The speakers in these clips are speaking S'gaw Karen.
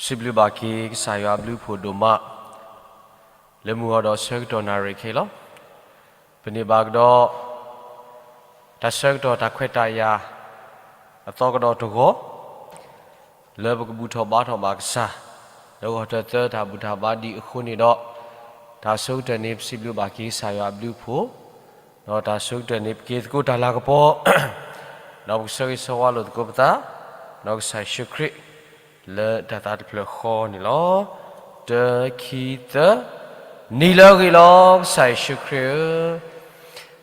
စံးဘျုးဘၣ်က့ၤကစၢ်ယွၤအဘျုးအဖှိၣ်ဒိၣ်မး လၢမုၢ်ဂီၤဒီးဆၢကတီၢ်နၣ်ရံၣ်ခဲအံၤလီၤ. ပန့ၢ်ဘၣ်ကဒီး တၢ်ဆၢကတီၢ်တၢ်ခွဲးတၢ်ယာ် အသီကဒီးတဂီၤ လၢပကဘူၣ်ထီၣ်ဘါထီၣ်ဘၣ်ကစၢ် လၢဂီၤထၢၣ်သၢတၢ်ဘူၣ်တၢ်ဘါဒ်အဃိန့ၣ်ဒီး တၢ်ဆိကတၢၢ်န့ၣ် ပစံးဘျုးဘၣ်က့ၤကစၢ်ယွၤအဘျုးအဖှိၣ် ဒီးတၢ်ဆိကတၢၢ်န့ၣ် ပက့ၤသကိးတၢ်လၤကပီၤ ဒီးပကဆၢဂ့ၤဆၢဝါလိာ်သကိးပသး ဒီးကစၢ်ယ့ၣ်ၡူးခရံာ် လၢတၢ်သးတဖျၢၣ်ဃီန့ၣ်လီၤ. တၢ ခံ သၢ, နံၤလၢအဂ့ၤလီၤ ကစၢ်ယ့ၣ်ၡူးခရံာ်ဧၢ,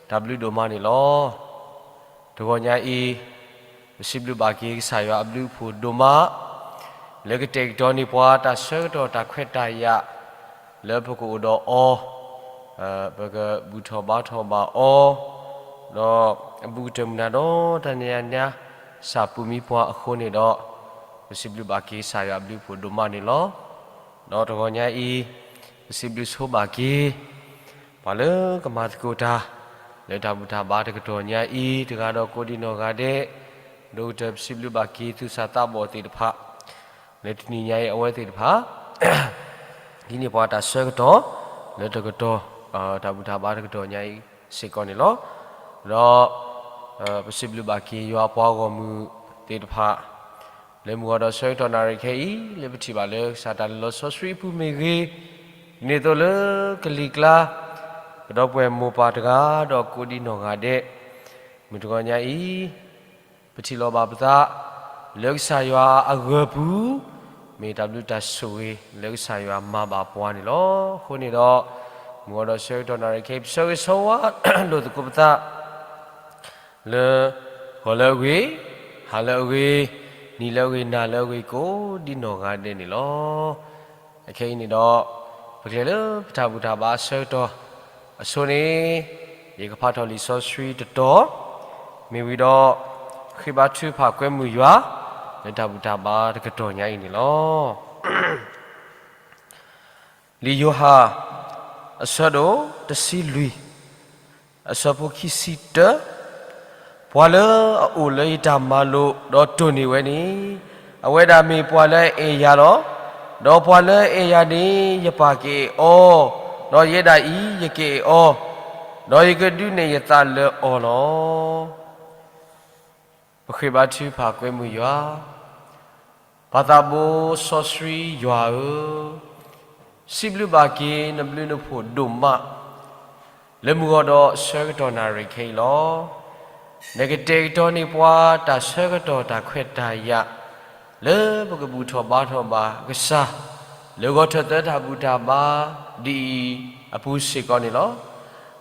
တၢ်ဘျုးဒိၣ်မးန့ၣ်လီၤ. တဂီၤညါအံၤ ပစံးဘျုးဘၣ်က့ၤကစၢ်ယွၤအဘျုးအဖှိၣ်ဒိၣ်မး လၢကတဲာ်ကတီၤန့ၢ်ပှၤတၢ်ဆၢကတီၢ်တၢ်ခွဲးတၢ်ယာ် လၢပကအိၣ်ဒီးအီၤ ပကဘူၣ်ထီၣ်ဘါထီၣ်ဘၣ်အီၤ, ဒီးအဘူးကတၢၢ်မုၢ်နၤဒီးတနံၤညါ ကစၢ်ပူၤမံပှၤအဃိန့ၣ်ဒီး ပစံးဘျုးဘၣ်က့ၤကစၢ်ယွၤအဘျုးအဖှိၣ်ဒိၣ်မးန့ၣ်လီၤ. ဒီးတဂီၤညါအံၤ ပစံးဘျုးဆိဘၣ်က့ၤ ပှၤလၢကမၤသကိးတၢ် လၢတၢ်ဘူၣ်တၢ်ဘါတကတီၢ်ညါအံၤ တဂၤဒီးကိးဒံနီၢ်ဂၤဒဲး, ဒိၣ်ကတၢၢ်ပစံးဘျုးဘၣ်က့ၤသူၣ်စၢ်သးဘီၣ်သ့ၣ်တဖၣ် လၢတနံၤညါအံၤအဝဲသ့ၣ်တဖၣ် ဒ်န့ၣ်ပှၤတၢ်ဆၢကတီၢ် လၢတကတီၢ် တၢ်ဘူၣ်တၢ်ဘါတကတီၢ်ညါအံၤစ့ၢ်ကီးန့ၣ်လီၤ. ဒီး ပစံးဘျုးဘၣ်က့ၤယွၤအပှၤဂီၢ်မုၢ်သ့ၣ်တဖၣ် လၢမုၢ်ဂီၤဒီးဆၢကတီၢ်နၣ်ရံၣ်ခဲအံၤ လၢပထံၣ်ဘၣ်လၢကစၢ်တၢ်လုၢ်လီၤစီဆှံအပူၤမ့ၢ်ဂ့ၤ, ဒ်န့ၣ်အသိးလၢကလံၤကျါ ပဒီပုၢ်ဝဲၢ်မိၢ်ပၢ်တဂၤဒီးကိးဒံနီၢ်ဂၤဒဲး, မုၢ်တဂီၤညါအံၤ ပထံၣ်လီၤဘၣ်ပသး လၢကစၢ်ယွၤအဂၢၢ်ပူၤ မ့ၢ်တၢ်ဘျုးတၢ်ဆိၣ်ဂ့ၤ လၢကစၢ်ယွၤမၤဘၣ်ပှၤန့ၣ်လီၤ. အဃိန့ၣ်ဒီး မုၢ်ဂီၤဒီးဆၢကတီၢ်နၣ်ရံၣ်ခဲအံၤ ပဆၢဂ့ၤဆၢဝါလိာ်သကိးပသး လၢ ဂီၤလၢအဂ့ၤ, ဟါလၢအဂ့ၤ, နံၤလၢအဂ့ၤ, နၤလၢအဂ့ၤ ကိးဒံနီၢ်ဂၤဒဲးန့ၣ်လီၤ. အခဲအံၤန့ၣ်ဒီး ပကလဲၤလၢပတၢ်ဘူၣ်တၢ်ဘါအဆၢကတီၢ်အဆိန့ၣ် ယကဖးထီၣ်လံာ်စီဆှံတတီၤ မ့ၢ်ဝံၤဒီး ဃ့ဘါထုကဖၣ်ကွဲမုာ်ယွၤ လၢတၢ်ဘူၣ်တၢ်ဘါတကတီၢ်ညါအံၤန့ၣ်လီၤ. လံာ်ယိၤဟၣ် အဆၢဒိၣ်တဆံလွံၢ် အဆၢဖိခံဆံတၢ, ပှၤလၢအအိၣ်လၢယတၢ်မၤလိာ်ဒီးတိၢ်န့ၢ်ဝဲန့ၣ်, အဝဲဒၣ်မ့ၢ်ပှၤလၢအအဲၣ်ယၤလီၤ. ဒီးပှၤလၢအအဲၣ်ယၤန့ၣ် ယပၢ်ကအဲၣ်အီၤ, ဒီးယဲဒၣ်အံၤယကအဲၣ်အီၤ, ဒီးယကဒုးနဲၣ်ယသးလၢအီၤလီၤ. ပဃ့ဘါထုကဖၣ်ကွဲမုာ်ယွၤ, ပၢ်သးဘိစီဆှံယွၤဧၢ, စံးဘျုးဘၣ်က့ၤနဘျုးနဖှိၣ်ဒိၣ်မး လၢမုၢ်ဂီၤဒီးဆၢကတီၢ်နၣ်ရံၣ်ခဲအံၤလီၤ. နကတဲာ်ကတီၤန့ၢ်ပှၤတၢ်ဆၢကတီၢ်တၢ်ခွဲးတၢ်ယာ် လၢပကဘူၣ်ထီၣ်ဘါထီၣ်ဘၣ်ကစၢ် လၢဂီၤထၢၣ်သၢတၢ်ဘူၣ်တၢ်ဘါဒ်အံၤအပူၤစ့ၢ်ကီးန့ၣ်လီၤ.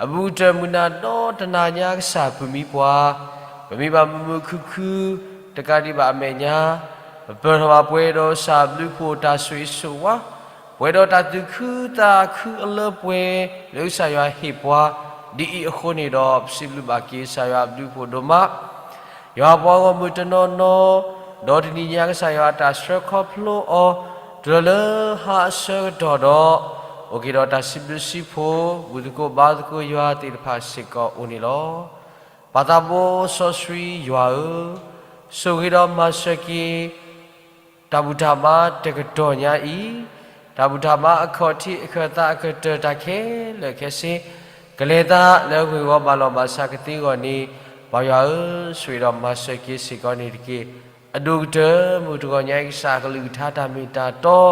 အဘူးကတၢၢ်မုၢ်နၤဒီတနၤညါကစၢ်ပူၤမံပှၤ, ပမ့ၢ်ဘၣ်မုာ်မုာ်ခုၣ်ခုၣ် တကးဒံးဘၣ်အမဲာ်ညါ, ပပၢၢ်ထီၣ်ဘၣ်ပှဲၤဒီးကစၢ်ဘျုးဖှိၣ်တၢ်ဆိၣ်ဂ့ၤဆိၣ်ဝါ, ပှဲၤဒီးတၢ်သူၣ်ခုသးခုအလၢပှဲၤ လၢကစၢ်ယွၤဟ့ၣ်ပှၤ, ဒ်အံၤအဃိန့ၣ်ဒီး ပစံးဘျုးဘၣ်က့ၤကစၢ်ယွၤအဘျုးဖှိၣ်ဒိၣ်မး ယွၤပှၤဂီၢ်မုၢ်တနီၤနီၤ, ဒီးတနံၤညါကစၢ်ယွၤအတၢ်ဆှၢခီဖျိအီၤ, တုၤလီၤလၢဟါအဆၢကတီၢ်ဒီး, အိၣ်က့ၤဒီးတၢ်စံးဘျုးစံးဖှိၣ် ဘူၣ်သကိးဘါသကိးယွၤသ့ၣ်တဖၣ်စ့ၢ်ကီးအိၣ်န့ၣ်လီၤ. ပၢ်သးဘိစီဆှံယွၤဧၢ, ဆိၣ်ဂ့ၤဒီးမၤစၢၤက့ၤ တၢ်ဘူၣ်တၢ်ဘါတကတီၢ်ညါအံၤ, တၢ်ဘူၣ်တၢ်ဘါအခီၣ်ထံးအခၢၣ်သးအခၢၣ်တၢၢ်တၢ်ခဲလၢာ်ခဲဆ့, ကလဲၤသးလၢအဂ့ၢ်ဝီဘၣ်လီၤဘၣ်ဆၣ်ကသ့အဂီၢ်န့ၣ်, ပၢ်ယွၤဧၢ, ဆိၣ်ဂ့ၤဒီးမၤစၢၤက့ၤစ့ၢ်ကီးန့ၣ်တက့ၢ်. အဒိၣ်ကတၢၢ်မုၢ်တဂီၤညါအံၤ ကစၢ်ကလုၢ်ကထါတၢ်မ့ၢ်တၢ်တီ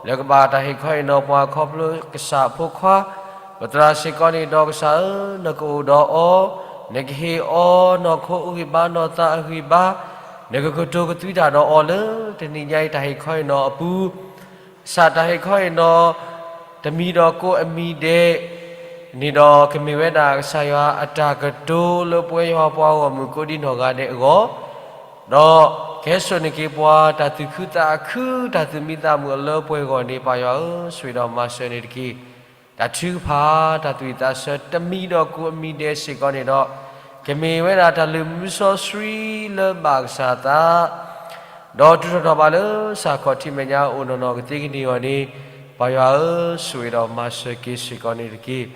လၢကဘၣ်တၢ်ဟ့ၣ်ခီဟ့ၣ်နီၤပှၤခီဖျိကစၢ်အဖိခွါ, ပသရၣ်စ့ၢ်ကီးန့ၣ်ဒီးကစၢ်ဧၢ, နကအိၣ်ဒီးအီၤ, နကဟ့ၣ်အီၤနီၢ်ခိအဂံၢ်ဘါနီၢ်သးအဂံၢ်ဘါ, နကကတိၤကသွံတၢ်ဒီးအီၤလၢတနံၤညါအံၤတၢ်ဟ့ၣ်ခီဟ့ၣ်နီၤအပူၤ ကစၢ်တၢ်ဟ့ၣ်ခီဟ့ၣ်နီၤ တမံၤဒီးကိးအမံၤဒဲး န့ၣ်ဒီးကမ့ၢ်ဝဲဒၣ်ကစၢ်ယွၤအတၢ်ကတိၤလၢပဝဲယွၤပှၤဂီၢ်မုၢ်ကိးဒံနီၢ်ဂၤဒဲးအဂီၢ်, ဒီးကဟဲစိာ်န့ၢ်က့ၤပှၤတၢ်သူၣ်ခုသးခု တၢ်သူၣ်မံသးမုာ်အလၢပှဲၤအဂီၢ်န့ၣ် ပၢ်ယွၤဧၢ, ဆိၣ်ဂ့ၤဒီးမၤစၢၤန့ၣ်တက့ၢ်. တၢ်ထုကဖၣ် တၢ်သူၣ်ဝံၣ်သးဆၢတမံၤဒီးကိးအမံၤဒဲးစ့ၢ်ကီးန့ၣ်ဒီး, ကမ့ၢ်ဝဲဒၣ်တၢ်လုၢ်မူစီဆှံလၢဘၣ်ကစၢ်သး ဒီးတုၤထီၣ်ထီၣ်ဘးလၢကစၢ်ခီၣ်ထံးမဲာ်ညါအိၣ်နီၢ်နီၢ်ကသ့ကန့ၢ်အဂီၢ်န့ၣ်, ပၢ်ယွၤဧၢ, ဆိၣ်ဂ့ၤဒီးမၤစၢၤက့ၤစ့ၢ်ကီးန့ၣ်တက့ၢ်.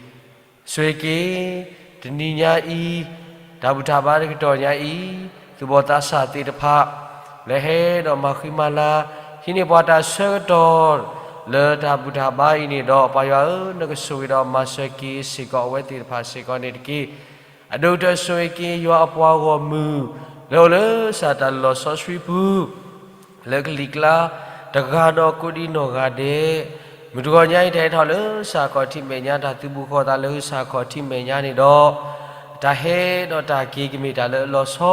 ဆိၣ်ဂ့ၤက့ၤ တနံၤညါအံၤ, တၢ်ဘူၣ်တၢ်ဘါတကတီၢ်ညါအံၤ, သူၣ်ဘီၣ်သးစၢ်သ့ၣ်တဖၣ် လၢဟဲဒီးမၤဃံမၤလၤ ဟံးန့ၢ်ပှၤတၢ်ဆၢကတီၢ် လၢတၢ်ဘူၣ်တၢ်ဘါအံၤန့ၣ်ဒီး ပၢ်ယွၤဧၢ, နကဆိၣ်ဂ့ၤဒီးမၤစၢၤက့ၤစ့ၢ်ကီးအဝဲသ့ၣ်တဖၣ်စ့ၢ်ကီးန့ၣ်တက့ၢ်. အဒိၣ်ကတၢၢ်ဆိၣ်ဂ့ၤက့ၤယွၤအပှၤဂီၢ်မုၢ် လၢအိၣ်လၢကစၢ်တၢ်လီၢ်စီဆှံပူၤ လၢကလံၤကျါ တဂၤဒီးကိးဒံနီၢ်ဂၤဒဲး, မုၢ်တဂီၤညါအံၤ တၢ်ဟဲထီၣ်လၢကစၢ်ခီၣ်ထံးမဲာ်ညါ တၢ်သုးဘူးဃီၤသးလၢကစၢ်ခီၣ်ထံးမဲာ်ညါန့ၣ်ဒီး, တၢ်ဟဲဒီးတၢ်က့ၤကမ့ၢ်တၢ်လၢအလီၤဆီ,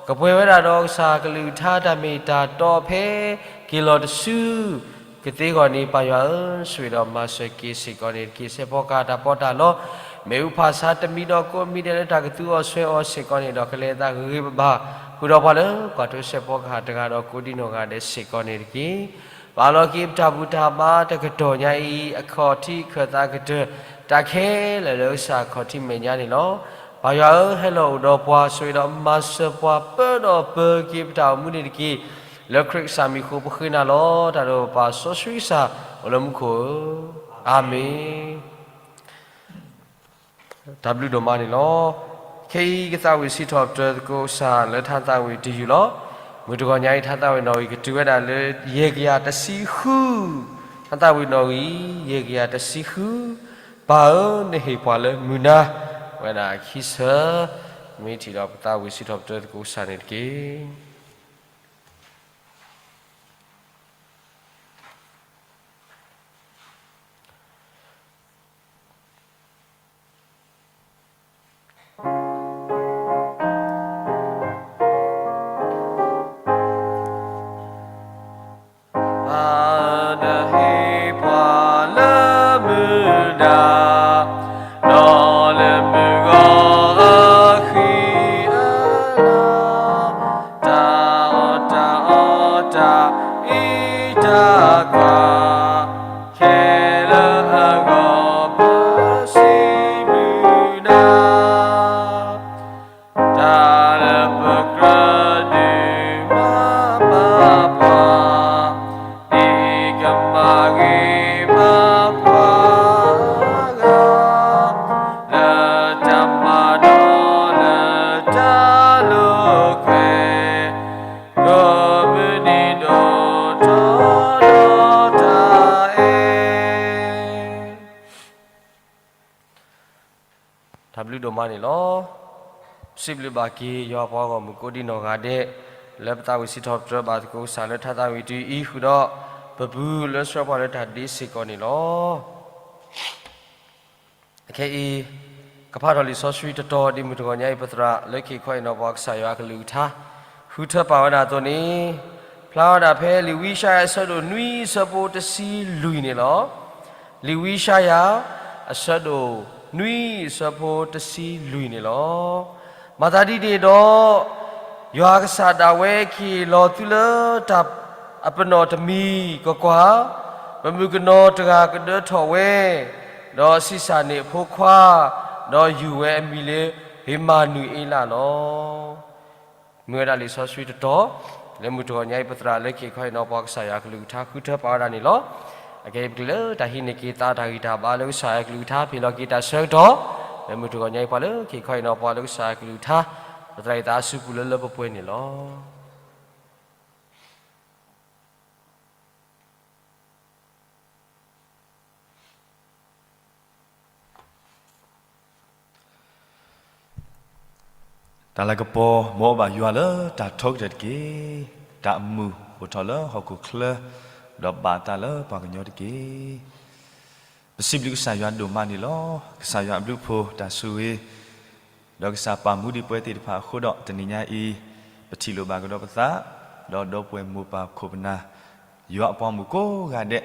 ကပှဲၤဝဲဒၣ်ဒီးကစၢ်ကလုၢ်ကထါတၢ်မ့ၢ်တၢ်တီဖဲ က့ၤလီၤတစု ကသ့အဂီၢ်န့ၣ် ပၢ်ယွၤဧၢ, ဆိၣ်ဂ့ၤဒီးမၤစၢၤက့ၤစ့ၢ်ကီးန့ၣ်တက့ၢ်. စဲးဖီကဟၣ်တၢ်ပီးတၢ်လီ မ့ၣ်အူဖၣ်ဆါတမံၤဒီးကိးမံၤဒဲးလၢတၢ်ကသူအီၤဆှဲးအီၤစ့ၢ်ကီးန့ၣ်ဒီး ကလဲၤအသးဂ့ၤဂ့ၤဘၣ်ဘၣ်, ဃုာ်ဒီးပှၤလၢကွၢ်ထွဲစဲးဖီကဟၣ်တဂၤဒီးကိးဒံနီၢ်ဂၤဒဲးစ့ၢ်ကီးန့ၣ်တက့ၢ်. ပာ်လီၤက့ၤပတၢ်ဘူၣ်တၢ်ဘါတကတီၢ်ညါအံၤ အခီၣ်ထံးခၢၣ်သးကတၢၢ် တၢ်ခဲလၢာ်လၢကစၢ်ခီၣ်ထံးမဲာ်ညါန့ၣ်လီၤ. ပၢ်ယွၤဧၢ, ဟဲလီၤအိၣ်ဒီးပှၤ ဆိၣ်ဂ့ၤဒီးမၤစၢၤပှၤ ပၢဒီးပၢၤက့ၤပတၢ်အိၣ်မူန့ၣ်တက့ၢ်. လၢခရံာ်ကစၢ်မံၤအဃိ ပဃ့နၤလီၤ. တၢ်ဒိၣ်ပၢ်စီဆှံကစၢ် အိၣ်လၢမူခိၣ်ဧၢ, အၤမ့ၣ်. တၢ်ဘျုးဒိၣ်မးန့ၣ်လီၤ. ခဲအံၤကသးဝံၣ်စံးထီၣ်ပတြၢၤသကိးကစၢ်လၢထါသးဝံၣ်တယုၢ်လီၤ. မုၢ်တဂီၤညါအံၤ ထါသးဝံၣ်နီၣ်ဂံၢ်ကတုၤဝဲဒၣ်လၢ ယဲၢ်ကယၤတဆံဃု, ထါသးဝံၣ်နီၣ်ဂံၢ် ယဲၢ်ကယၤတဆံဃု, ပၢ်ဧၢ, နဟ့ၣ်ပှၤလၢမုၢ်နၤ, ဝဲဒၣ်ခံဆၢ, မ့ၢ်ထံၣ်ဒီးပသးဝံၣ်စံးထီၣ်ပတြၢၤသကိးကစၢ်န့ၣ်တက့ၢ်. ပၢ်နဟ့ၣ်ပှၤလၢမုၢ်နၤ, ဒီးလၢမုၢ်ဂီၤအဃံအလၤ, တၢ်အီၣ်တၢ်အီတၢ်အံးတၢ်ကွၢ်, ခဲလၢာ်အဂီၢ်ပစံးဘျုးနၤ. တၢ်လၢပကြၢးဒုးမၤဘၣ်ပှၤ, ဒ်ကမၤဂ့ၤဘၣ်ပှၤဂၤ, လၢတၢ်မၤဒီးလၢတၢ်လိာ်ကွဲ, ကိးမုၢ်နံၤဒိၣ်ထီၣ်ဒီးတၢ်အဲၣ် တၢ်ဘျုးဒိၣ်မးန့ၣ်လီၤ. ပစံးဘျုးဘၣ်က့ၤယွၤပှၤဂီၢ်မုၢ်ကိးဒံနီၢ်ဂၤဒဲး, လၢပသးဝံၣ်စံးထီၣ်ပတြၢၤဘၣ်သကိးကစၢ်လၢထါသးဝံၣ်တယုၢ်အံၤဃုာ်ဒီး, ပပူၤလၢဆှၢပှၤလၢတၢ်ဒ့စ့ၢ်ကီးန့ၣ်လီၤ. အခဲအံၤ, ကဖးထီၣ်လံာ်စီဆှံတတီၤ ဒ်မုၢ်တဂီၤညါအံၤ ပသရၣ်လၢက့ၤခီအ့ၣ်နီၤပှၤကစၢ်ယွၤအကလုၢ်ကထါ ဃုထၢပာ်ဝဲဒၣ်အသိးန့ၣ်, ဖျါဝဲဒၣ်ဖဲလံာ်ဝံယၡါယၤအဆၢဒိၣ်နွံအဆၢဖိတဆံလွံၢ်န့ၣ်လီၤ. လံာ်ဝံယၡါယၤ အဆၢဒိၣ်နွံအဆၢဖိတဆံလွံၢ်န့ၣ်လီၤ. မၤသးဒ်န့ၣ်ဒီး, ယွၤကစၢ်ဒၣ်ဝဲက့ၤလီၤသုလၢတၢ်အပနီၣ်တမံၤ, ကွၢ်ကွၢ်, ပမုၣ်ကနီၤတဂၤကဒၢထီၣ်ဝဲ, ဒီးဆံးစၢ်န့ၢ်အဖိခွါ, ဒီးယုၢ်ဝဲအမံၤလၢ ဧ့မၤနူၤအ့လးလီၤ. မ့ၢ်ဝဲဒၣ်လံာ်စီဆှံတတီၤ, လၢမုၢ်တဂီၤညါအံၤ ပသရၣ်လၢက့ၤခီအ့ၣ်နီၤပှၤကစၢ်ယွၤအကလုၢ်ကထါ ဃုထၢပာ်ဝဲဒၣ်န့ၣ်လီၤ. အခဲအံၤပကလဲၤလၢတၢ်ဟံးန့ၢ်က့ၤသးတၢ်ဂံၢ်တၢ်ဘါလၢကစၢ်ယွၤအကလုၢ်ကထါ ဖံးလီၤက့ၤတၢ်ဆၢကတီၢ်, လၢမုၢ်တဂီၤညါအံၤ ပှၤလၢက့ၤခီအ့ၣ်နီၤပှၤလၢကစၢ်ယွၤအကလုၢ်ကထါ, ပသရၣ်အံၤသးအစုပူၤလၢလၢပှဲၤပှဲၤန့ၣ်လီၤ. တၢ်လၤကပီၤ မ်အဘၣ်ယွၤလၢတၢ်ထီကတၢၢ်တက့ၢ်. တၢ်အမုာ်အိၣ်ထီၣ်လၢဟီၣ်ခိၣ်ချၢ, ဒီးဘၣ်တၢ်လၢပှၤကညီတက့ၢ်. ပစံးဘျုးကစၢ်ယွၤဒိၣ်မးန့ၣ်လီၤ. ကစၢ်ယွၤအဘျုးအဖှိၣ်တၢ်ဆိၣ်ဂ့ၤ, ဒီးကစၢ်ပာ်မူဒံးပဝဲသ့ၣ်တဖၣ်အဃိဒီး တနံၤညါအံၤ ပထံၣ်လိာ်ဘၣ်ကဒီးပသး, ဒီးဒီပုၢ်ဝဲၢ်မိၢ်ပၢ်ခိၣ်ပနၢ်, ယွၤအပှၤမုၣ်ကိးဂၤဒဲး,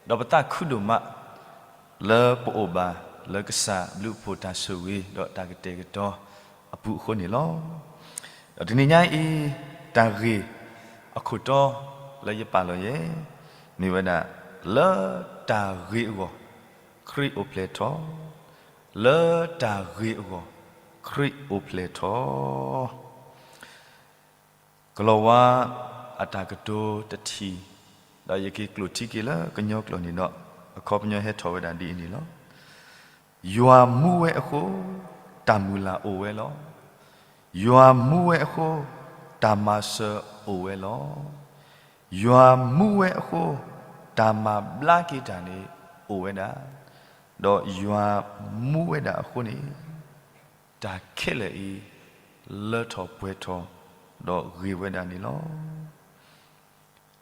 ဒီးပသးခုဒိၣ်မး လၢပအိၣ်ဘၣ်လၢကစၢ်အဘျုးအဖှိၣ်တၢ်ဆိၣ်ဂ့ၤ ဒီးတၢ်ကတဲာ်ကတီၤအပူၤအဃိန့ၣ်လီၤ. ဒီးတနံၤညါအံၤ တၢ်ဂ့ၢ်အခိၣ်တီလၢယပာ်လီၤယဲ မ့ၢ်ဝဲဒၣ် လၢတၢ်ဂ့ၤအဂီၢ် ခရံာ်အိၣ်ဖျဲၣ်ထီၣ်, လၢတၢ်ဂ့ၤအဂီၢ် ခရံာ်အိၣ်ဖျဲၣ်ထီၣ်. ကလီၤဝါအတၢ်ကတိၤတထံၣ်, ဒီးယက့ၤကျိာ်ထံက့ၤလၢကညီကျိာ်န့ၣ်ဒီး အခီပညီဟဲထီၣ်ဝဲဒၣ်ဒ်အံၤန့ၣ်လီၤ. ယွၤမူဝဲအဃိ, တၢ်မုၢ်လၢ်အိၣ်ဝဲလီၤ. ယွၤမူဝဲအဃိ, တၢ်မၤစၢၤအိၣ်ဝဲလီၤ. ယွၤမူဝဲအဃိ, တၢ်မၤဘျါက့ၤတၢ်န့ၣ်အိၣ်ဝဲဒၣ်, ဒီးယွၤမူဝဲဒၣ်အဃိန့ၣ်, တၢ်ခဲလၢာ်အံၤ လၢထီၣ်ပှဲၤထီၣ် ဒီးဂ့ၤဝဲဒၣ်န့ၣ်လီၤ.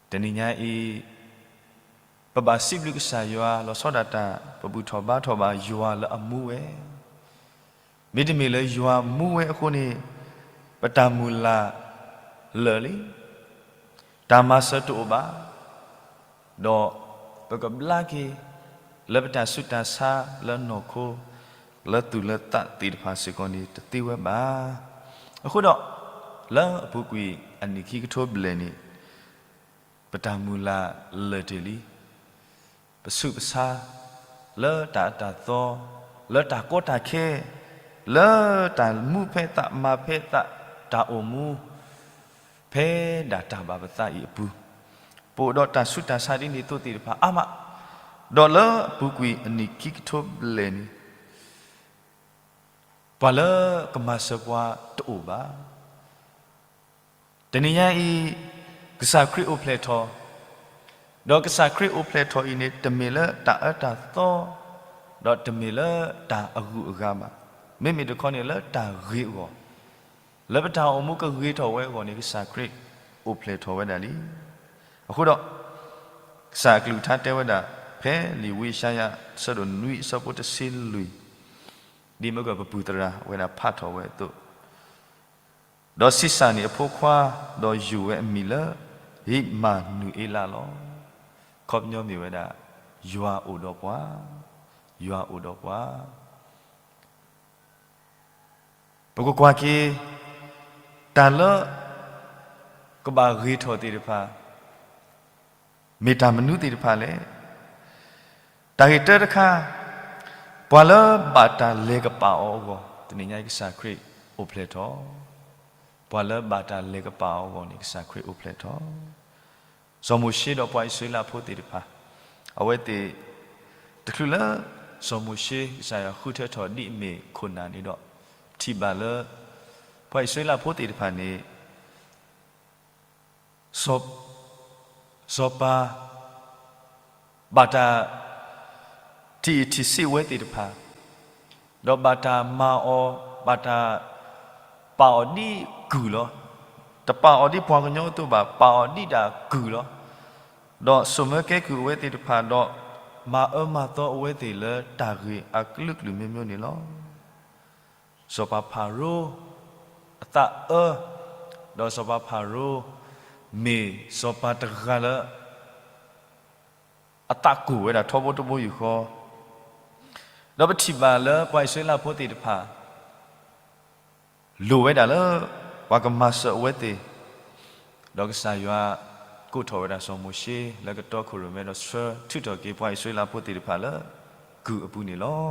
တနံၤညါအံၤ ပဘၣ်စံးဘျုးကစၢ်ယွၤ လီၤဆီဒၣ်တၢ် ပဘူၣ်ထီၣ်ဘါထီၣ်ဘၣ်ယွၤလၢအမူဝဲ, မ့တမ့ၢ်လၢယွၤမူဝဲအဃိန့ၣ်, ပတၢ်မုၢ်လၢ်လၢာ်လံ, တၢ်မၤစၢၤတအိၣ်ဘၣ်, ဒီးပကဘျါက့ၤ လၢပတၢ်ဆူးတၢ်ဆါလၢနီၢ်ခိ, လၢသူၣ်လၢသးသ့ၣ်တဖၣ်စ့ၢ်ကီးန့ၣ် တသ့ဝဲဘၣ်. အဃိဒီး, လၢအပူၤကွံာ်အနံၣ်ခံကထိဘျဲၣ်န့ၣ်, ပတၢ်မုၢ်လၢ်လၢာ်တ့ၢ်လံ, ပဆူးပဆါ လၢတၢ်အၢတၢ်သီ, လၢတၢ်ကီတၢ်ခဲ, လၢတၢ်မူဖဲသးမၤဖဲသး, တၢ်အိၣ်မူ ဖဲဒၣ်တၢ်ဘၣ်ပသးအံၤအပူၤ, ပအိၣ်ဒီးတၢ်ဆူးတၢ်ဆါဒ်န့ၣ်အသိးသ့ၣ်တဖၣ်အါမး, ဒီးလၢအပူၤကွံာ်အနံၣ်ခံကထိဘျဲၣ်န့ၣ်, ပှၤလၢကမၤစၢၤပှၤတအိၣ်ဘၣ်. တနံၤညါအံၤ, ကစၢ်ခရံာ်အိၣ်ဖျဲၣ်ထီၣ်, ဒီးကစၢ်ခရံာ်အိၣ်ဖျဲၣ်ထီၣ်အံၤန့ၣ် တမ့ၢ်လၢတၢ်အၢတၢ်သီ, ဒီးတမ့ၢ်လၢတၢ်အဂုၤအဂၤဘၣ်. မ့မ့ၢ်တခီန့ၣ်လၢတၢ်ဂ့ၤအဂီၢ်, လၢပတၢ်အိၣ်မူကဂ့ၤထီၣ်ဝဲအဂီၢ်န့ၣ် ကစၢ်ခရံာ်အိၣ်ဖျဲၣ်ထီၣ်ဝဲဒၣ်လံ. အဃိဒီး, ကစၢ်အကလုၢ်ကထါတဲဝဲဒၣ်, ဖဲလံာ်ဝံယၡါယၤ အဆၢဒိၣ်နွံ အဆၢဖိတဆံလွံၢ်, ဒ်မ့ၢ်ကပပုၢ်သရၣ်ဝဲဒၣ်ဖးထီၣ်ဝဲအသိး, ဒီးဆံးစၢ်န့ၢ်အဖိခွါ, ဒီးယုၢ်ဝဲအမံၤလၢ ဧ့မၤနူၤအ့လးလီၤ. ခီပညီမ့ၢ်ဝဲဒၣ်, ယွၤအိၣ်ဒီးပှၤ, ယွၤအိၣ်ဒီးပှၤ. ပကကွၢ်က့ၤ, တၢ်လၢကဘၣ်ဂ့ၤထီၣ်သ့ၣ်တဖၣ် မ့ၢ်တၢ်မနုၤသ့ၣ်တဖၣ်လဲၣ်. တၢ်ဂ့ၢ်တၢတခါ, ပှၤလၢဘၣ်တၢ်လဲၤကပာ်အီၤအဂီၢ်, တနံၤညါအံၤကစၢ်ခရံာ်အိၣ်ဖျဲၣ်ထီၣ်, ပှၤလၢဘၣ်တၢ်လဲၤကပာ်အီၤအဂီၢ်န့ၣ် ကစၢ်ခရံာ်အိၣ်ဖျဲၣ်ထီၣ်. စီၤမိၤၡ့ဒီးပှၤအံၣ်စရ့လးဖိသ့ၣ်တဖၣ်, အဝဲသ့ၣ်, တချုးလၢစီၤမိၤၡ့ ကစၢ်ယွၤဃုထၢထီၣ်ဒ်အမ့ၢ်ခိၣ်နၢ်န့ၣ်ဒီး, ထံၣ်ဘၣ်လၢ ပှၤအံၣ်စရ့လးဖိသ့ၣ်တဖၣ်န့ၣ် စီၤ, စီၤပၤ ဘၣ်တၢ် ထံၣ်အံၣ်ထံၣ်ဆံးဝဲသ့ၣ်တဖၣ်, ဒီးဘၣ်တၢ်မၤအီၤ, ဘၣ်တၢ်ပာ်အီၤဒ်ကုၢ်လီၤ. တပာ်အီၤဒ်ပှၤကညီအသိးဘၣ်, ပာ်အီၤဒ်ဒၣ်ကုၢ်လီၤ. ဒီးစိာ်မၢကဲကုၢ်အဝဲသ့ၣ်တဖၣ်, ဒီးမၤအၢမၤသီအဝဲသ့ၣ်လၢတၢ်ဂ့ၢ်အကလုာ်ကလုာ်မ့ၢ်မ့ၢ်န့ၣ်လီၤ. စီၤပၤဖၤရိၤအသးအၢ, ဒီးစီၤပၤဖၤရိၤ မ့ၢ်စီၤပၤတဂၤလၢ အသးကိၢ်ဝဲဒၣ်ထီဘိတဘိယူၢ်ဃီ, ဒီးပထံၣ်ဘၣ်လၢပှၤအံၣ်စရ့လးဖိသ့ၣ်တဖၣ် လိၣ်ဝဲဒၣ်လၢ ပှၤကမၤစၢၤအဝဲသ့ၣ်, ဒီးကစၢ်ယွၤကိးထီၣ်ဝဲဒၣ်စီၤမိၤၡ့လၢကတီခိၣ်ရိၣ်မဲဒီးဆှၢထုးထီၣ်က့ၤပှၤအံၣ်စရ့လးဖိသ့ၣ်တဖၣ်လၢ ကုၢ်အပူၤန့ၣ်လီၤ.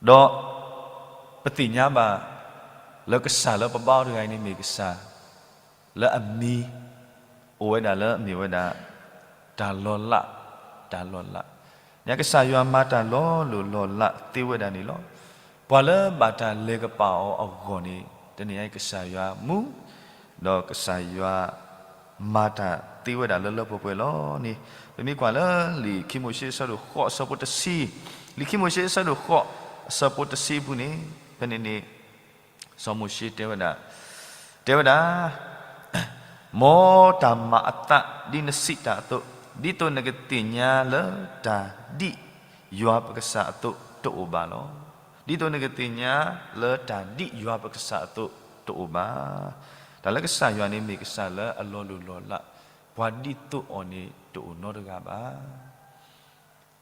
ဒီးပသ့ၣ်ညါဘၣ်လၢကစၢ်လၢပဘါအီၤတဂၤအံၤန့ၣ်မ့ၢ်ကစၢ် လၢအမံၤ အိၣ်ဝဲဒၣ်လၢအမ့ၢ်ဝဲဒၣ် တၢ်လီၤလး, တၢ်လီၤလး, န့ၣ်ကစၢ်ယွၤမၤတၢ်လီၤလိၢ်လီၤလးသ့ဝဲဒၣ်န့ၣ်လီၤ. ပှၤလၢဘၣ်တၢ်လဲၤကပာ်အီၤအဂီၢ်န့ၣ် တနံၤညါအံၤကစၢ်ယွၤမူ ဒီးကစၢ်ယွၤမၤတၢ်သ့ဝဲဒၣ်လၢလၢပှဲၤပှဲၤလီၤန့ၣ်, ပမ့ၢ်ကွၢ်လၢလံာ်ခံမိၤၡ့အဆၢဒိၣ်ဃိး အဆၢဖိတဆံ, လံာ်ခံမိၤၡ့အဆၢဒိၣ်ဃိး အဆၢဖိတဆံအပူၤန့ၣ်, ဖဲန့ၣ်န့ၣ် စီၤမိၤၡ့တဲဝဲဒၣ်, တဲဝဲဒၣ်, မ်တၢ်မၤအသးဒ်နစံးတၢ်အသိး, ဒ်သိးနကသ့ၣ်ညါလၢတၢ်ဒ်ယွၤပကစၢ်အသိးတအိၣ်ဘၣ်လီၤ. ဒ်သိးနကသ့ၣ်ညါလၢတၢ်ဒ်ယွၤပကစၢ်အသိးတအိၣ်ဘၣ်. တၢ်လၢကစၢ်ယွၤန့ၣ်မ့ၢ်ကစၢ်လၢအလီၤလိၢ်လီၤလး, ပှၤဒ်သိးအီၤန့ၣ်တအိၣ်နီတဂၤဘၣ်.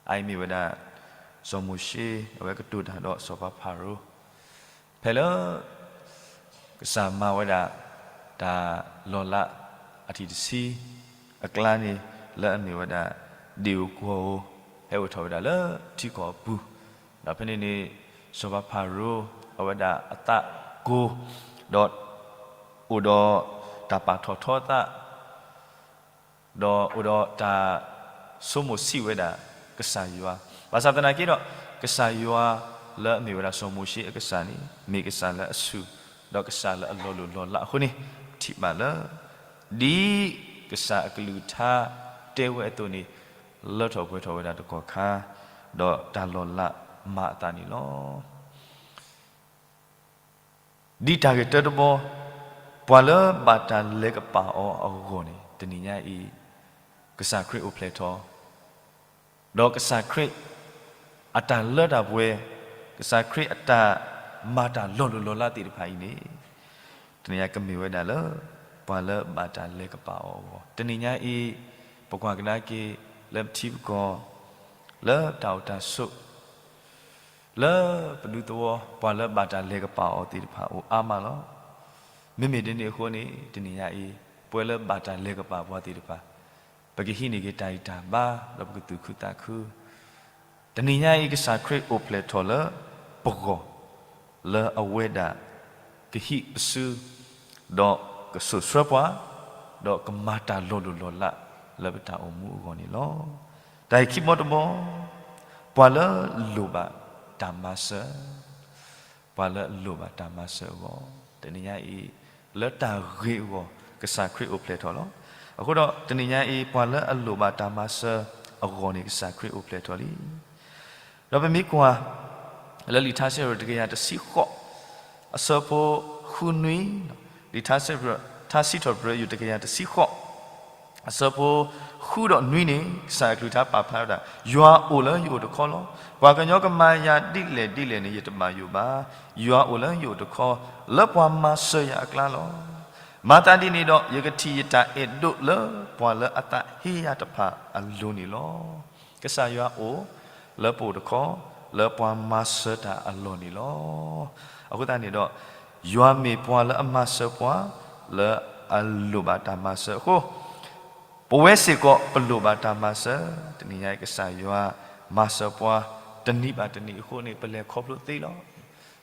အအံၤမ့ၢ်ဝဲဒၣ် စီၤမိၤၡ့ အဝဲကတိၤတၢ်ဒီးစီၤပၤဖၤရိၤ ဖဲလၢ ကစၢ်မၤဝဲဒၣ် တၢ်လီၤလးအထံၣ်တဆံ အကျါန့ၣ် လၢအမ့ၢ်ဝဲဒၣ် ဒ့ၣ်ဧိၤကွီၢ်ဧိၤ ဟဲအိၣ်ထီၣ်ဝဲဒၣ်လၢထံကီၢ်အပူၤ, ဒီးဖဲန့ၣ်န့ၣ် စီၤပၤဖၤရိၤ အဝဲဒၣ်အသးကိၤ, ဒီး အိၣ်ဒီးတၢ်ပာ်ထီၣ်ထီအသး ဒီးအိၣ်ဒီးတၢ်ဆိကမိၣ်ဆံးဝဲဒၣ် ကစၢ်ယွၤ, ဘၣ်ဆၣ်သနာ်က့ဒီး ကစၢ်ယွၤလၢအမ့ၢ်ဝဲဒၣ်စီၤမိၤၡ့အကစၢ်န့ၣ် မ့ၢ်ကစၢ်လၢအဆူၣ် ဒီးကစၢ်လၢအလီၤလိၢ်လီၤလးအဃိန့ၣ် ပထံၣ်ဘၣ်လၢ ဒ် ကစၢ်အကလုၢ်ကထါတဲဝဲအသိးန့ၣ် လၢထီၣ်ပှဲၤထီၣ်ဝဲဒၣ်တကီၢ်ခါ, ဒီးတၢ်လီၤလးမၤအသးန့ၣ်လီၤ. ဒ်တၢ်ဂ့ၢ်တၢတဘီ, ပှၤလၢဘၣ်တၢ်လဲၤကပာ်အီၤအဂီၢ်န့ၣ် တနံၤညါအံၤ ကစၢ်ခရံာ်အိၣ်ဖျဲၣ်ထီၣ်, ဒီးကစၢ်ခရံာ်အတၢ်လၢတၢ်ပှဲၤ, ကစၢ်ခရံာ်အတၢ်မၤတၢ်လီၤလိၢ်လီၤလးသ့ၣ်တဖၣ်အံၤန့ၣ် တနံၤညါကမ့ၢ်ဝဲဒၣ်လၢ ပှၤလၢဘၣ်တၢ်လဲၤကပာ်အီၤအဂီၢ်, တနံၤညါအံၤ ပကွၢ်ကဒါက့ၤ လၢပထံပကီၢ်, လၢတၢ်အိၣ်တၢ်ဆိး, လၢပဒူသဝီ ပှၤလၢဘၣ်တၢ်လဲၤကပာ်အီၤသ့ၣ်တဖၣ်အိၣ်အါမးလီၤ. မ့မ့ၢ်ဒ်န့ၣ်အဃိန့ၣ် တနံၤညါအံၤ ပဝဲလၢဘၣ်တၢ်လဲၤကပာ်ပှၤသ့ၣ်တဖၣ် ပကဟံးန့ၢ်က့ၤတၢ်ဂံၢ်တၢ်ဘါ ဒီးပကသူၣ်ခုသးခု တနံၤညါအံၤ ကစၢ်ခရံာ်အိၣ်ဖျဲၣ်ထီၣ်လၢပဂီၢ်, လၢအဝဲဒၣ်ကဟံးပစု, ဒီးကစိာ်ဆှၢပှၤ, ဒီးကမၤတၢ်လီၤလိၢ်လီၤလးလၢပတၢ်အိၣ်မူအဂီၢ်န့ၣ်လီၤ. တၢ်ဂ့ၢ်ခံဘီတဘီ, ပှၤလၢအလိၣ်ဘၣ်တၢ်မၤစၢၤ, ပှၤလၢအလိၣ်ဘၣ်တၢ်မၤစၢၤအဂီၢ်, တနံၤညါအံၤ လၢတၢ်ဂ့ၤအဂီၢ် ကစၢ်ခရံာ်အိၣ်ဖျဲၣ်ထီၣ်လီၤ. အဃိဒီး တနံၤညါအံၤ ပှၤလၢအလိၣ်ဘၣ်တၢ်မၤစၢၤအဂီၢ်န့ၣ် ကစၢ်ခရံာ်အိၣ်ဖျဲၣ်ထီၣ်လံ. ဒီးပမ့ၢ်ကွၢ် လၢလံာ်ထါစံးထီၣ်ပတြၢၤတကယၤတဆံဃိး, အဆၢဖိဃုနွံ, လံာ်ထါစံးထီၣ်ပတြၢၤ တကယၤတဆံဃိး, အဆၢဖိဃုဒီးနွံန့ၣ် ကစၢ်အကလုၢ်ကထါပာ်ဖျါဝဲဒၣ်, ယွၤအိၣ်လၢယအိၣ်တခီလီၤ. ပှၤကညီကမၤယၤဒ်လဲၣ်ဒ်လဲၣ်န့ၣ် ယတဘၣ်ယိၣ်ဘၣ်. ယွၤအိၣ်လၢယအိၣ်တခီ, လၢပှၤမၤစၢၤယၤအကျါလီၤ. မၤသးဒ်န့ၣ်ဒီး ယကထံၣ်ယတၢ်အဲၣ်ဒိးလၢပှၤလၢအသးဟ့ယၤတဖၣ်အလိၤန့ၣ်လီၤ. ကစၢ်ယွၤအိၣ်လၢပအိၣ်တခီ, လၢပှၤမၤစၢၤတၢ်အလီၢ်န့ၣ်လီၤ. အဃိသတးန့ၣ်ဒီး ယွၤမ့ၢ်ပှၤလၢအမၤစၢၤပှၤ လၢအလိၣ်ဘၣ်တၢ်မၤစၢၤအဃိ, ပဝဲစ့ၢ်ကီးပလိၣ်ဘၣ်တၢ်မၤစၢၤ, တနံၤညါအံၤ ကစၢ်ယွၤမၤစၢၤပှၤ တနံၤဘၣ်တနံၤအဃိန့ၣ် ပလဲၤခီဖျိသ့လီၤ.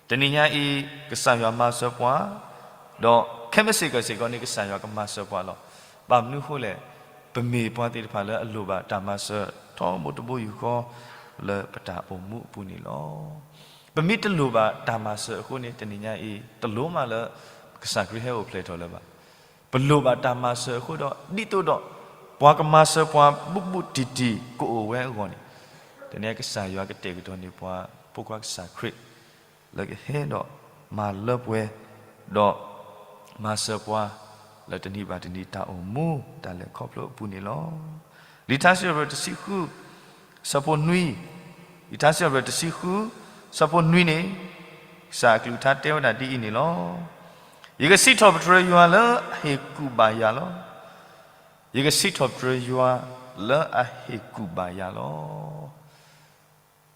တနံၤညါအံၤ ကစၢ်ယွၤမၤစၢၤပှၤ, ဒီးခဲမုၢ်ဆ့ၣ်ကီၢ်စ့ၢ်ကီးန့ၣ် ကစၢ်ယွၤကမၤစၢၤပှၤလီၤ. ဘၣ်မနုၤအဃိလဲၣ်, ပမ့ၢ်ပှၤသ့ၣ်တဖၣ်လၢအလိၣ်ဘၣ်တၢ်မၤစၢၤ ထီဘိတဘိယူၢ်ဃီ လၢပတၢ်အိၣ်မူအပူၤန့ၣ်လီၤ. ပမ့ၢ်တလိၣ်ဘၣ်တၢ်မၤစၢၤအဃိန့ၣ် တနံၤညါအံၤ တလိၣ်မးလၢ ကစၢ်ခရံာ်ဟဲအိၣ်ဖျဲၣ်ထီၣ်လၢၤဘၣ်. ပလိၣ်ဘၣ်တၢ်မၤစၢၤအဃိဒီး ဒ်သိးဒီး ပှၤကမၤစၢၤပှၤဘူးဘူးတံၢ်တံၢ်ကအိၣ်ဝဲအဂီၢ်န့ၣ်, တနံၤညါကစၢ်ယွၤကတဲာ်ကတီၤန့ၢ်ပှၤ ဖိခွါကစၢ်ခရံာ် လၢကဟဲဒီးမၤလၢပှဲၤ, ဒီးမၤစၢၤပှၤ လၢတနံၤဘၣ်တနံၤတၢ်အိၣ်မူ တၢ်လဲၤခီဖျိအပူၤန့ၣ်လီၤ. လံာ်ထါစံးထီၣ်ပတြၢၤတဆံဃု ဆၢဖိနွံ, လံာ်ထါစံးထီၣ်ပတြၢၤတဆံဃု ဆၢဖိနွံန့ၣ်, ကစၢ်အကလုၢ်ကထါတဲဝဲဒၣ်ဒ်အံၤန့ၣ်လီၤ. ယကစံးထီၣ်ပတြၢၤယွၤလၢအဟ့ၣ်ကူၣ်ဘၣ်ယၤလီၤ. ယကစံးထီၣ်ပတြၢၤယွၤလၢအဟ့ၣ်ကူၣ်ဘၣ်ယၤလီၤ.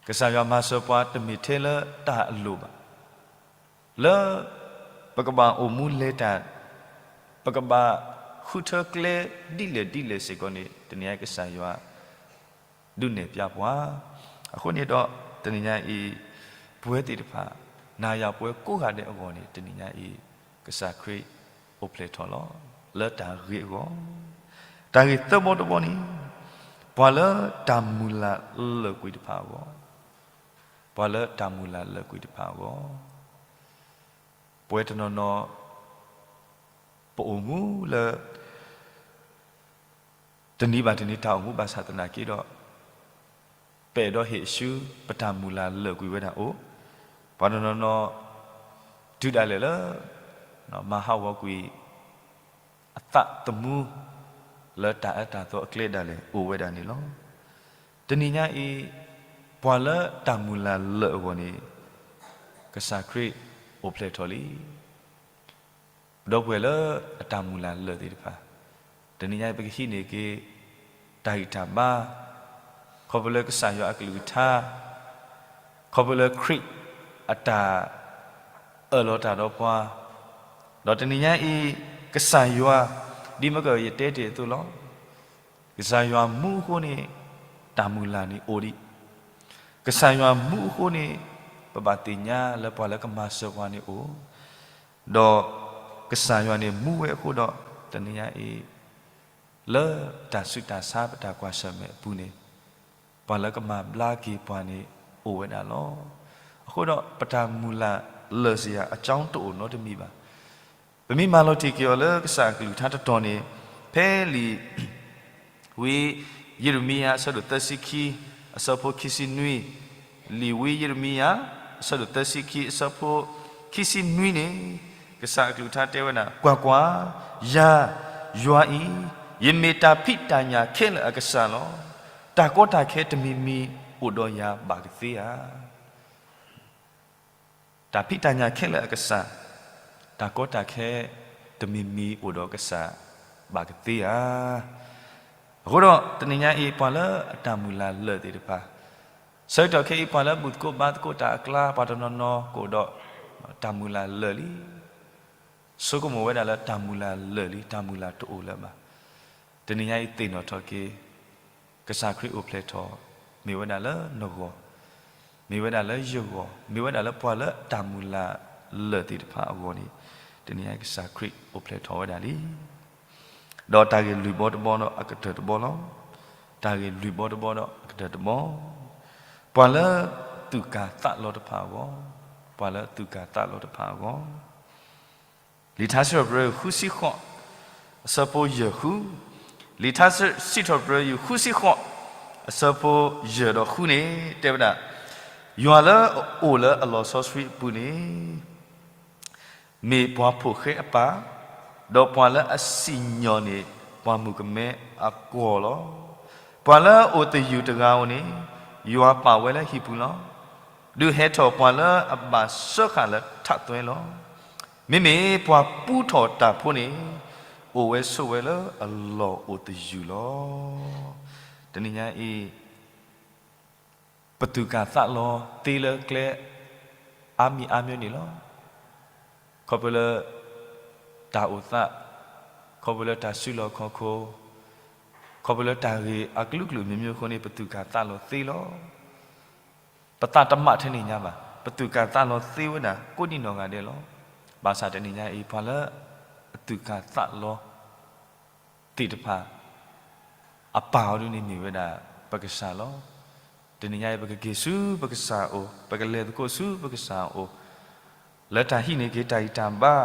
ကစၢ်ယွၤမၤစၢၤပှၤတမ့ၢ်ထဲလၢတၢ်အလိၣ်ဘၣ်, လၢပကဘၣ်အိၣ်မူလဲၤတၢ်, ပကဘၣ်ဃုထၢကျဲဒ်လဲၣ်ဒ်လဲၣ်စ့ၢ်ကီးန့ၣ် တနံၤညါကစၢ်ယွၤ ဒုးနဲၣ်ပျၢ်ပှၤ. အဃိန့ၣ်ဒီး တနံၤညါအံၤ ပဝဲသ့ၣ်တဖၣ် နၤယၤပဝဲကိးဂၤဒဲးအဂီၢ်န့ၣ် တနံၤညါအံၤ ကစၢ်ခရံာ်အိၣ်ဖျဲၣ်ထီၣ်လီၤ. လၢတၢ်ဂ့ၤအဂီၢ်, တၢ်ဂ့ၢ်သၢဘီတဘီန့ၣ်, ပှၤလၢတၢ်မုၢ်လၢ်လၢာ်ကွံာ်တဖၣ်အဂီၢ်, ပှၤလၢတၢ်မုၢ်လၢ်လၢာ်ကွံာ်တဖၣ်အဂီၢ်, ပဝဲတနီၤနီၤ ပအိၣ်မူလၢ တနံၤဘၣ်တနံၤတၢ်အိၣ်မူဘၣ်ဆၣ်သနာ်က့ဒီး ပအဲၣ်ဒိးဟ့ၣ်အစု ပတၢ်မုၢ်လၢ်လၢာ်ကွံာ်ဝဲဒၣ်အိၣ်, ပှၤတနီၤနီၤ တုၤဒၣ်လဲာ်လၢ မၤဟးဂီၤကွံာ် အသးသမူ လၢတၢ်အၢတၢ်သီအကျဲဒၣ်လဲာ်အိၣ်ဝဲဒၣ်န့ၣ်လီၤ. တနံၤညါအံၤ ပှၤလၢတၢ်မုၢ်လၢ်လၢာ်အဂီၢ်န့ၣ် ကစၢ်ခရံာ်အိၣ်ဖျဲၣ်ထီၣ်လံ. ဒီပုၢ်ဝဲၢ်လၢအတၢ်မုၢ်လၢ်လၢာ်သ့ၣ်တဖၣ်, တနံၤညါအံၤ ပကဟံးန့ၢ်က့ၤ တၢ်ဂံၢ်တၢ်ဘါ ခီဖျိလၢကစၢ်ယွၤအကလုၢ်ကထါ, ခီဖျိလၢခရံာ်အတၢ်အၢၣ်လီၤတၢ်ဒီးပှၤ, ဒီးတနံၤညါအံၤ ကစၢ်ယွၤ ဒ်မ့ၢ်ကယတဲတ့ၢ်အသိးလီၤ. ကစၢ်ယွၤမူအဃိန့ၣ် တၢ်မုၢ်လၢ်န့ၣ်အိၣ်ဒံး, ကစၢ်ယွၤမူအဃိန့ၣ် ပဘၣ်သ့ၣ်ညါလၢပှၤလၢကမၤစၢၤပှၤန့ၣ်အိၣ်, ဒီးကစၢ်ယွၤန့ၣ်မူဝဲအဃိဒီး တနံၤညါအံၤ လၢတၢ်ဆူးတၢ်ဆါပတၢ်ကွၢ်ဆၢၣ်မဲာ်အပူၤန့ၣ် ပှၤလၢကမၤဘျါက့ၤပှၤန့ၣ်အိၣ်ဝဲဒၣ်လီၤ. အဃိဒီးပတၢ်မုၢ်လၢ်လၢာ်စ့ၢ်ကီးအကၠီတအိၣ်နီတမံၤဘၣ်. ပမ့ၢ်မၤလီၤတံၢ်က့ၤအီၤလၢကစၢ်အကလုၢ်ကထါတတီၤန့ၣ်, ဖဲ ဖဲလံာ် ဝံယံးရမံယၤ အဆၢဒိၣ်သၢဆံခံ အဆၢဖိခံဆံနွံ, လံာ်ဝံယံးရမံယၤ အဆၢဒိၣ်သၢဆံခံ အဆၢဖိခံဆံနွံန့ၣ်, ကစၢ်အကလုၢ်ကထါတဲဝဲဒၣ်, ကွၢ်ကွၢ်, ယၤ, ယွၤအံၤ, ယမ့ၢ်တၢ်ဖံးတၢ်ညၣ်ခဲလၢာ်အကစၢ်လီၤ. တၢ်ကီတၢ်ခဲတမံၤမံၤအိၣ်ဒီးယၤဘၣ်ကသ့ဧါ. တၢ်ဖံးတၢ်ညၣ်ခဲလၢာ်အကစၢ်, တၢ်ကီတၢ်ခဲတမံၤမံၤအိၣ်ဒီးကစၢ်ဘၣ်ကသ့ဧါ. အဃိဒီးတနံၤညါအံၤ ပှၤလၢအတၢ်မုၢ်လၢ်လၢာ်သ့ၣ်တဖၣ်, ဆၢကတီၢ်ခဲအံၤ ပှၤလၢဘူၣ်သကိးဘါသကိးတၢ်အကျါ ပှၤတနီၤနီၤကအိၣ်ဒီး တၢ်မုၢ်လၢ်လၢာ်လံ. ဆိကမိၣ်ဝဲဒၣ်လၢတၢ်မုၢ်လၢ်လၢာ်လံ, တၢ်မုၢ်လၢ်တအိၣ်လၢၤဘၣ်. တနံၤညါအံၤသ့ၣ်နီၣ်ထီၣ်က့ၤ, ကစၢ်ခရံာ်အိၣ်ဖျဲၣ်ထီၣ်, မ့ၢ်ဝဲဒၣ်လၢနဂီၢ်, မ့ၢ်ဝဲဒၣ်လၢယဂီၢ်, မ့ၢ်ဝဲဒၣ်လၢပှၤလၢအတၢ်မုၢ်လၢ်လၢာ်သ့ၣ်တဖၣ်အဂီၢ်န့ၣ်, တနံၤညါအံၤကစၢ်ခရံာ်အိၣ်ဖျဲၣ်ထီၣ်ဝဲဒၣ်လံ. ဒီးတၢ်ဂ့ၢ်လွံၢ်ဘီတဘီဒီးအကတၢၢ်တဘီလီၤ. တၢ်ဂ့ၢ်လွံၢ်ဘီတဘီဒီးအကတၢၢ်တဘီ, ပှၤလၢသူၣ်ကၢ်သးလီၤတဖၣ်အဂီၢ်, ပှၤလၢသူၣ်ကၢ်သးလီၤတဖၣ်အဂီၢ် လံာ်ထါစံးထီၣ်ပတြၢၤ ဃုဆံဃိး, အဆၢဖိယဲၢ်ဃု, လံာ်ထါစံးထီၣ်ပတြၢၤ ဃုဆံဃိး, အဆၢဖိယဲၢ်ဒီးဃုန့ၣ် တဲဝဲဒၣ်, ယွၤလၢအအိၣ်လၢအလီၤဆီဆှံအပူၤန့ၣ် မ့ၢ်ပှၤဖိၣ်ဃဲအပၢ်, ဒီးပှၤလၢအစံၣ်ညီၣ်န့ၣ် ပှၤမုၣ်ကမဲအကီၢ်လီၤ. ပှၤလၢအအိၣ်သယုၢ်တဂၤဧိၤန့ၣ် ယွၤပာ်ဝဲလၢဟံၣ်ပူၤလီၤ. ဒုးဟဲထီၣ်ပှၤလၢအဘၣ်စၢဃာ်လၢထးသွဲလီၤ. မ့မ့ၢ်ပှၤပူထီၣ်တၢ်ဖိန့ၣ် အိၣ်ဝဲဆိးဝဲလၢအလီၢ်အိၣ်သယုၢ်လီၤ. တနံၤညါအံၤ ပသူၣ်ကၢ်သးလီၤသ့လၢကျဲအါမံၤအါမံၤန့ၣ်လီၤ. ခီဖျိလၢတၢ်အိၣ်သး, ခီဖျိလၢတၢ်စုလီၢ်ခီၣ်ခိၣ်, ခီဖျိလၢတၢ်ဂ့ၢ်အကလုာ်ကလုာ်မ့ၢ်မ့ၢ်အဃိန့ၣ် ပသူၣ်ကၢ်သးလီၤသ့လီၤ. ပသးတမးထဲန့ၣ်ညါဘၣ်, ပသူၣ်ကၢ်သးလီၤသ့ဝဲဒၣ်ကိးဒံနီၢ်ဂၤဒဲးလီၤ. ဘၣ်ဆၣ်တနံၤညါအံၤ ပှၤလၢအသူၣ်ကၢ်သးလီၤ သ့ၣ်တဖၣ် အပၢ်အီၤဒ်န့ၣ်မ့ၢ်ဝဲဒၣ်ပကစၢ်လီၤ. တနံၤညါအံၤ ပကက့ၤဆူပကစၢ်အအိၣ်, ပကလဲၤသကိးဆူပကစၢ်အအိၣ်, လၢတၢ်ဟံးန့ၢ်က့ၤတၢ်ဂံၢ်တၢ်ဘါ,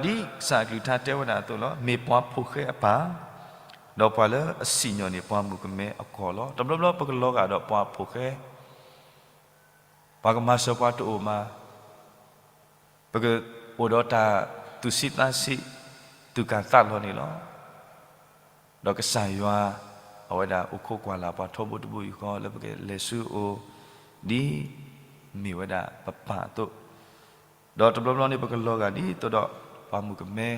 ဒီးဒ်ကစၢ်အကလုၢ်ကထါတဲဝဲဒၣ်အသိးလီၤ, မ့ၢ်ပှၤဖိၣ်ဃဲအပၢ်, ဒီးပှၤလၢအစံၣ်ညီၣ်န့ၣ် ပှၤမုၣ်ကမဲအကီၢ်လီၤ. တဘျီဘျီပကလီၤဂာ်ဒီးပှၤဖိၣ်ဃဲ ပှၤကမၤစၢၤပှၤတအိၣ်မး, ပကအိၣ်ဒီးတၢ်သူၣ်ဆံးသးဆံး, သူၣ်ကၢ်သးလီၤန့ၣ်လီၤ. ဒီးကစၢ်ယွၤ အဝဲဒၣ်အိၣ်ခိးကွၢ်လၢ်ပှၤထီဘိတဘိယူၢ်ဃီ လၢပကလဲၤဆူအအိၣ် ဒ်မ့ၢ်ဝဲဒၣ်ပပၢ်အသိး, ဒီးတဘျီဘျီန့ၣ် ပကလီၤဂာ်ဒ်သိးဒီးပှၤမုၣ်ကမဲ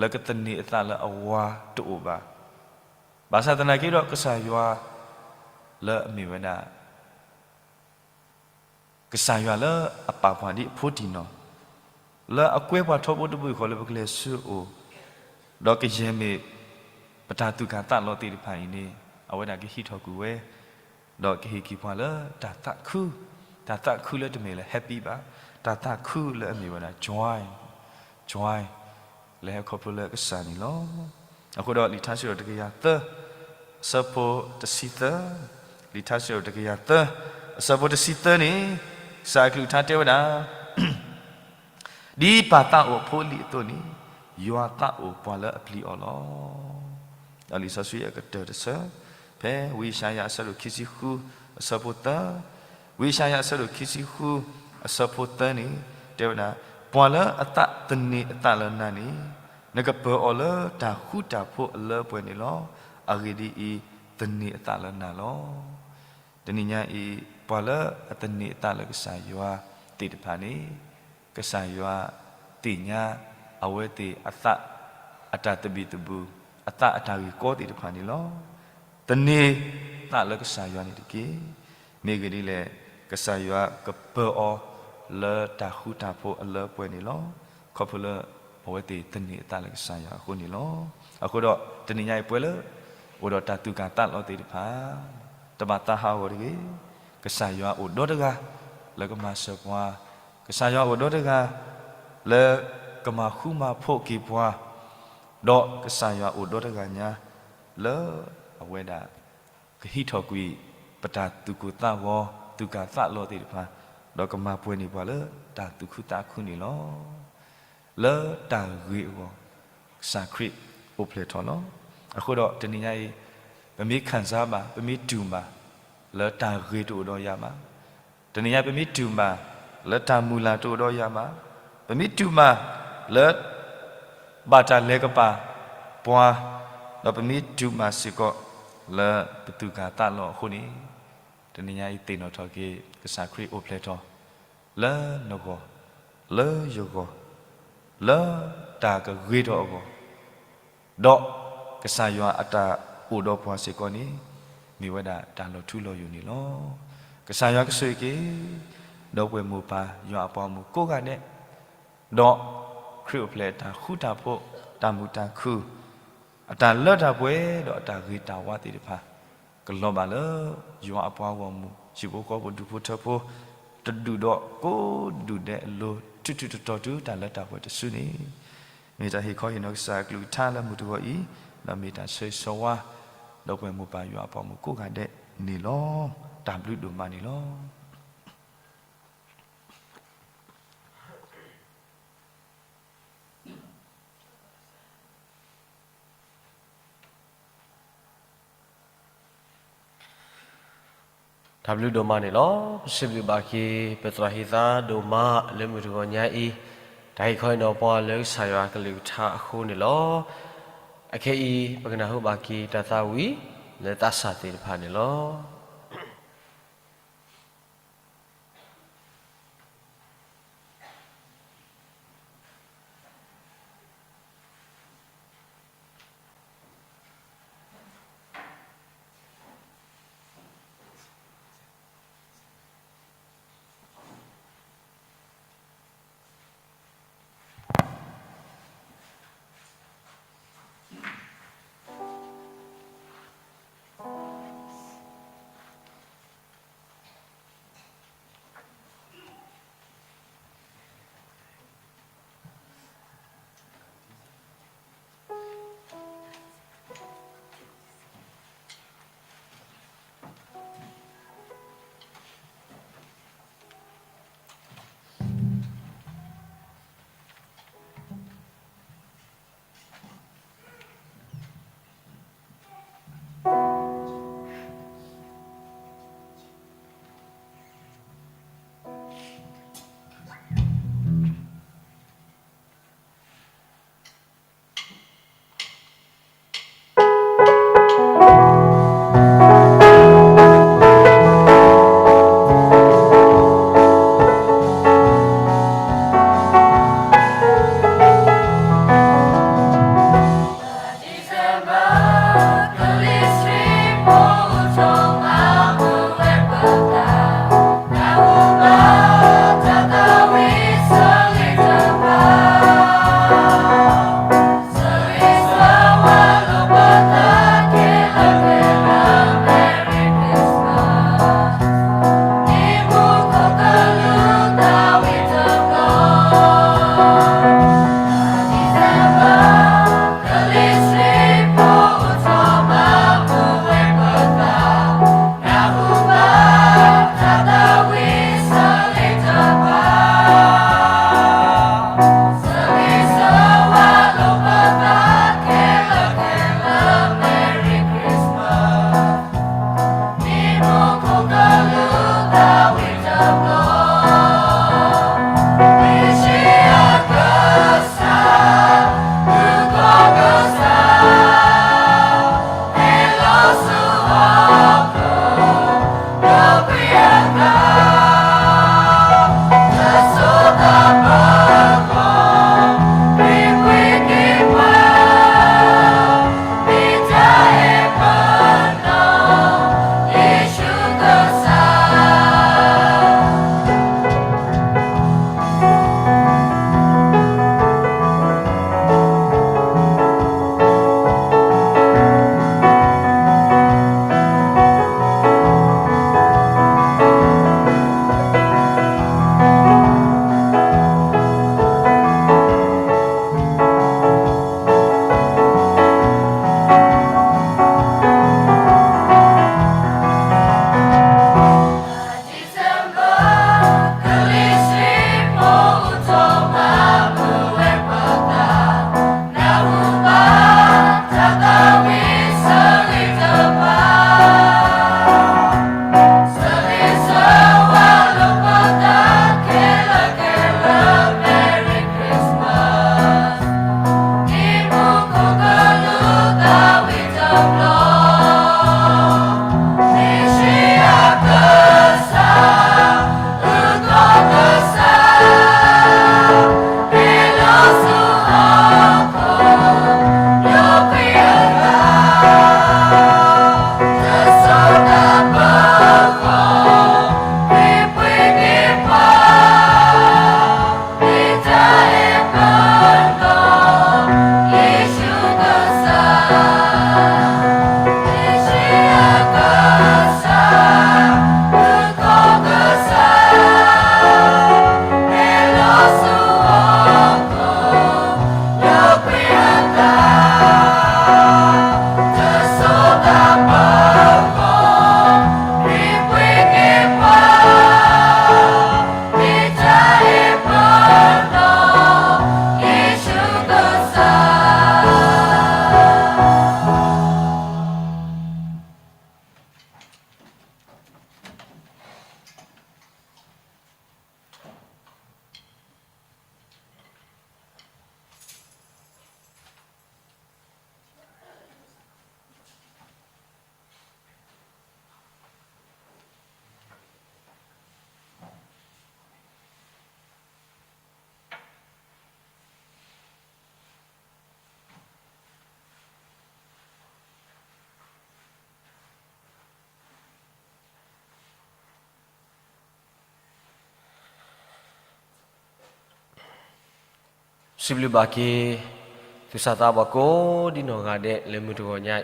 လၢကသန့ၤအသးလၢအဝၤတအိၣ်ဘၣ်. ဘၣ်ဆၣ်သနာ်က့ဒီး ကစၢ်ယွၤလၢအမ့ၢ်ဝဲဒၣ် ကစၢ်ယွၤလၢအပာ်ပှၤဒ်အဖိတံၢ်နီၢ်, လၢအကွဲပှၤထီဘိတဘိယူၢ်ဃီလၢပကလဲၤဆူအအိၣ်, ဒီးကယဲၢ်မ့ၢ်ပတၢ်သူၣ်ကၢ်သးလီၤသ့ၣ်တဖၣ်အံၤန့ၣ် အဝဲဒၣ်ကဟံးထီၣ်ကွံာ်ဝဲ, ဒီးကဟ့ၣ်က့ၤပှၤလၢတၢ်သးခု, တၢ်သးခုလၢတမ့ၢ်လၢ happy ဘၣ်, တၢ်သးခုလၢအမ့ၢ်ဝဲဒၣ် joy, joy လၢဟဲခီဖျိလၢကစၢ်န့ၣ်လီၤ. အဃိဒီးလံာ်ထါစံးထီၣ်တကယၤသၢ, အဆၢဖိတဆံသၢ, လံာ်ထါစံးထီၣ်တကယၤသၢ, အဆၢဖိတဆံသၢန့ၣ်, ကစၢ်အကလုၢ်ကထါတဲဝဲဒၣ် ဒ်ပၢ်သးအိၣ်အဖိအလံၤအသိးန့ၣ်, ယွၤသးအိၣ်ပှၤလၢအပျံၤအီၤလီၤ. ဒီးလံာ်စီဆှံအကတၢၢ်တဆၢ, ဖဲဝံယၡါယၤအဆၢဒိၣ်ခံဆံဃု, အဆၢဖိသၢ, ဝံယၡါယၤအဆၢဒိၣ်ခံဆံဃု, အဆၢဖိသၢန့ၣ်, တဲဝဲဒၣ်, ပှၤလၢအသးသန့ၤအသးလၢနၤန့ၣ်, နကပၢၤအီၤလၢတၢ်ဃူတၢ်ဖိးအလၢအပှဲၤန့ၣ်လီၤ. အဂ့ၢ်ဒ်အံၤ, သန့ၤအသးလၢနၤလီၤ. တနံၤညါအံၤ, ပှၤလၢအသန့ၤအသးလၢကစၢ်ယွၤသ့ၣ်တဖၣ်န့ၣ်, ကစၢ်ယွၤသ့ၣ်ညါအဝဲသ့ၣ်အသးအတၢ်သဘံၣ်သဘုၣ်, အသးအတၢ်ဂ့ၢ်ကီသ့ၣ်တဖၣ်န့ၣ်လီၤ. သန့ၤသးလၢကစၢ်ယွၤန့ၣ်တက့ၢ်. မ့ၢ်ဂ့ၢ်ဒ်လဲၣ်, ကစၢ်ယွၤကပၢၤအီၤလၢတၢ်ဃူတၢ်ဖိးအလၢအပှဲၤန့ၣ်လီၤ. ခီဖျိလၢအဝဲသ့ၣ်သန့ၤအသးလၢကစၢ်ယွၤအဃိန့ၣ်လီၤ. အဃိဒီးတနံၤညါအံၤပှၤလၢ အိၣ်ဒီးတၢ်သူၣ်ကၢ်သးလီၤသ့ၣ်တဖၣ်, တဘၣ်သးဟးဂီၤတဂ့ၤ. ကစၢ်ယွၤအိၣ်ဒီတဂၤလၢကမၤစၢၤပှၤ, ကစၢ်ယွၤအိၣ်ဒီတဂၤလၢကမၤဃူမၤဖိးက့ၤပှၤ, ဒီးကစၢ်ယွၤအိၣ်ဒီတဂၤညါလၢအဝဲဒၣ် ကဟံးထီၣ်ကွံာ်ပတၢ်သူၣ်ကိၢ်သးဂီၤ သူၣ်ကၢ်သးလီၤသ့ၣ်တဖၣ်, ဒီးကမၤပှဲၤန့ၢ်ပှၤလၢတၢ်သူၣ်ခုသးခုန့ၣ်လီၤ. လၢတၢ်ဂ့ၢ်အဂီၢ်, ကစၢ်ခရံာ် အိၣ်ဖျဲၣ်ထီၣ်လီၤ. အဃိဒီးတနံၤညါအံၤ ပမ့ၢ်ခံစားဘၣ်, ပမ့ၢ်တူၢ်ဘၣ် လၢတၢ်ဂ့ၤတအိၣ်ဒီးယၤဘၣ်. တနံၤညါပမ့ၢ်တူၢ်ဘၣ် လၢတၢ်မုၢ်လၢ်တအိၣ်ဒီးယၤဘၣ်. ပမ့ၢ်တူၢ်ဘၣ် လၢ ဘၣ်တၢ်လဲၤကပၤပှၤ, ဒီးပမ့ၢ်တူၢ်ဘၣ်စ့ၢ်ကီး လၢပသူၣ်ကၢ်သးလီၤအဃိန့ၣ်, တနံၤညါအံၤသ့ၣ်နီၣ်ထီၣ်က့ၤ ကစၢ်ခရံာ်အိၣ်ဖျဲၣ်ထီၣ် လၢနဂီၢ်, လၢယဂီၢ်, လၢတၢ်ကဂ့ၤထီၣ်အဂီၢ်, ဒီးကစၢ်ယွၤအတၢ်အိၣ်ဒီးပှၤစ့ၢ်ကီးန့ၣ် မ့ၢ်ဝဲဒၣ်တၢ်လီၤထူလီၤယိာ်န့ၣ်လီၤ. ကစၢ်ယွၤကဆိၣ်ဂ့ၤက့ၤ ဒီပုၢ်ဝဲၢ်မိၢ်ပၢ်ယွၤအပှၤဂီၢ်မုၢ်ကိးဂၤဒဲး, ဒီးခရံာ်အိၣ်ဖျဲၣ်အတၢ်ဃူတၢ်ဖိး, တၢ်မုာ်တၢ်ခုၣ်, အတၢ်လၢတၢ်ပှဲၤဒီးအတၢ်ဂ့ၤတၢ်ဝါသ့ၣ်တဖၣ် ကလီၤဘၣ်လၢ ယွၤအပှၤဂီၢ်မုၢ် ဟံၣ်ဖိဃီဖိဒူၣ်ဖိထၢဖိ တဒူၣ်ဒီးကိးဒူၣ်ဒဲးအလိၤ ထူးထူးတီၤတီၤတုၤတၢ်လၢတၢ်ပှဲၤတစုန့ၣ်, မ့ၢ်တၢ်ဟ့ၣ်ခီဟ့ၣ်နီၤကစၢ်အကလုၢ်ကထါလၢမုၢ်တဂီၤအံၤ, ဒီးမ့ၢ်တၢ်ဆၢဂ့ၤဆၢဝါ ဒီပုၢ်ဝဲၢ်မိၢ်ပၢ်ယွၤအပှၤဂီၢ်မုၢ်ကိးဂၤဒဲးန့ၣ်လီၤ. တၢ်ဘျုးဒိၣ်မးန့ၣ်လီၤ. တၢ်ဘျုးဒိၣ်မးန့ၣ်လီၤ. ပစံးဘျုးဘၣ်က့ၤ ပသရၣ်ဟံသါဒိၣ်မးလၢမုၢ်တဂီၤညါအံၤ, တၢ်ဟ့ၣ်ခီဟ့ၣ်နီၤပှၤလၢကစၢ်ယွၤအကလုၢ်ကထါအဃိန့ၣ်လီၤ. အခဲအံၤ ပကနၢ်ဟူဘၣ်က့ၤတၢ်သးဝံၣ်လၢသးစၢ်သ့ၣ်တဖၣ်န့ၣ်လီၤ. စံးဘျုးဘၣ်က့ၤ သူၣ်စၢ်သးဘီၣ်ကိးဒ်နီၢ်ဂၤဒဲး လၢမုၢ်တဂီၤညါ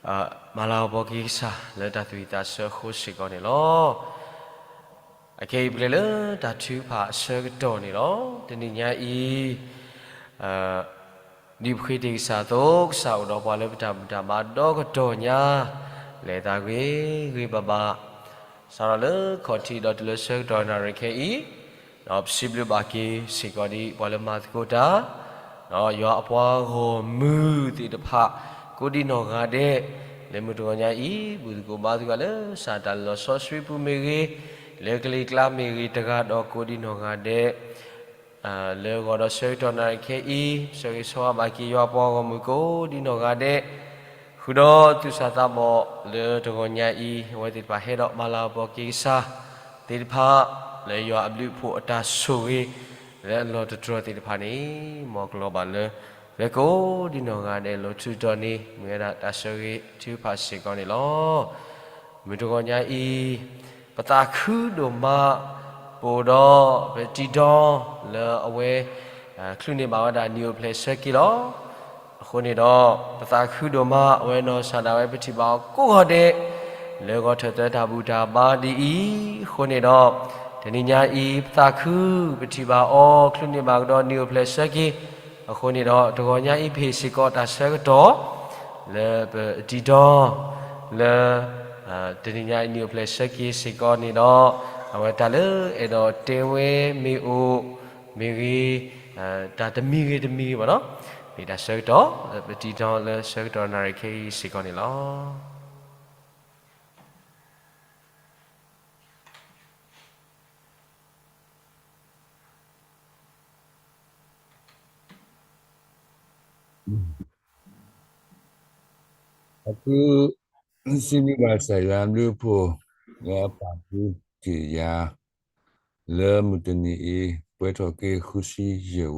အံၤ မၤလၤကပီၤက့ၤကစၢ်လၢတၢ်သူၣ်ဝံၣ်သးဆၢအဃိစ့ၢ်ကီးန့ၣ်လီၤ. အခဲအံၤပကလဲၤလၢတၢ်ထုကဖၣ်အဆၢကတီၢ်န့ၣ်လီၤ. တနံၤညါအံၤ ဒ်ပဃ့တ့ၢ်ကစၢ်အသိး ကစၢ်အိၣ်ဒီးပှၤလၢပတၢ်ဘူၣ်တၢ်ဘါဒီကတီၢ်ညါ လဲၤသးဂ့ၤဂ့ၤဘၣ်ဘၣ် စးထီၣ်လၢခီၣ်ထံးဒီးတုၤလၢဆၢကတီၢ်နၣ်ရံၣ်ခဲအံၤ, ဒီးပစံးဘျုးဘၣ်က့ၤစ့ၢ်ကီးဒ်ပှၤလၢမၤသကိးတၢ် ယွၤအပှၤဂီၢ်မုၢ်သ့ၣ်တဖၣ် ကိးဒ်နီၢ်ဂၤဒဲး လၢမုၢ်တဂီၤညါအံၤ ဘူၣ်သကိးဘါသကိးလၢစးတၢ်လီၤဆီဆှံပူၤမ့ၢ်ဂ့ၤ, လၢကလံၤကျါမ့ၢ်ဂ့ၤ တဂၤဒီးကိးဒ်နီၢ်ဂၤဒဲး လၢဂီၤဒီးဆၢကတီၢ်နၣ်ရံၣ်ခဲအံၤ ဆၢဂ့ၤဆၢဝါဘၣ်က့ၤယွၤအပှၤဂီၢ်မုၢ်ကိးဒ်နီၢ်ဂၤဒဲး, ဃုာ်ဒီးသူၣ်စၢ်သးဘီၣ်လၢတဂီၤညါအံၤ အဝဲသ့ၣ်တဖၣ်ဟဲဒီးမၤလၤကပီၤက့ၤကစၢ်သ့ၣ်တဖၣ် လၢယွၤအဘျုးအဖှိၣ်အတၢ်ဆိၣ်ဂ့ၤ လၢအလီၢ်တတြီၤသ့ၣ်တဖၣ်န့ၣ် မ်ကလီၤဘၣ်လၢ လၢကိးဒ်နီၢ်ဂၤဒဲးလီၤထူလီၤယိာ်န့ၣ် မ့ၢ်ဝဲဒၣ်တၢ်ဆၢဂ့ၤထုကဖၣ်စ့ၢ်ကီးန့ၣ်လီၤ. မုၢ်တဂီၤညါအံၤ ပသးခုဒိၣ်မး ပအိၣ်ဒီးပတံၤဒီလၢအဝဲ ချုးန့ၢ်ဘၣ်ဝဲဒၣ်နံၣ်အိၣ်ဖျဲၣ်ဆၢက့ၤလီၤ. အဃိန့ၣ်ဒီး ပသးခုဒိၣ်မး အဝဲနီၢ်စၢ်ဒၣ်ဝဲပထံၣ်ဘၣ်အီၤကိးဂီၤဒဲး လၢဂီၤထၢၣ်သၢတၢ်ဘူၣ်တၢ်ဘါဒ်အံၤ, အဃိန့ၣ်ဒီး တနံၤညါအံၤ ပသးခု ပထံၣ်ဘၣ်အီၤ ချုးန့ၢ်ဘၣ်ကဒီးနံၣ်အိၣ်ဖျဲၣ်ဆၢက့ၤ, အဃိန့ၣ်ဒီး တဂီၤညါအံၤပဟ့ၣ်စ့ၢ်ကီးတၢ်ဆၢကတီၢ် လၢပတံၤဒီ လၢ တနံၤညါအံၤနံၣ်အိၣ်ဖျဲၣ်ဆၢက့ၤစ့ၢ်ကီးန့ၣ်ဒီး အဝဲတၢ်လၢအဲၣ်ဒိးတဲဝဲမ့ၢ်အိၣ် မ့ၢ်ဂ့ၤ တၢ်တမံၤဂ့ၤတမံၤဂ့ၤဘၣ်နီၤ, မ့ၢ်တၢ်ဆၢကတီၢ် လၢပတံၤဒီလၢဆၢကတီၢ်နၣ်ရံၣ်ခဲအံၤစ့ၢ်ကီးန့ၣ်လီၤ. အဃိ စံးဘျုးဘၣ်ကစၢ်ယွၤအဘျုးအဖှိၣ် လၢအပာ်ဒိၣ်က့ၤယၤ လၢမုၢ်တနံၤအံၤ ပှဲၤထီၣ်က့ၤဃုဆံယဲၢ်ဂီၤတ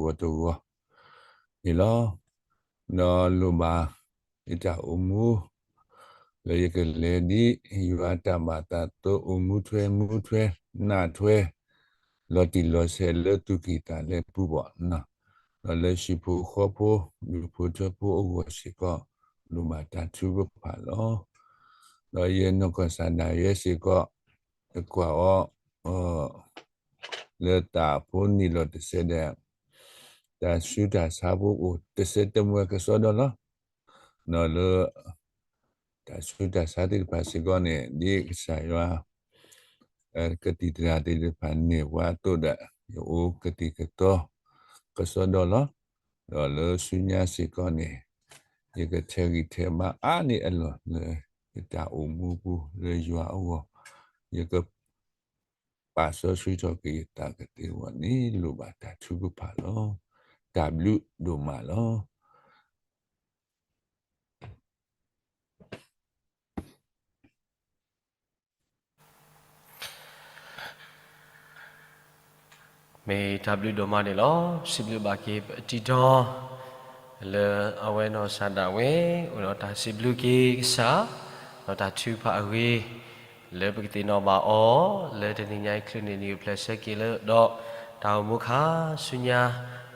ဂီၤန့ၣ်လီၤ. ဒီးလိၣ်ဘၣ် ယတၢ်အိၣ်မူ လၢယကလဲၤဒ်ယွၤအတၢ်ဘၣ်သးအသိး အိၣ်မူထွဲမူထွဲ နးထွဲ လီၤတံၢ်လီၤဆဲးလၢသူၣ်ကံၢ်သးလဲပူၤဘၣ်, ဒီးလၢဟံၣ်ဖိဃီဖိ ဒူၣ်ဖိထၢဖိအဂီၢ်စ့ၢ်ကီး လိၣ်ဘၣ်တၢ်ထုကဖၣ်လီၤ. ဒီးယနီၢ်ကစၢ်ဒၣ်ယဲစ့ၢ်ကီး ယကွၢ်အီၤ လၢသးဖိနံၣ်လီၤတစဲးဒီး တၢ်ဆူးတၢ်ဆါဖိအိၣ်တစဲးတမှဲၤကစီဒီလီၤ. ဒီးလၢ တၢ်ဆူးတၢ်ဆါသ့ၣ်တဖၣ်စ့ၢ်ကီးန့ၣ် ဒ်ကစၢ်ယွၤ ကသံၣ်သရၣ်သ့ၣ်တဖၣ်န့ၢ်ပှၤအသိးဒီး ယအိၣ်ကသံၣ်ကသီကစီဒီလီၤ. ဒီးလၢဆူညါစ့ၢ်ကီးန့ၣ် ယကထဲးဂံၢ်ထဲးဘါအါန့ၢ်အလီၢ်လၢ ယတၢ်အိၣ်မူပူၤလၢယွၤအဂီၢ် ယက ပာ်စီဆှံထီၣ်က့ၤယသးကသ့အဂီၢ်န့ၣ် လိၣ်ဘၣ်တၢ်ထုကဖၣ်လီၤ. တၢ်ဘျုးဒိၣ်မးလီၤ. မ့ၢ်တၢ်ဘျုးဒိၣ်မးန့ၣ်လီၤ. စံးဘျုးဘၣ်က့ၤပတံၤဒီ လၢအဝဲနီၢ်စၢ်ဒၣ်ဝဲ အိၣ်ဒီးတၢ်စံးဘျုးက့ၤကစၢ် ဒီးတၢ်ထုကဖၣ်အဂ့ၢ် လၢပကသ့ၣ်နီၣ်ဘၣ်အီၤ လၢတနံၤညါအံၤချုးန့ၢ်နံၣ်အိၣ်ဖျဲၣ်ဆၢက့ၤလၢ ဒီးတၢ်အိၣ်မူခါဆူညါ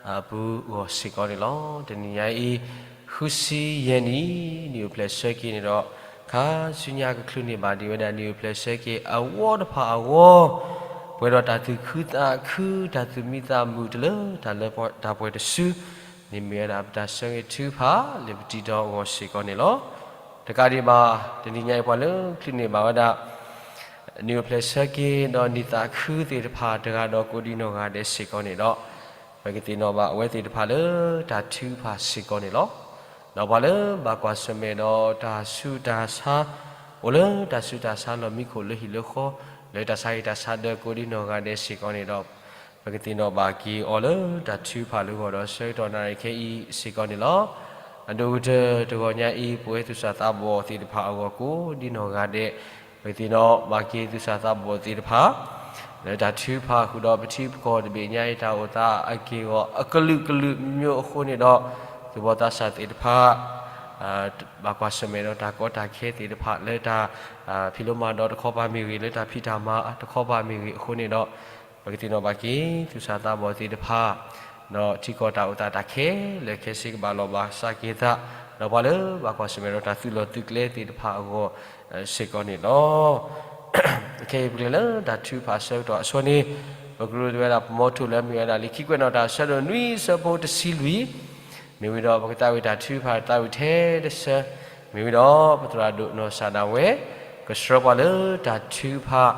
အပူၤအဂီၢ်စ့ၢ်ကီးန့ၣ်လီၤ. တနံၤညါအံၤ ဃုဆံယဲၢ်နံၣ် နံၣ်အိၣ်ဖျဲၣ်ဆၢက့ၤန့ၣ်ဒီး ခါဆူညါကချုးန့ၢ်ဘၣ်ဒံးဝဲဒၣ်နံၣ်အိၣ်ဖျဲၣ်ဆၢက့ၤအဝီတဖၣ်အဂီၢ် ပှဲၤဒီးတၢ်သူၣ်ခုသးခု တၢ်သူၣ်မံသးမုာ်တလၢတၢ်လၢတၢ်ပှဲၤတစု န့ၣ်မ့ၢ်ဝဲဒၣ်ပတၢ်ဆၢဂ့ၤထုကဖၣ် လၢပတံၤဒီအဂီၢ်စ့ၢ်ကီးန့ၣ်လီၤ. တကးဒံးဘၣ် တနံၤညါအံၤပှၤလၢချုးန့ၢ်ဘၣ်ဝဲဒၣ် နံၣ်အိၣ်ဖျဲၣ်ဆၢက့ၤ ဒီးနံၣ်သးခုသ့ၣ်တဖၣ်တဂၤဒီးကိးဒံနီၢ်ဂၤဒဲးစ့ၢ်ကီးန့ၣ်ဒီး ပကသ့ၣ်နီၣ်ဘၣ်အဝဲသ့ၣ်တဖၣ်လၢတၢ်ထုကဖၣ်စ့ၢ်ကီးန့ၣ်လီၤ. ဒီးပှၤလၢဘၣ်ကွၢ်ဆၢၣ်မဲာ်ဒီးတၢ်ဆူးတၢ်ဆါ အိၣ်လၢတၢ်ဆူးတၢ်ဆါလီၢ်မံခိၣ်လၢဟံၣ်လၢဃီ လၢတၢ်ဆါဟံၣ်တၢ်ဆါဒၢကိးဒံနီၢ်ဂၤဒဲးစ့ၢ်ကီးန့ၣ်ဒီး ပကသ့ၣ်နီၣ်ဘၣ်က့ၤအီၤလၢတၢ်ထုကဖၣ်လၢဂီၤဒီးဆၢကတီၢ်နၣ်ရံၣ်ခဲအံၤစ့ၢ်ကီးန့ၣ်လီၤ. အဒိၣ်ကတၢၢ်တဂီၤညါအံၤ ပဝဲသူၣ်စၢ်သးဘီၣ်သ့ၣ်တဖၣ်အဂီၢ်ကိးဒံနီၢ်ဂၤဒဲး ပကသ့ၣ်နီၣ်ဘၣ်က့ၤသူၣ်စၢ်သးဘီၣ်သ့ၣ်တဖၣ် လၢတၢ်ထုကဖၣ်ဃုာ်ဒီးပထံပကီၢ်တဘ့ၣ်ညါအံၤတၢ်အိၣ်သးအက့ၢ်အဂီၤအကလုာ်ကလုာ်မံၤမံၤအဃိန့ၣ်ဒီး သူၣ်ဘီၣ်သးစၢ်သ့ၣ်တဖၣ် ဘၣ်ကွၢ်ဆၢၣ်မဲာ်ဒီးတၢ်ကီတၢ်ခဲသ့ၣ်တဖၣ် လၢတၢ်ဖံးလိမၤဒိးတခီပၤမ့ၢ်ဂ့ၤ လၢတၢ်ဖံးတၢ်မၤတခီပၤမ့ၢ်ဂ့ၤအဃိန့ၣ်ဒီး ပကသ့ၣ်နီၣ်ဘၣ်က့ၤ သူၣ်စၢ်သးဘီၣ်သ့ၣ်တဖၣ် ဒီးထံကီၢ်တၢ်အိၣ်သးတၢ်ခဲလၢာ်ခဲဆ့ကဘၣ်လီၤဘၣ်စးက့ၤသး, ဒီးပှၤလၢဘၣ်ကွၢ်ဆၢၣ်မဲာ်ဒီးတၢ်သုးလီၢ်သုးကျဲသ့ၣ်တဖၣ်အဂီၢ်စ့ၢ်ကီးန့ၣ်လီၤ. ခဲအံၤပကလဲၤလၢတၢ်ထုကဖၣ်အဆၢကတီၢ်အဆိန့ၣ်, ပကရူၢ်ကဝဲဒၣ်ပမီထိၣ်လၢမ့ၢ်ဝဲဒၣ်လံာ်ခံကွဲးနီၣ်တၢ်အဆၢဒိၣ်နွံအဆၢဖိတဆံလွံၢ်, မ့ၢ်ဝံၤဒီးပကသးဝံၣ်တၢ်ထုကဖၣ်သးဝံၣ်ထဲတဆၢ, မ့ၢ်ဝံၤဒီးပသရၣ်ဒိၣ်နီၢ်စၢ်ဒၣ်ဝဲ ကဆှၢပှၤလၢတၢ်ထုကဖၣ်,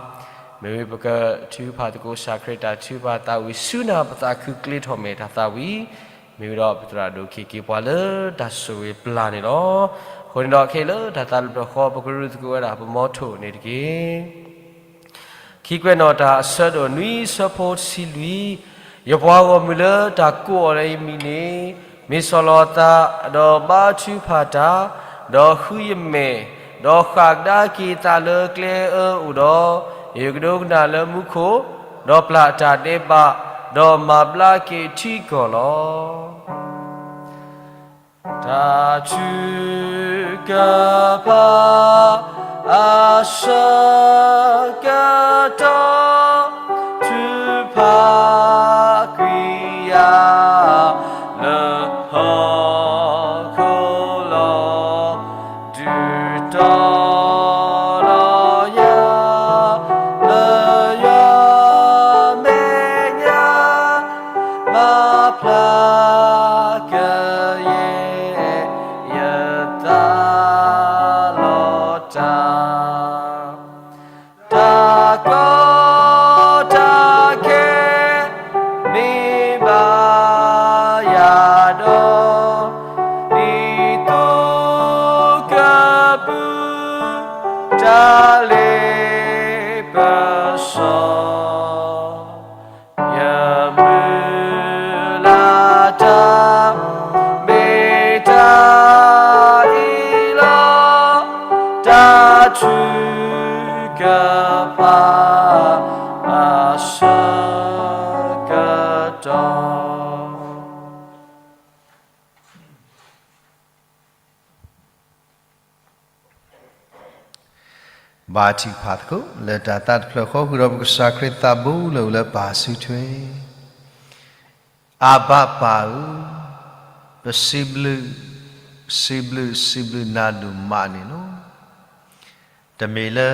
မ့ၢ်ဝံၤပကထုကဖၣ်သကိးကစၢ်ခရံာ်တၢ်ထုကဖၣ်သးဝံၣ်ဆူနၢ် ပသးခုကျ့ထီၣ်မဲာ်တၢ်သးဝံၣ်, မ့ၢ်ဝံၤဒီးပသရၣ်ဒိၣ်ခ့ၣ်က့ၤပှၤလၢတၢ်ဆိၣ်ဂ့ၤပျၢ်န့ၣ်လီၤ. အဃိန့ၣ်ဒီးခဲအံၤလၢတၢ်သးတဖျၢၣ်ဃီ ပကရူၢ်သကိးဝဲဒၣ်ပမီထိၣ်န့ၣ်တက့ၢ်. ခံကွဲးနီၣ်တၢ်အဆၢဒိၣ်နွံအဆၢဖိတဆံလွံၢ်, ယပှၤဂီၢ်မုၢ်လၢတၢ်ကိးအီၤလၢယမံၤန့ၣ်, မ့ၢ်ဆီၣ်လီၤအသး, ဒီးဘါထုကဖၣ်တၢ်, ဒီးဃုယမဲာ်, ဒီးဃၣ်ကဒါက့ၤအသးလၢကျဲအၢအိၣ်ဒီး, ယကဒိကနၣ်လၢမူခိၣ်, ဒီးပျၢ်အတၢ်ဒဲးဘး, ဒီးမၤဘျါက့ၤထံကီၢ်လီၤ. တၢ်ထုကဖၣ် အဆၢကတီၢ် ထုကဖၣ်ကွံာ်ယၤ လၢဟီၣ်ခိၣ်လီၤ. ဒုးတီၤလီၤယၤ လၢယွၤမဲာ်ညါ မၤဖျါကယဲၢ် ယသးလီၤတၢ်, တၢ်ကီတၢ်ခဲ မ့ၢ်ဘၣ်ယၤဒီး ဒ်သိးကပူၤ တၢ်လ့ပစီ ယမုၢ်လၢ်တၢ် မ့ၢ်တၢ်အံၤလီၤ. တၢ်ထုကဖၣ် အဆၢကတီၢ် ဘါထုကဖၣ်သကိး လၢတၢ်သးတဖျၢၣ်ဃီ ဃုာ်ဒီးပကစၢ်ခရံာ်သးဘိလၢအိၣ်လၢပၢ်စုထွဲ, အၢ်ဘၣ်ပၢ်ဧၢ, ပစံးဘျုး, ပစံးဘျုး, စံးဘျုးနၤဒိၣ်မးန့ၣ်လီၤ. တမ့ၢ်လၢ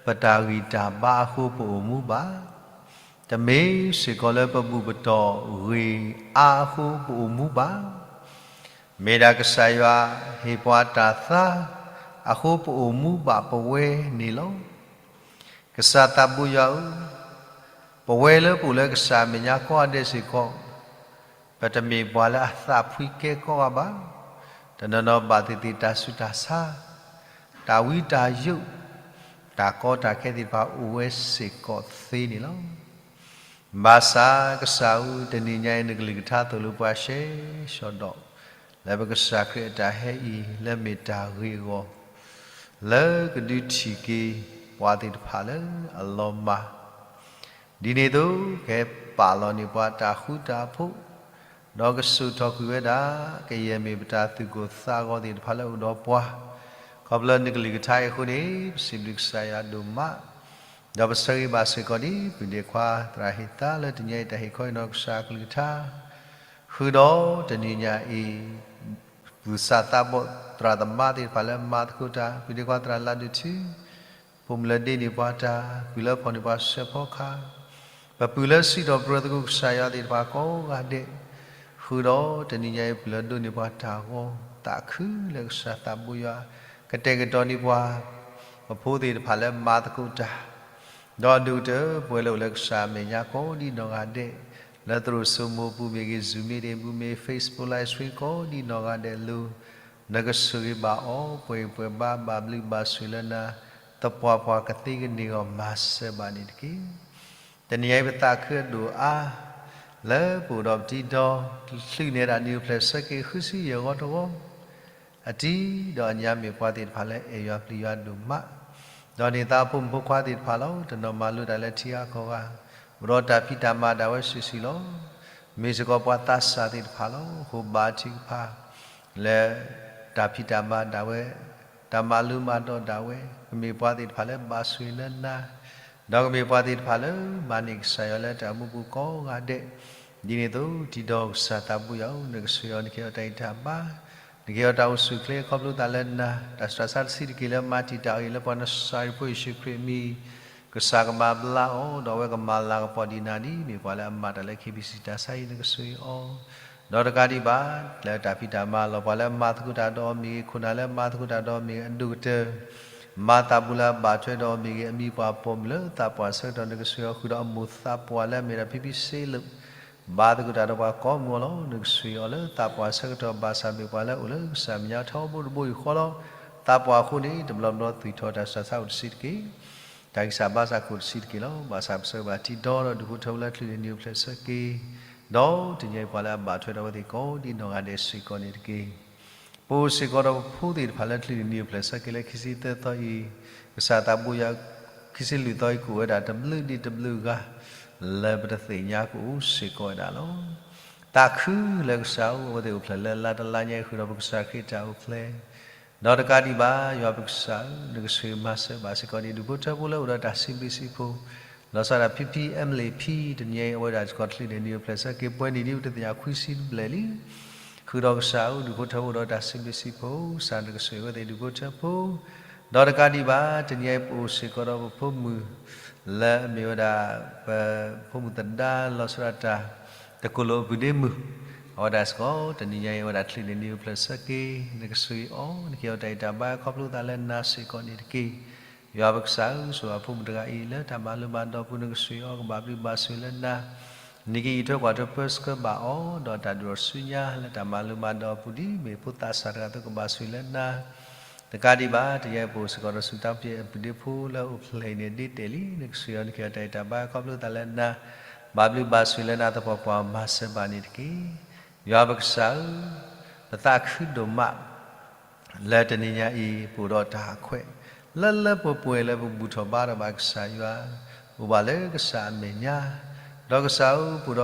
ပတၢ်ဂံၢ်တၢ်ဘါအဃိပအိၣ်မူဘၣ်, တမ့ၢ်စ့ၢ်ကီးလၢပဘူၣ်ပတီၢ်ဂ့ၤအါအဃိပအိၣ်မူဘၣ်, မ့ၢ်ဒၣ်ကစၢ်ယွၤဟ့ၣ်ပှၤတၢ်သါအဃိပအိၣ်မူဘၣ်ပဝဲန့ၣ်လီၤ. ကစၢ်သးဘိယွၤဧၢ, ပဝဲလၢပအိၣ်လၢကစၢ်အမဲာ်ညါကိးဂၤဒဲးစ့ၢ်ကီး, ပတမ့ၢ်ပှၤလၢအသးဖှံကဲကိးဂၤဘၣ်. တနီၤနီၤဘၣ်သ့ၣ်သ့ၣ်တၢ်ဆူးတၢ်ဆါ, တၢ်ဝံတၢ်ယိး, တၢ်ကီတၢ်ခဲသ့ၣ်တဖၣ်အိၣ်ဝဲစ့ၢ်ကီးသ့န့ၣ်လီၤ. ဘၣ်ဆၣ်ကစၢ်ဧၢ, တနံၤညါအံၤနကလုၢ်ကထါသိၣ်လိပှၤရှဲရှီဒီး, လၢပကစၢ်ခရံာ်အတၢ်ဟဲအံၤလၢမ့ၢ်တၢ်ဂ့ၤအဂီၢ်, လၢကဒုးထံၣ်က့ၤပှၤသ့ၣ်တဖၣ်လၢအလီၤမၢ် ဒ်န့ၣ်အသိးကဟဲပာ်လီၤန့ၢ်ပှၤတၢ်ဃူတၢ်ဖိး, ဒီးကစိာ်ထီၣ်ကွံာ်ဝဲဒၣ် ကယဲၢ်မ့ၢ်ပတၢ်သူၣ်ကိၢ်သးဂီၤသ့ၣ်တဖၣ်လၢအအိၣ်ဒီးပှၤ, ခီဖျိနကလုၢ်ကထါအံၤအဃိန့ၣ် ပစံးဘျုးကစၢ်ယွၤဒိၣ်မး, ဒီးပဆၢဂ့ၤဘၣ်စ့ၢ်ကီးဒ် ပုၢ်ဒ့ခွါသရၣ်ဟ့ၣ်သါလၢတနံၤညါအံၤတၢ်ဟ့ၣ်ခီဟ့ၣ်နီၤကစၢ်ကလုၢ်ကထါ, ဃုာ်ဒီးတနံၤညါအံၤ ပူၤသးသးဘီၣ်သရၣ်သမါသ့ၣ်တဖၣ်လၢမၤသကိးတၢ်, ပုၢ်ဒ့ခွါသရၣ်လါဒုးထံ ပိာ်မုၣ်လၢဒ့န့ၢ်ပှၤတၢ်, ပုၢ်လၢဖီၣ်န့ၢ်ပှၤစဲးဖီကဟၣ်, ပပုၢ်လၢစံးထီၣ်ပတြၢၤသကိးကစၢ်ယွၤသ့ၣ်တဖၣ်ကိးဂၤဒဲး, ဃုာ်ဒီးတနံၤညါအံၤ ပုၢ်လၢဒိးန့ၢ်ပှၤတၢ်ဂီၤသးခုလၢကစၢ်သးဘိယွၤ ကတဲာ်ကတီၤန့ၢ်ပှၤ, ပဖိသ့ၣ်တဖၣ်လၢမၤသကိးတၢ်, ဒီးအဒိၣ်ကတၢၢ် ပဝဲလၢအိၣ်လၢကစၢ်အမဲာ်ညါကိးဒ်နီၢ်ဂၤဒဲး, လၢသရိာ်စိမိၤပူၤမ့ၢ်ဂ့ၤ, Zoom meetingပူၤမ့ၢ်ဂ့ၤ, Facebook live streamကိးဒ်နီၢ်ဂၤဒဲးအလိၤ, နကဆိၣ်ဂ့ၤဘၣ်အီၤ, ပှဲၤဂံၢ်ပှဲၤဘါ, ဘၣ်ဘျုးဘၣ်ဆိၣ်လၢနၤ, သပှၢ်ပှၢ်ကသ့ကန့ၢ်အဂီၢ် မၤစၢၤဘၣ်န့ၣ်တက့ၢ်. တနံၤအံၤပသးခုအဒိၣ်အါ, လၢပအိၣ်ဒီးပတံၤဒီး ချုးန့ၢ်ဒၣ်နံၣ်အိၣ်ဖျဲၣ်ဆၢက့ၤဃုဆံယဲၢ်ဂီၤတဂီၤ, အတံၤဒီးအညါမ့ၢ်ပှၤသ့ၣ်တဖၣ်လၢအဲၣ်ယွၤပျံၤယွၤဒိၣ်မး, ဒီးန့ၢ်သးဖိမုၣ်ဖိခွါသ့ၣ်တဖၣ်လီၤ. တနီၤမၤလိတၢ်လၢထံဂၤကီၢ်ဂၤ, အိၣ်ဒီးတၢ်ဖံးတၢ်မၤဒၣ်ဝဲစုာ်စုာ်လီၤ. မ့ၢ်စ့ၢ်ကီးပှၤသးစၢ်သ့ၣ်တဖၣ်လီၤ. ဟိဘါထုကဖၣ် လၢတၢ်ဖံးတၢ်မၤဒၣ်ဝဲ, တၢ်မၤလိမၤဒိးဒၣ်ဝဲ, ကမ့ၢ်ပှၤသ့ၣ်တဖၣ်လၢဘၣ်ဆိၣ်ဂ့ၤလၢနၤ, ဒီးကမ့ၢ်ပှၤသ့ၣ်တဖၣ်လၢမၤန့ၢ်ကစၢ်ယွၤလၢတၢ်အိၣ်မူပူၤကိးဂၤဒဲး, ဒ်န့ၣ်အသိး တံၤဒီးကစၢ်သးဘိယွၤဧၢ, နကဆိၣ်ဂ့ၤအီၤ, နကဟ့ၣ်အီၤတၢ်အုၣ်ဆူၣ်အိၣ်ချ့ ခီဖျိသးလၢနၤ, တၢ်စူၢ်တၢ်သးတဆံးတက့ၢ်လၢမၤတံာ်တာ်အီၤအံၤ လၢပှၤနစၤရံဖိယ့ၣ်ၡူးခရံာ်အမံၤ, ကစၢ်ကမၤဘျါအီၤ, ဒီးအဝဲကမၤလၤကပီၤဒံးနၤဒ်မ့ၢ်ပှၤလၢအမၤတၢ်လၢ ခ့ဘံၣ်စံၣ် တၢ်ဆါဟံၣ် နကဆိၣ်ဂ့ၤအီၤ, ဒီးတကးဒံးဘၣ် လၢတၢ်ဖံးတၢ်မၤအလီၢ် ပှၤလၢအမၤသကိးတၢ်ဒီးအီၤမ့ၢ်ဂ့ၤ, ခိၣ်နၢ်လၢအမၤသကိးတၢ်ဒီးအီၤမ့ၢ်ဂ့ၤ, အဒိၣ်ကတၢၢ် မၤသးဘူးလၢအဘၣ်ထွဲဒီးအီၤမ့ၢ်ဂ့ၤ, အမံၤပှၢ်ပိာ်မုၣ်လၢသးပှၢ်ဆၢကတီၢ် နကဆိၣ်ဂ့ၤအီၤ ဃုာ်ဒီးအမိၢ်သးပှၢ်လၢအမ့ၢ်ဒၣ်ဖံဖံစ့လိာ် ဘၣ်သကိးတၢ်ဒီးပှၤကိးမုၢ်အီၤလီၤ. နကဆိၣ်ဂ့ၤအီၤလၢသးပှၢ်ဆၢကတီၢ် ဘၣ်ဆၣ်မ့ၢ်ပှၤလၢအအိၣ်လၢကစၢ်မဲာ်ညါထီဘိတဘိယူၢ်ဃီလီၤ. သးပှၢ်အဃိန့ၣ် တဘျီဘျီသွံၣ်ထီၣ်တၢ်စူၢ်တၢ်သးအိၣ်တဆံးတက့ၢ်. တၢ်ဂံၢ်စၢ်ဘါစၢ်ခိၣ်တဆံးတက့ၢ်လီၤ. ဘၣ်ဆၣ်ပဆၢဂ့ၤဘၣ်တံၤဒီဒီးဒူၣ်ဖိထၢဖိလၢချုးန့ၢ်နံၤအိၣ်ဖျဲၣ်ဆၢက့ၤ, ဒီးတနံၤအံၤပှၤလၢအဘၣ်ထွဲဒီးအဝဲသ့ၣ်ကိးဒ်နီၢ်ဂၤဒဲးစ့ၢ်ကီးန့ၣ်တက့ၢ်. ပအိၣ်စ့ၢ်ကီးဒီးပဖိသ့ၣ်တဖၣ်လၢချုးန့ၢ်နံၤအိၣ်ဖျဲၣ်ဆၢက့ၤလၢခံဆံသၢသီအံၤ, ကစၢ်သးဘိယွၤ ခံဆံလွံၢ်သီအံၤ ကအိၣ်ဝဲဒၣ်တဘျုးဒ်တဘျုးဂၤ လၢပတသ့ၣ်ညါကအိၣ်စ့ၢ်ကီးဝဲဒၣ်လီၤ. သးခုလၢကစၢ်ဧၢ, အဝဲသ့ၣ်အိၣ်ဖျဲၣ်လၢလါတလါညါအံၤ ဃုာ်ဒီးပကစၢ်ခရံာ်တၢ်အိၣ်ဖျဲၣ် ဒီးတကးဒံးဘၣ် ယွၤပကစၢ်ဧၢ, နကဆိၣ်ဂ့ၤမၤစၢၤဘၣ်စ့ၢ်ကီးန့ၣ် ဒူၣ်ဖိထၢဖိလၢအိၣ်ဒီးတၢ်စံးဘျုးစံးဖှိၣ်, လီၤဆီဒၣ်တၢ် ဖံဖံ Emily ဖံ တနံၤအံၤ အဝဲဒၣ်စ့ၢ်ကီးချုးန့ၢ်နံၤအိၣ်ဖျဲၣ်ဆၢက့ၤ ပှဲၤနံၣ်ဒ်ပတသ့ၣ်ညါခွံဆံတဘျဲၣ်လံ. ဃုာ်ဒီးကစၢ်ဧၢ, ဒူၣ်ဖိထၢဖိအိၣ်ဒီးတၢ်စံးဘျုးစံးဖှိၣ်, ကစၢ်နကဆိၣ်ဂ့ၤအဝဲသ့ၣ်ဒူၣ်ဖိထၢဖိ, ဒီးတကးဒံးဘၣ် တနံၤအံၤပအိၣ်စ့ၢ်ကီးဒီးပဖိမုၣ် လၢအမ့ၢ်ဝဲဒၣ် ပဖိမုၣ်သဒါ လီၤဆီဒၣ်တၢ် တကိၣ်လိာ်အပုၢ်ဒ့မုၣ်, အဝဲဒၣ်စ့ၢ်ကီး တနံၤညါအံၤ အဝဲဒၣ်ချုးန့ၢ်နံၤအိၣ်ဖျဲၣ်ဆၢက့ၤ, နကဆိၣ်ဂ့ၤအီၤ, နကဟ့ၣ်အီၤတၢ်ဂံၢ်တၢ်ဘါ ခီဖျိသးလၢနၤစ့ၢ်ကီးန့ၣ်တက့ၢ်. ယွၤပကစၢ်ဧၢ, ဆိၣ်ဂ့ၤအဖိမုၣ်တဂၤအံၤ လၢတၢ်မၤလိမၤဒိးအပူၤ နကဆိၣ်ဂ့ၤအီၤ ကဘၣ်ဘျုးဘၣ်ဆိၣ်လၢနၤ, နကအံးထွဲကွၢ်ထွဲပၢဆှၢဘၣ်အီၤ ဒီးတၢ်ဒိၣ်ထီၣ်ဆူညါ လၢတၢ်မၤလိမၤဒိးအပူၤ ဒ်မ့ၢ်ဖိသးစၢ်တဂၤအသိး ကဘၣ်ဆိၣ်ဂ့ၤလၢနၤ တကးဒံးဘၣ် တနံၤအံၤပအိၣ်စ့ၢ်ကီးဒီး စူၢ်တၢ်ပတံၤအပုၢ်ဒ့ဖိလၢအိၣ်ဖျဲၣ်အံၤန့ၣ် ဒ့တဲာ်လံ, နကဆိၣ်ဂ့ၤအီၤ နကဟ့ၣ်အီၤတၢ်ဂံၢ်တၢ်ဘါ ခီဖျိသးလၢနၤ, ဘၣ်ဘျုးဘၣ်ဆိၣ်လၢနၤသပှၢ်ပှၢ် မၤစၢၤဘၣ်န့ၣ်တက့ၢ်. ယွၤပကစၢ်ဧၢ, ပသးခုဒိၣ်မး လၢတနံၤညါအံၤ ပအိၣ်ဒီးတၢ်ခွဲး လၢလၢပှဲၤပှဲၤလၢပဘူၣ်ထီၣ်ဘါထီၣ်ဘၣ်ကစၢ်ယွၤ, အိၣ်ဘၣ်လၢကစၢ်အမဲာ်ညါ, ဒီးကစၢ်ဧၢ, ပအိၣ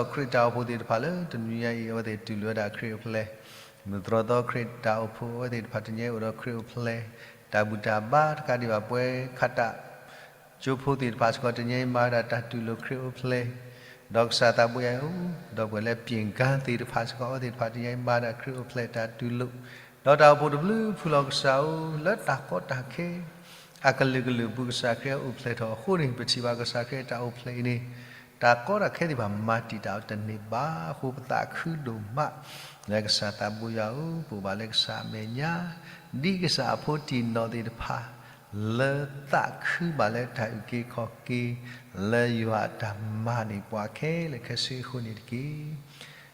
်ဒီးခရံာ်တၢ်အိၣ်ဖှိၣ်သ့ၣ်တဖၣ်လၢတနံၤညါအံၤ အဝဲသ့ၣ်တူၢ်လိာ်ဝဲဒၣ်ခရံာ်အိၣ်ဖျဲၣ်, မုၢ်တြီၢ်သီခရံာ်တၢ်အိၣ်ဖှိၣ်အဝဲသ့ၣ်တဖၣ် တနံၤညါအံၤအိၣ်ဒီးခရံာ်အိၣ်ဖျဲၣ်, တၢ်ဘူၣ်တၢ်ဘါတကးဒံးဘၣ် ပှၤခးတၢ် ကၠိဖိသ့ၣ်တဖၣ်စ့ၢ်ကီး တနံၤညါအံၤမၤဝဲဒၣ်တၢ်တူၢ်လိာ်ခရံာ်အိၣ်ဖျဲၣ်, ဒီးကစၢ်သးဘိယွၤဧၢ, ဒီပုၢ်ဝဲၢ်လၢပျံၤကါသ့ၣ်တဖၣ်စ့ၢ်ကီး အဝဲသ့ၣ်တဖၣ် တနံၤညါအံၤမၤဒၣ်ခရံာ်အိၣ်ဖျဲၣ်တၢ်တူၢ်လိာ်, ဒီးတၢ်အိၣ်ဖှိၣ်တဘျုးဖုလီၤကစၢ်ဧၢ, လၢတၢ်ကီတၢ်ခဲ အကလုာ်ကလုာ်အပူၤ ကစၢ်ခရံာ်အိၣ်ဖျဲၣ်ထီၣ်အဃိန့ၣ် ပထံၣ်ဘၣ်ကစၢ်ခရံာ်တၢ်အိၣ်ဖျဲၣ်အံၤန့ၣ် တၢ်ကီတၢ်ခဲသ့ၣ်တဖၣ် မၤတံာ်တာ်အီၤတန့ၢ်ဘၣ်အဃိ ပသးခုဒိၣ်မး လၢကစၢ်သးဘိယွၤဧၢ, ပအိၣ်ဘၣ်လၢကစၢ်အမဲာ်ညါ, ဒ်ကစၢ်အဖိတံၢ်နီၢ်သ့ၣ်တဖၣ် လၢသးခုဘၣ်လၢတၢ်အုၣ်က့ၤခီၣ်က့ၤ လၢယွၤအတၢ်မၤန့ၢ်ပှၤခဲလၢာ်ခဲဆ့အဃိန့ၣ်တက့ၢ်.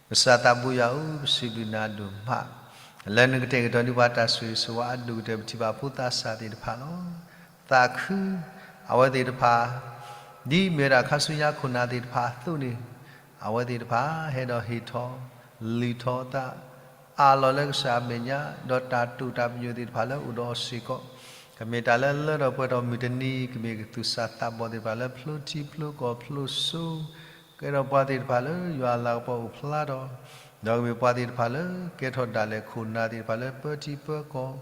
ကစၢ်သးဘိယွၤဧၢ, ပစံးဘျုးနၤဒိၣ်မး လၢနကတဲာ်ကတီၤန့ၢ်ပှၤတၢ်ဆိၣ်ဂ့ၤဆိၣ်ဝါအဒိၣ်ကတၢၢ် ပထံၣ်ဘၣ်ဖိသးစၢ်သ့ၣ်တဖၣ်လီၤ. သးခု အဝဲသ့ၣ်တဖၣ် ဒ်မ့ၢ်ဝဲဒၣ်ခါဆူညါခိၣ်နၢ်သ့ၣ်တဖၣ်အသိးန့ၣ်, အဝဲသ့ၣ်တဖၣ် ဟဲဒီးဟ့ၣ်ထီၣ် လုၢ်ထီၣ်အသး အးလီၤလၢကစၢ်အမဲာ်ညါ, ဒီးတၢ်တိာ်တၢ်ပညိၣ်သ့ၣ်တဖၣ်လၢအိၣ်ဒီးအီၤစ့ၢ်ကီး, ကမ့ၢ်တၢ်လၢလၢထီၣ်ပှဲၤထီၣ်မုၢ်တနံၤ, ကမ့ၢ်ကသူၣ်စၢ်သးဘီၣ်သ့ၣ်တဖၣ်လၢဖျိထံဖျိကီၢ်ဖျိစိၤ, ကဲထီၣ်ပှၤသ့ၣ်တဖၣ်လၢယွၤအလၤကပီၤအိၣ်ဖျါထီၣ်, ဒီးကမ့ၢ်ပှၤသ့ၣ်တဖၣ်လၢ ကဲထီၣ်ဒၣ်လဲာ်ခိၣ်နၢ်သ့ၣ်တဖၣ်လၢပၢထံပၢကီၢ်,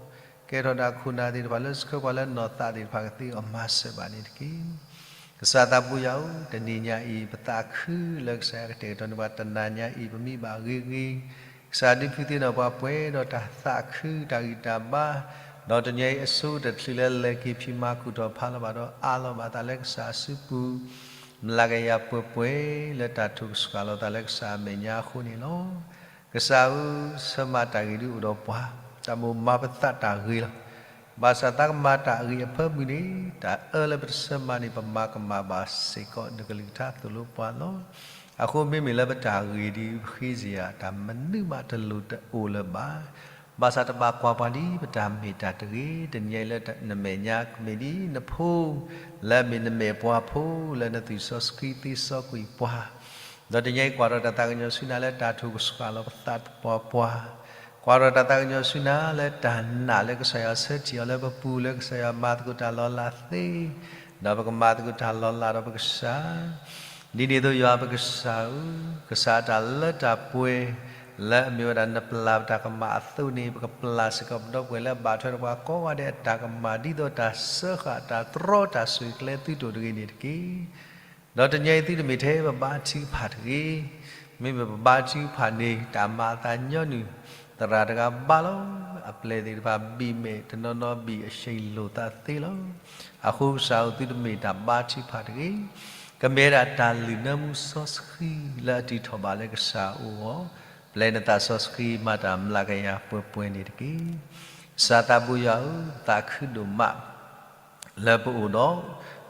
ကဲထီၣ်ဒၣ်ခိၣ်နၢ်သ့ၣ်တဖၣ်လၢဆှၢပှၤလၢနီၢ်သးသ့ၣ်တဖၣ်ကသ့အီၤ မၤစၢၤဘၣ်န့ၣ်တက့ၢ်. ကစၢ်သးဘိယွၤဧၢ, တနံၤညါအံၤ ပသးခုလၢကစၢ်ယွၤကတဲာ်ကတီၤန့ၢ်ပှၤတနၤညါအံၤ ပမံဘၣ်ဂ့ၤဂ့ၤ, ကစၢ်ဒုးဖုးသ့ၣ်နီၣ်ပှၤပှဲၤဒီးတၢ်သးခုတၢ်ဂံၢ်တၢ်ဘါ, ဒီးတနံၤအံၤအဆိကတၢၢ်ချုးလၢလဲၤက့ၤဖံးမၤကူၣ်ထီၣ်ဖးလီၤဘၣ်ဒီး အးလီၤဘၣ်သးလၢကစၢ်အစုပူၤ မျးကယၤပှဲၤပှဲၤလၢတၢ်ထိၣ်ကဆှီလီၤသးလၢကစၢ်အမဲာ်ညါအဃိန့ၣ်လီၤ. ကစၢ်ဧၢ, ဆၢမၤတၢ်ဂ့ၤဒုးအိၣ်ဒီးပှၤ, တၢ်မိၣ်မၤပသးတၢ်ဂ့ၤလီၤ. ဘၣ်ဆၣ်သးကမၤတၢ်အဂ့ၤအဖၢမုၢ်န့ၣ် တၢ်အၢလၢပတဆၢမၤန့ၣ် ပမၤကမၣ်ဘၣ်စ့ၢ်ကီး နကလုၢ်ကထါသိၣ်လိပှၤလီၤ. အဃိမ့မ့ၢ်လၢပတၢ်ဂ့ၤဒ်ပဃ့စ့ၢ်ဧါ တၢ်မနုၤမးတလိၣ်တအိၣ်လၢၤဘၣ်. ဘၣ်ဆၣ်တဘၣ်ကွၢ်ပှၤဒ်ပတၢ်မ့ၢ်တၢ်တဂ့ၤ, တနံၤအံၤလၢနမဲာ်ညါကမ့ၢ်ဒ်နဖိ လၢအမ့ၢ်နမဲာ်ပှၤဖိ လၢနသွံၣ်စီဆှံသ့စီကွံာ်ပှၤ, ဒီးတနံၤအံၤကွၢ်ထီၣ်တၢ်သးကညီၤဆူနၤလၢတၢ်ထိၣ်ကဆှီလီၤပသးသပှၢ်ပှၢ်, ကွၢ်ထီၣ်တၢ်သးကညီၤဆူနၤလၢတၢ်နာ်လၢကစၢ်ယွၤဆၢထံၣ်အီၤလၢပပူၤ လၢကစၢ်ယွၤမၤသကိးတၢ်လီၤလးသ့, ဒီးပကမၤသကိးတၢ်လီၤလးဒီးပကစၢ် ဒ်န့ၣ်အသိးယွၤပကစၢ်ဧၢ, ကစၢ်အတၢ်လၢတၢ်ပှဲၤ လၢအမ့ၢ်ဝဲဒၣ်နပျၢ်ပတၢ်ကမၣ်အသိးန့ၣ် ပကပျၢ်စ့ၢ်ကီးပဒီပုၢ်ဝဲၢ်လၢအဘၣ်ထွဲဒီးပှၤကိးဂၤဒဲးအတၢ်ကမၣ် ဒ်သိးတၢ်စၢဃာ်တၢ်တြီတၢ်ဆိၣ်ဂ့ၤကျဲသုတအိၣ်တဂ့ၤန့ၣ်တက့ၢ်. ဒီးတနံၤအံၤသုတမ့ၢ်ထဲပဘါထုကဖၣ်တဂ့ၤ, မ့မ့ၢ်ပဘါထုကဖၣ်န့ၣ် တၢ်မၤအသးညီနုၢ် သရၣ်တဂၤဘါလီၤ. အပျဲၢ်သ့ၣ်တဖၣ်ဘံၣ်မဲာ် တနီၤနီၤဘံၣ်အဆ့ၣ်လိာ်သးသ့လီၤ. အဃိကစၢ်ဧၢ သုတမ့ၢ်တၢ်ဘါထုကဖၣ်တဂ့ၤ, ကမ့ၢ်ဝဲဒၣ်တၢ်လုၢ်နၢမူစီဆှံလၢအတုၤထီၣ်ဘၣ်လၢကစၢ်အအိၣ်အီၤ, ပျဲနသးစီဆှံမၤတၢ်မျးကယၤပှဲၤပှဲၤန့ၣ်တက့ၢ်. ကစၢ်သးဘိယွၤဧၢ, သးခုဒိၣ်မး လၢပအိၣ်ဒီး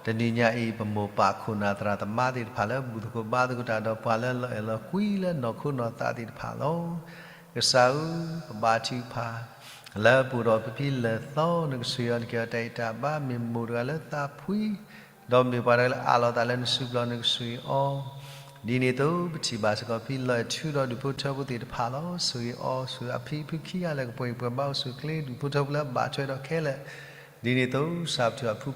တနံၤညါအံၤ ပမိၢ်ပၢ်ခိၣ်နၢ်သရၣ်သမါသ့ၣ်တဖၣ်လၢ ဘူၣ်သကိးဘါသကိးတၢ်ဒီးပှၤလၢလီၤအဲၣ်လီၤကွံလၢနီၢ်ခိနီၢ်သးသ့ၣ်တဖၣ်လီၤ. ကစၢ်ဧၢ, ပဘါထုကဖၣ် လၢပအိၣ်ဒီးပဖံလၢၢ်သီ နကဆိၣ်ဂ့ၤအီၤ နကဟ့ၣ်အီၤတၢ်အုၣ်တၢ်ဘါ မ့ၢ်မိၢ်တဂၤလၢသးဖှံ ဒီးမ့ၢ်ပှၤတဂၤလၢအးလီၤသးလၢနစုပူၤလီၤ နကဆိၣ်ဂ့ၤအီၤ. ဒ်န့ၣ်အသိး ပထံၣ်ဘၣ်စ့ၢ်ကီး ဖံလီၤအဲၣ်ထုဒီးဒူၣ်ဖိထၢဖိသ့ၣ်တဖၣ်လီၤ. ဆိၣ်ဂ့ၤအီၤ, ဆိၣ်ဂ့ၤအဖံဖုခံဂၤလၢ ကပှဲၤဂံၢ်ပှဲၤဘါအိၣ်ဆူၣ်အိၣ်ချ့ ဒူၣ်ဖိထၢဖိလၢအဘၣ်ထွဲဒီးခဲလၢာ်. ဒ်န့ၣ်အသိး ကစၢ်ပထံၣ်ဘၣ်ဖု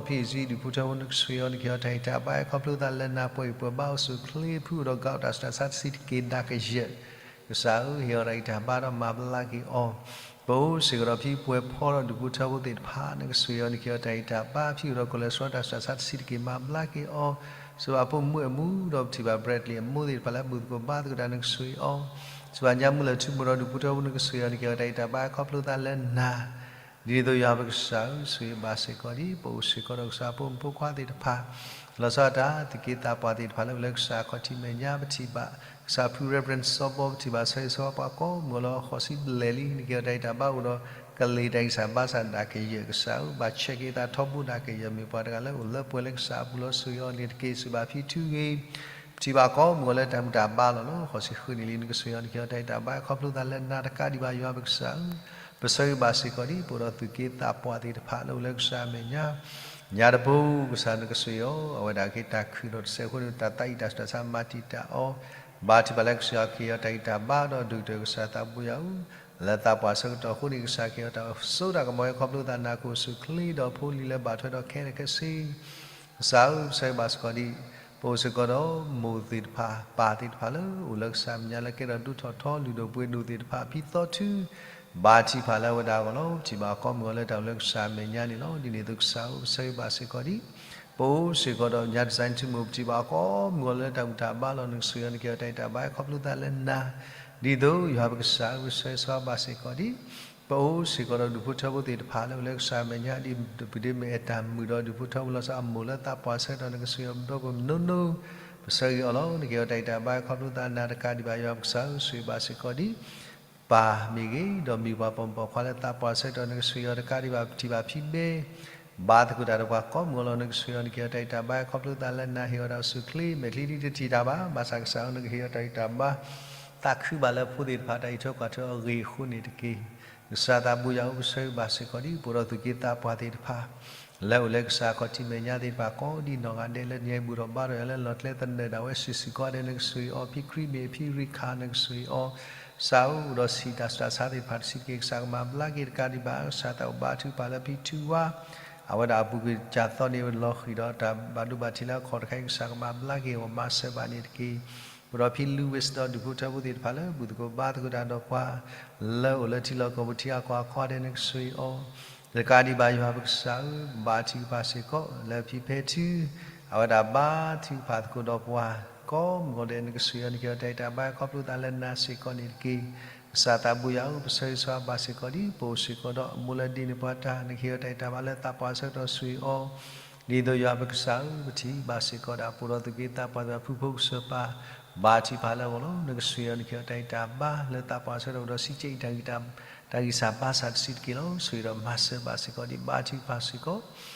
ပီဒီးဖံအံၤ ဒူၣ်ဖိထၢဖိ နကဆိၣ်ဂ့ၤအီၤ နကဟ့ၣ်အီၤတၢ်ဂံၢ်တၢ်ဘါ ခီဖျိသးလၢနၤ ပှဲၤဂံၢ်ပှဲၤဘါအိၣ်ဆူၣ်အိၣ်ချ့ ဖုအိၣ်ဒီးကးတၢ်ဆူးတၢ်ဆါတဆံးတက့ၢ် နၤကယဲၢ် ကစၢ်ဧၢ, ဟ့ၣ်အီၤတၢ်ဂံၢ်တၢ်ဘါဒီးမၤဘျါက့ၤအီၤ. ပအိၣ်စ့ၢ်ကီးဒီးဖံပှဲၤဖီဒီးဒူၣ်ဖိထၢဖိသ့ၣ်တဖၣ် နကဆိၣ်ဂ့ၤအီၤ နကဟ့ၣ်အီၤတၢ်ဂံၢ်တၢ်ဘါ ဖံအိၣ်ဒီးကီၢ်လဲၤဆှီတၢ်ဆူးတၢ်ဆါတဆံးတက့ၢ် မၤဘျါက့ၤအီၤ. စံးဘၣ်ဖိမုၣ်အမူဒီးပထံၣ်ဘၣ် Bradley အမိၢ်သ့ၣ်တဖၣ်လၢဘူၣ်သကိးဘါသကိးတၢ် နကဆိၣ်ဂ့ၤအီၤ. စံးဘၣ်ညါမုၢ်လၢၢ်ထူမိၢ်ဒီးဒူၣ်ဖိထၢဖိ နကဆိၣ်ဂ့ၤအီၤ နကဟ့ၣ်အီၤတၢ်ဂံၢ်တၢ်ဘါ ခီဖျိသးလၢနၤ ဒ်န့ၣ်အသိး ယွၤပကစၢ်ဧၢ, ဆိၣ်ဂ့ၤဘၣ်စ့ၢ်ကီးဒ် ပအိၣ်စ့ၢ်ကီးဒီးကစၢ်ဖိမုၣ်ဖိခွါသ့ၣ်တဖၣ် လီၤဆီဒၣ်တၢ် သူၣ်က့သးပှၢ်သ့ၣ်တဖၣ်လၢအိၣ်လၢကစၢ်ခီၣ်ထံးမဲာ်ညါ ပထံၣ်ဘၣ် ကစၢ်ဖု Reverend စီၤဘီ ပထံၣ်ဘၣ်ဆၢဂ့ၤဆၢဝါပှၤကိးမုၢ်လီၤ ဃိးဆံဘျဲၣ်လံ နကဟ့ၣ်အီၤတၢ်ဂံၢ်တၢ်ဘါအိၣ်ဒီး ကလ့ၣ်တၢ်ဂံၢ်စၢ်ဘါစၢ်ဒၣ်ကယဲၢ် ကစၢ်ဧၢ, ဘၣ်ဆဲးက့ၤသးထီဘိဒၣ်ကယဲၢ် မ့ၢ်ပှၤတဂၤလၢအိၣ်လၢပှဲၤလၢကစၢ်အပူၤလီၤ ဆိၣ်ဂ့ၤအီၤန့ၣ်တက့ၢ်. စံးဘၣ်ဖံထူဂ့ၤ ပထံၣ်ဘၣ်ကိးမုၢ်လၢတၢ်ဘူၣ်တၢ်ဘါလီၤလီၤ ဃိးဆံဃုနံၣ်လံ နကဆိၣ်ဂ့ၤအီၤ နကဟ့ၣ်အီၤတၢ်ဂံၢ်တၢ်ဘါ ခီဖျိသးလၢနၤတကးဒံးဘၣ် ယွၤပကစၢ်ဧၢ, ပဆၢဂ့ၤဘၣ်စ့ၢ်ကီးဒ် ပအိၣ်ဒီးသူၣ်က့သးပှၢ်သ့ၣ်တဖၣ်လၢအိၣ်လၢကစၢ်အမဲာ်ညါ ညါတပူၤ ကစၢ်နကဆိၣ်ဂ့ၤအီၤ အဝဲဒၣ်က့ၤတၢ်ခုၣ်ဒီးတစဲးဖိန့ၣ် တၢ်သးအံၣ်တၢ်ဆူးတၢ်ဆါမၤတံာ်တာ်အီၤ, ဘါထုကဖၣ်လၢကစၢ်ကဟ့ၣ်အီၤတၢ်ဂံၢ်တၢ်ဘါဒီး ဒိၣ်ကတၢၢ်ကစၢ်သးဘိယွၤဧၢ, လၢသးပှၢ်ဆၢကတီၢ်အဃိန့ၣ် ကစၢ်ကဟ့ၣ်အီၤတၢ်စိတၢ်ကမီၤ ခီဖျိသးနၢ်ကအိၣ်ဆူၣ်အိၣ်ချ့ဒီးဖိလံၤလၢဘၣ်ထွဲဒီးခဲလၢာ်ခဲဆ့ ကစၢ်ဧၢ, ပဆၢဂ့ၤဘၣ်စ့ၢ်ကီးဒ် ပအိၣ်စ့ၢ်ကီးဒီးမိၢ်သ့ၣ်တဖၣ် ပၢ်သ့ၣ်တဖၣ်လၢအိၣ်လၢကစၢ်အမဲာ်ညါလၢကဲထီၣ်ဒိၣ်ထီၣ်ထီ လုၢ်ဒိၣ်ပှ့ၤဒိၣ်သ့ၣ်တဖၣ် ဖံသီထူ ဘါထုကဖၣ်လၢအဝဲဒၣ်အဂီၢ်လီၤ. ပထံၣ်ဘၣ်အီၤကိးမုၢ်ဂီၤလၢတၢ်အိၣ်လၢကစၢ်အမဲာ်ညါန့ၣ်လီၤ. ဒ်န့ၣ်အသိးကစၢ်ဧၢ, ပဆၢဂ့ၤဘၣ်စ့ၢ်ကီးဒ် ပအိၣ်စ့ၢ်ကီးဒီးညါ design ထူမိၢ် ပထံၣ်ဘၣ်အီၤကိးမုၢ်ဂီၤလၢတၢ်ဘူၣ်တၢ်ဘါလီၤ နကဆိၣ်ဂ့ၤအီၤ နကဟ့ၣ်အီၤတၢ်ဂံၢ်တၢ်ဘါ ခီဖျိသးလၢနၤ ဒ်သိးယွၤပကစၢ်ဧၢ ပဆၢဂ့ၤဆၢဝါဘၣ်စ့ၢ်ကီးဒ် ပအိၣ်စ့ၢ်ကီးဒီးဒူၣ်ဖိထၢဖိသ့ၣ်တဖၣ်လၢအိၣ်လၢကစၢ်အမဲာ်ညါ ဒ်ပဒိးမ့ၢ်အဲၣ်တၢ်မုာ်ဒီးဒူၣ်ဖိထၢဖိလီၤဆီအမိၢ်လၢသးပှၢ်ဆၢကတီၢ် နကဆိၣ်ဂ့ၤအီၤဒီးပမုၢ်နီၢ်နီၢ် ပဆၢဂ့ၤအီၤလီၤ. နကဟ့ၣ်အီၤတၢ်ဂံၢ်တၢ်ဘါ ခီဖျိသးနၤတကးဒံးဘၣ် ယွၤပကစၢ်ဧၢ ဆိၣ်ဂ့ၤဘၣ်စ့ၢ်ကီးဒ် ပၢ်မ့ၢ်ဂ့ၤ ဒီးမ့ၢ်ပှၤပိာ်မုၣ်ပိာ်ခွါလၢသးပှၢ်ဆၢကတီၢ် နကဆိၣ်ဂ့ၤအီၤတကးဒံးဘၣ် ပထံၣ်ဘၣ်ဖံဘဲ ဘါသကိးတၢ်ဒီးပှၤကိးမုၢ်ဂီၤလီၤ နကဆိၣ်ဂ့ၤအီၤ နကဟ့ၣ်အီၤတၢ်ဂံၢ်တၢ်ဘါ ခီဖျိသးလၢနၤ ဟ့ၣ်အီၤတၢ်အိၣ်ဆူၣ်အိၣ်ချ့ မဲာ်ချံဒ်တထံၣ်တၢ်ဘၣ် ဘၣ်ဆၣ်ကစၢ်ဧၢ နကဟ့ၣ်အီၤတၢ်ဂံၢ်တၢ်ဘါ သးခုဘၣ်လၢဖိသ့ၣ်တဖၣ် တၢ်အံးထွဲကွၢ်ထွဲအဂ့ၢ်အဃိန့ၣ်တက့ၢ်. ကစၢ်သးဘိယွၤဧၢ ပဆၢဂ့ၤဘၣ်စ့ၢ်ကီးဒ် ပအိၣ်ဒီးသူၣ်က့သးပှၢ်သ့ၣ်တဖၣ် လၢအိၣ်လၢကစၢ်ခီၣ်ထံးမဲာ်ညါသ့ၣ်တဖၣ်ကိးဒ်နီၢ်ဂၤဒဲး လၢညါဘူၣ်ထီၣ်ဘါထီၣ်ယွၤလၢလီၢ်ကျဲသနၢၣ်ဒၣ်ဝဲ စံးစ့ၢ်ကီးဒဲး နကဆိၣ်ဂ့ၤအီၤ ဖံခရံာ်မ့ၢ်အဖံရံခၣ် နကဆိၣ်ဂ့ၤအီၤ ကစၢ်ဧၢ အိၣ်ဒီးဆံးတၢ်ဆူးတၢ်ဆါသ့ၣ်တဖၣ်တဆံးတက့ၢ် ကစၢ်ကမၤဘျါက့ၤတကးဒံးဘၣ် ကစၢ်သးအိၣ်ဘါထုကဖၣ်လၢဖံထူဝါ အဝဲဒၣ်အပူၤကွံာ်ကၢ်သီန့ၣ် လီၤဃံၤဒီးတၢ်ဘၣ်ဒိဘၣ်ထံးလၢအခီၣ်တခါအံၤ ကစၢ်ကမၤဘျါက့ၤအဂီၢ် မၤစၢၤဘၣ်န့ၣ်တက့ၢ်. ပအိၣ်ဒီးဖံ Louis ဒီးဒူၣ်ဖိထၢဖိသ့ၣ်တဖၣ်လၢ ဘူၣ်သကိးဘါသကိးတၢ်ဒီးပှၤ လၢအိၣ်လၢထံလီၢ်ကီၢ်ပူၤထံအကီၢ်အကီၢ်ဒဲး နကဆိၣ်ဂ့ၤအီၤ တကးဒံးဘၣ် ယွၤပကစၢ်ဧၢ ဘါထုကဖၣ်စ့ၢ်ကီး လၢဖံဖဲထူ အဝဲဒၣ်ဘါထုကဖၣ်သကိးဒီးပှၤ ကိးမုၢ်ဂီၤဒဲး နကဆိၣ်ဂ့ၤအီၤ နကဟ့ၣ်အီၤတၢ်ဂံၢ်တၢ်ဘါ ခီဖျိသးလၢနၤစ့ၢ်ကီးန့ၣ်တက့ၢ်. ကစၢ်သးဘိယွၤဧၢ ပဆၢဂ့ၤဆၢဝါဘၣ်စ့ၢ်ကီးဒ် ပအိၣ်စ့ၢ်ကီးဒီးအမိၢ်လၢဒ့န့ၢ်ပှၤတၢ် နကဟ့ၣ်အီၤတၢ်ဂံၢ်တၢ်ဘါလၢသးပှၢ်ဆၢကတီၢ်ဆိၣ်ဂ့ၤအီၤ ဒ်သိးယွၤပကစၢ်ဧၢ ပထံၣ်ဘၣ်စ့ၢ်ကီးဒၣ် ပအိၣ်ဒီးသူၣ်က့သးပှၢ်သ့ၣ်တဖၣ် ဖုဖိကစၢၢ်ပၢ် ဘါထုကဖၣ်လၢအဂီၢ်လီၤ. နကဆိၣ်ဂ့ၤအီၤ နကဟ့ၣ်အီၤတၢ်ဂံၢ်တၢ်ဘါ လၢသးပှၢ်ဆၢကတီၢ်အိၣ်ဒီးစံးကဲးအံၤ တၢ်ဂံၢ်တၢ် တၢ်ဂံၢ်စၢ်ဘါစၢ်တဆံးတက့ၢ်လီၤ. ဆိၣ်ဂ့ၤဒီးမၤစၢၤဘၣ်စ့ၢ်ကီးဒ် ဘါထုကဖၣ်စ့ၢ်ကီး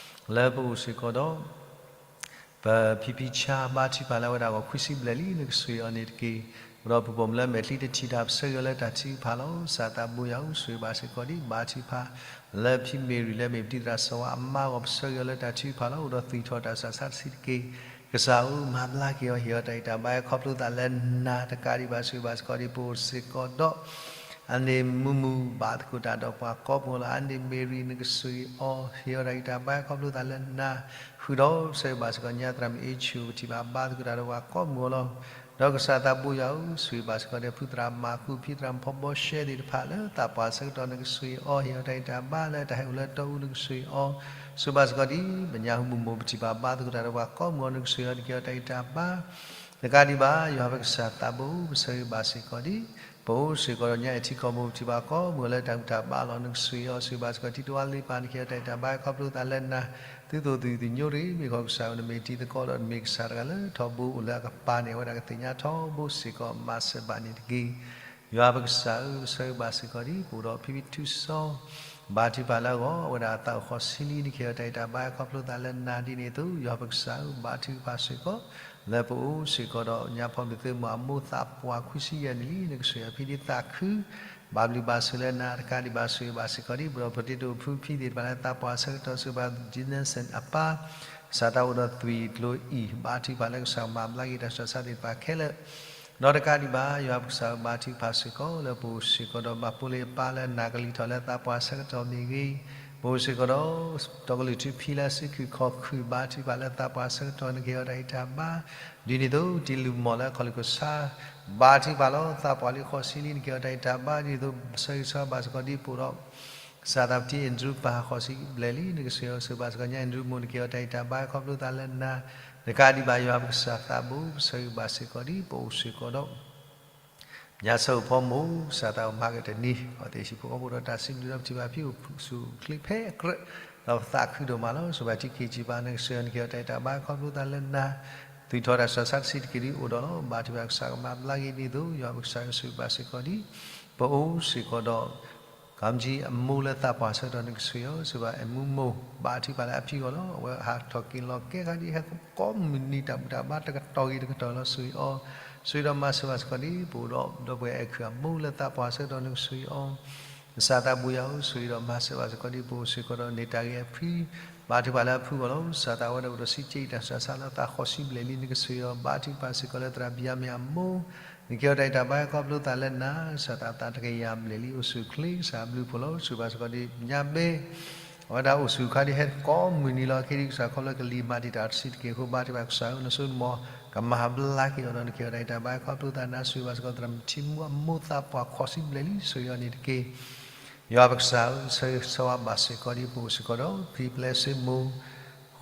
လၢပအိၣ်စ့ၢ်ကီးဒီး ပဖံဖံဆါ ဘါထုကဖၣ်လၢအဝဲဒၣ်အဂီၢ် ခွံဆံဘျဲၣ်လံ နကဆိၣ်ဂ့ၤအီၤန့ၣ်တက့ၢ်. ပဒီပုၢ်ဝဲၢ်လၢမဲာ်ချံတထံၣ်တၢ် ပဆၢဂ့ၤအီၤလၢတၢ်ထုကဖၣ်လီၤ. ကစၢ်သးဘိယွၤဧၢ ဆိၣ်ဂ့ၤဘၣ်စ့ၢ်ကီးဒ် ဘါထုကဖၣ် လၢဖံမ့ၢ်ရံၤလၢမ့ၢ်ပတံၤသရၣ်စီၤဝါအမါအဂီၢ် ပဆၢဂ့ၤအီၤလၢတၢ်ထုကဖၣ်လီၤ. အိၣ်ဒီးသွံၣ်ထီၣ်တၢ်ဆူးတၢ်ဆါတဆံးတက့ၢ်. ကစၢ်ဧၢ မၤဘျါက့ၤအီၤ ဟ့ၣ်အီၤတၢ်ဂံၢ်တၢ်ဘါ ခီဖျိသးလၢနၤတကးဒံးဘၣ် ဆိၣ်ဂ့ၤဘၣ်စ့ၢ်ကီးဒ် ပအိၣ်စ့ၢ်ကီးဒီး အန့ၣ်မုၢ်မုၢ် ဘါသကိးတၢ်ဒီးပှၤကိးမုၢ်ဂီၤလီၤ. အန့ၣ်မ့ၢ်ရံၤ နကဆိၣ်ဂ့ၤအီၤ ဟ့ၣ်အီၤတၢ်ဂံၢ်တၢ်ဘါ ခီဖျိသးလၢနၤ ဃုာ်ဒီးဆၢဂ့ၤဘၣ်စ့ၢ်ကီး ညါသရၣ်မုၣ်အ့ဆူၣ် ပထံၣ်ဘၣ်ဘါသကိးတၢ်ဒီးပှၤကိးမုၢ်ဂီၤလီၤ. ဒီးကစၢ်သးဘိယွၤဧၢ ဆိၣ်ဂ့ၤဘၣ်စ့ၢ်ကီးဒီး ဖုသရၣ်မၤကူ ဖံသရၣ်မုၣ်ဖီဘီရှဲသ့ၣ်တဖၣ်လၢ သးပှၢ်ဆၢကတီၢ် နကဆိၣ်ဂ့ၤအီၤ ဟ့ၣ်အီၤတၢ်ဂံၢ်တၢ်ဘါ လၢတၢ်ဟဲအိၣ်လၢတီအူ နကဆိၣ်ဂ့ၤအီၤ ဆိၣ်ဂ့ၤဘၣ်စ့ၢ်ကီးဒ် မညါဟူမုၢ်မိၢ် ပထံၣ်ဘၣ်ဘါသကိးတၢ်ဒီးပှၤကိးမုၢ်ဂီၤ နကဆိၣ်ဂ့ၤအီၤ နကဟ့ၣ်အီၤတၢ်ဂံၢ်တၢ်ဘါ နကးဒံးဘၣ် ယွၤပကစၢ်သးဘိ ပဆၢဂ့ၤဘၣ်စ့ၢ်ကီးဒံး ပအိၣ်စ့ၢ်ကီးဒီးညါအဲၣ်ထံကီၢ်ပူၤ ပထံၣ်ဘၣ်ကိးမုၢ်လၢတၢ်ဘူၣ်တၢ်ဘါလီၤ နကဆိၣ်ဂ့ၤအီၤ ဆိၣ်ဂ့ၤဘၣ်စ့ၢ်ကီး ထံတဝၢလ့ပၢ် နကဟ့ၣ်အီၤတၢ်အံးတၢ်ဘါခီဖျိသးလၢနၤ သုသူၣ်သုၣ်ညိရံၣ် မ့ၢ်ခီကစၢ်ဧၢ နမ့ၢ်တံၤသကိးဒီး နမ့ၢ်ကစၢ်တဂၤလၢထီဘိအိၣ်လၢအကပၤန့ၣ် အဝဲဒၣ်ကသ့ၣ်ညါထီဘိစ့ၢ်ကီး မၤစၢၤဘၣ်န့ၣ်တက့ၢ်. ယွၤပကစၢ်ဧၢ ပဆၢဂ့ၤဘၣ်စ့ၢ်ကီးဒံး ပအိၣ်ဒီးဖံဖံထူစီ ဘါထုကဖၣ်လၢအဂီၢ် အဝဲဒၣ်အသးအိၣ်ဃီဆံလံ နကဟ့ၣ်အီၤတၢ်အံးတၢ်ဘါခီဖျိသးလၢနၤဒ်န့ၣ်အသိး ယွၤပကစၢ်ဧၢ ဘါထုကဖၣ်စ့ၢ်ကီး လၢပအိၣ်စ့ၢ်ကီးဒီး ညါဖီမုၢ်သုးမီၤအမိၢ်သးပှၢ်ခွံဆံယဲၢ်နံၣ်လံ နကဆိၣ်ဂ့ၤအဖံဒ်သးခု ဘၣ်ဘျုးဘၣ်ဆိၣ်လၢနၤတကးဒံးဘၣ် ဆိၣ်ဂ့ၤဘၣ်စ့ၢ်ကီးဒံး ပဒီပုၢ်ဝဲၢ်သ့ၣ်တဖၣ်ဖံသ့ၣ်တဖၣ်လၢသးပှၢ်ဆၢကတီၢ် ဆိၣ်ဂ့ၤဘၣ် Jensen အပၢ် ကစၢ်သးအိၣ်ဒီးသွံၣ်ကျိၤအံၤ ဘါထုကဖၣ်လၢကစၢ်မၤဘျါက့ၤတၢ်ဆူးတၢ်ဆါသ့ၣ်တဖၣ်ခဲလၢာ် ဒီးတကးဒံးဘၣ် ယွၤပကစၢ်ဧၢ ဘါထုကဖၣ်စ့ၢ်ကီးလၢပအိၣ်စ့ၢ်ကီးဒီး ဘၣ်ဖိလ့အပၢ်လၢနၢ်ကလံၤထီၣ်လၢသးပှၢ်ဆၢကတီၢ်မ့ၢ်ဂ့ၤ, ပအိၣ်စ့ၢ်ကီးဒီး တီကလုၢ်ထူဖံလၢစုခုၣ်ခီၣ်ခုၣ် ဘါထုကဖၣ်လၢသးပှၢ်ဆၢကတီၢ် နကဟ့ၣ်အီၤတၢ်အံးတၢ်ဘါ ဒ်န့ၣ်အသိး တံၤလူၢ်မီၢ်လၢအခီၣ်လ့ၢ်ခိၣ်ဆါ ဘါထုကဖၣ်လီၤ သးပှၢ်လံဃီဆံလံ နကဟ့ၣ်အီၤတၢ်အံးတၢ်ဘါ ဒ်န့ၣ်အသိး ပဆၢဂ့ၤဆၢဝါဘၣ်စ့ၢ်ကီးဒံး ပအိၣ်ဒီး ကစၢ်သးပတံၤ Andrew ပၢ်ဃီဆံဘျဲၣ်လံ နကဆိၣ်ဂ့ၤအီၤ ဆိၣ်ဂ့ၤဘၣ်စ့ၢ်ကီး ညါ Andrew မိၢ် နကဟ့ၣ်အီၤတၢ်အံးတၢ်ဘါခီဖျိသးလၢနၤ နကးဒံးဘၣ် ယွၤပကစၢ်သးဘိ ပဆၢဂ့ၤဘၣ်စ့ၢ်ကီးဒံး ပအိၣ်စ့ၢ်ကီးဒီး ညါဆၢအိၣ်ဖီမိၢ် ကစၢ်သးအိၣ်မၤကတၢၢ်န့ၣ် အဝဲသ့ၣ်ဟံၣ်ဖိဃီဖိဒီးတၢ်စံးဘျုးဒီးပထံၣ်ဘၣ်ဖံအိၣ်ဆူၣ်အိၣ်ချ့ဖဲအကြၢး ဒီးပသးခုဒိၣ်မးလီၤ ဆိၣ်ဂ့ၤဘၣ်ထံက့ၤကံၣ်ပၢ် နကဆိၣ်ဂ့ၤအီၤ နကဟ့ၣ်အီၤတၢ်အံးတၢ်ဘါခီဖျိသးလၢနၤ သွံၣ်ထီၣ်တၢ်ဆူးတၢ်ဆါတဆံးတက့ၢ်ဒံးအိၣ်ဒီးလီၤ ဘါထုကဖၣ်ကစၢ်ကမၤဘျါက့ၤဒ်န့ၣ်အသိး ယွၤပကစၢ်ဆိၣ်ဂ့ၤဘၣ်စ့ၢ်ကီးဒံး ပအိၣ်စ့ၢ်ကီးဒီး ကမ္မကၠံအမိၢ်လၢသးပှၢ်ဆၢကတီၢ် နကဆိၣ်ဂ့ၤအီၤ ဆိၣ်ဂ့ၤဘၣ်အဲၣ်မူမိၢ် ဘါထုကဖၣ်လၢအဖံအဂီၢ်လီၤ အဝဲဟးထီၣ်က့ၤလီၤကဲခါဒံး ဟဲကိးမုၢ်နံၤတၢ်ဘူၣ်တၢ်ဘါတကတီၢ်ဂ့ၤတကတီၢ်လီၤ ဆိၣ်ဂ့ၤအီၤ ဆိၣ်ဂ့ၤဒီးမၤစၢၤဘၣ်စ့ၢ်ကီးဒံး ပအိၣ်ဒီးဒီပုၢ်ဝဲၢ်အဲၣ်ခုၣ်အမိၢ်လၢသးပှၢ်ဆၢကတီၢ် နကဆိၣ်ဂ့ၤအီၤ ကစၢ်သးဘိယွၤဧၢ ဆိၣ်ဂ့ၤဒီးမၤစၢၤဘၣ်စ့ၢ်ကီးဒံး ပအိၣ်စ့ၢ်ကီးဒီးန့ၢ်တၢ်ဂ့ၤအဖံ ဘါထုကဖၣ်လၢအဖုအဂီၢ်လီၤ ကစၢ်သးဝဲဒၣ်အိၣ်ဒီးဆံးက့တၢ်ဆူးတၢ်ဆါလၢသးဃီဆံဘျဲၣ်လံ နကဆိၣ်ဂ့ၤအီၤ ဘါထုကဖၣ်စ့ၢ်ကီးလၢသရၣ်ဘံယၤမ့ၢ်အမိၢ် နကဟ့ၣ်အီၤတၢ်အံးတၢ်ဘါခီဖျိသးလၢနၤ ကစၢ်သးသးတကယၤဘျဲၣ်လံ အိၣ်ဆူၣ်အိၣ်ချ့ ကစၢ်အဘျုးအဖှိၣ်လီၤ ဆိၣ်ဂ့ၤဘၣ်စ့ၢ်ကီးဒံး ညါဘဲ အဝဲဒၣ်အိၣ်ဆူၣ်ခါဒံး ဟဲကိးမုၢ်နံၤလီၤ အခဲဒံးကစၢ်ခီဖျိကလံၤမၤတံာ်တာ်တဆံးတက့ၢ်အဃိ ဘါထုကဖၣ်ကစၢ်ဧၢ နစိနမီၤ ကမၤဘျါက့ၤအီၤဒီး နကဟ့ၣ်အီၤတၢ်အံးတၢ်ဘါခီဖျိသးနၤ ဆိၣ်ဂ့ၤဘၣ်စ့ၢ်ကီးသရၣ်မုၣ်ထံမူအမိၢ်သးပှၢ်ဃီဆံဘျဲၣ်လံ ဆိၣ်ဂ့ၤအီၤန့ၣ်တက့ၢ် ယွၤပကစၢ်ဧၢ ဆၢဂ့ၤဆၢဝါဘၣ်စ့ၢ်ကီးဒံး ပအိၣ်စ့ၢ်ကီးဒီး ဖံပျဲၢ်စ့မိၢ်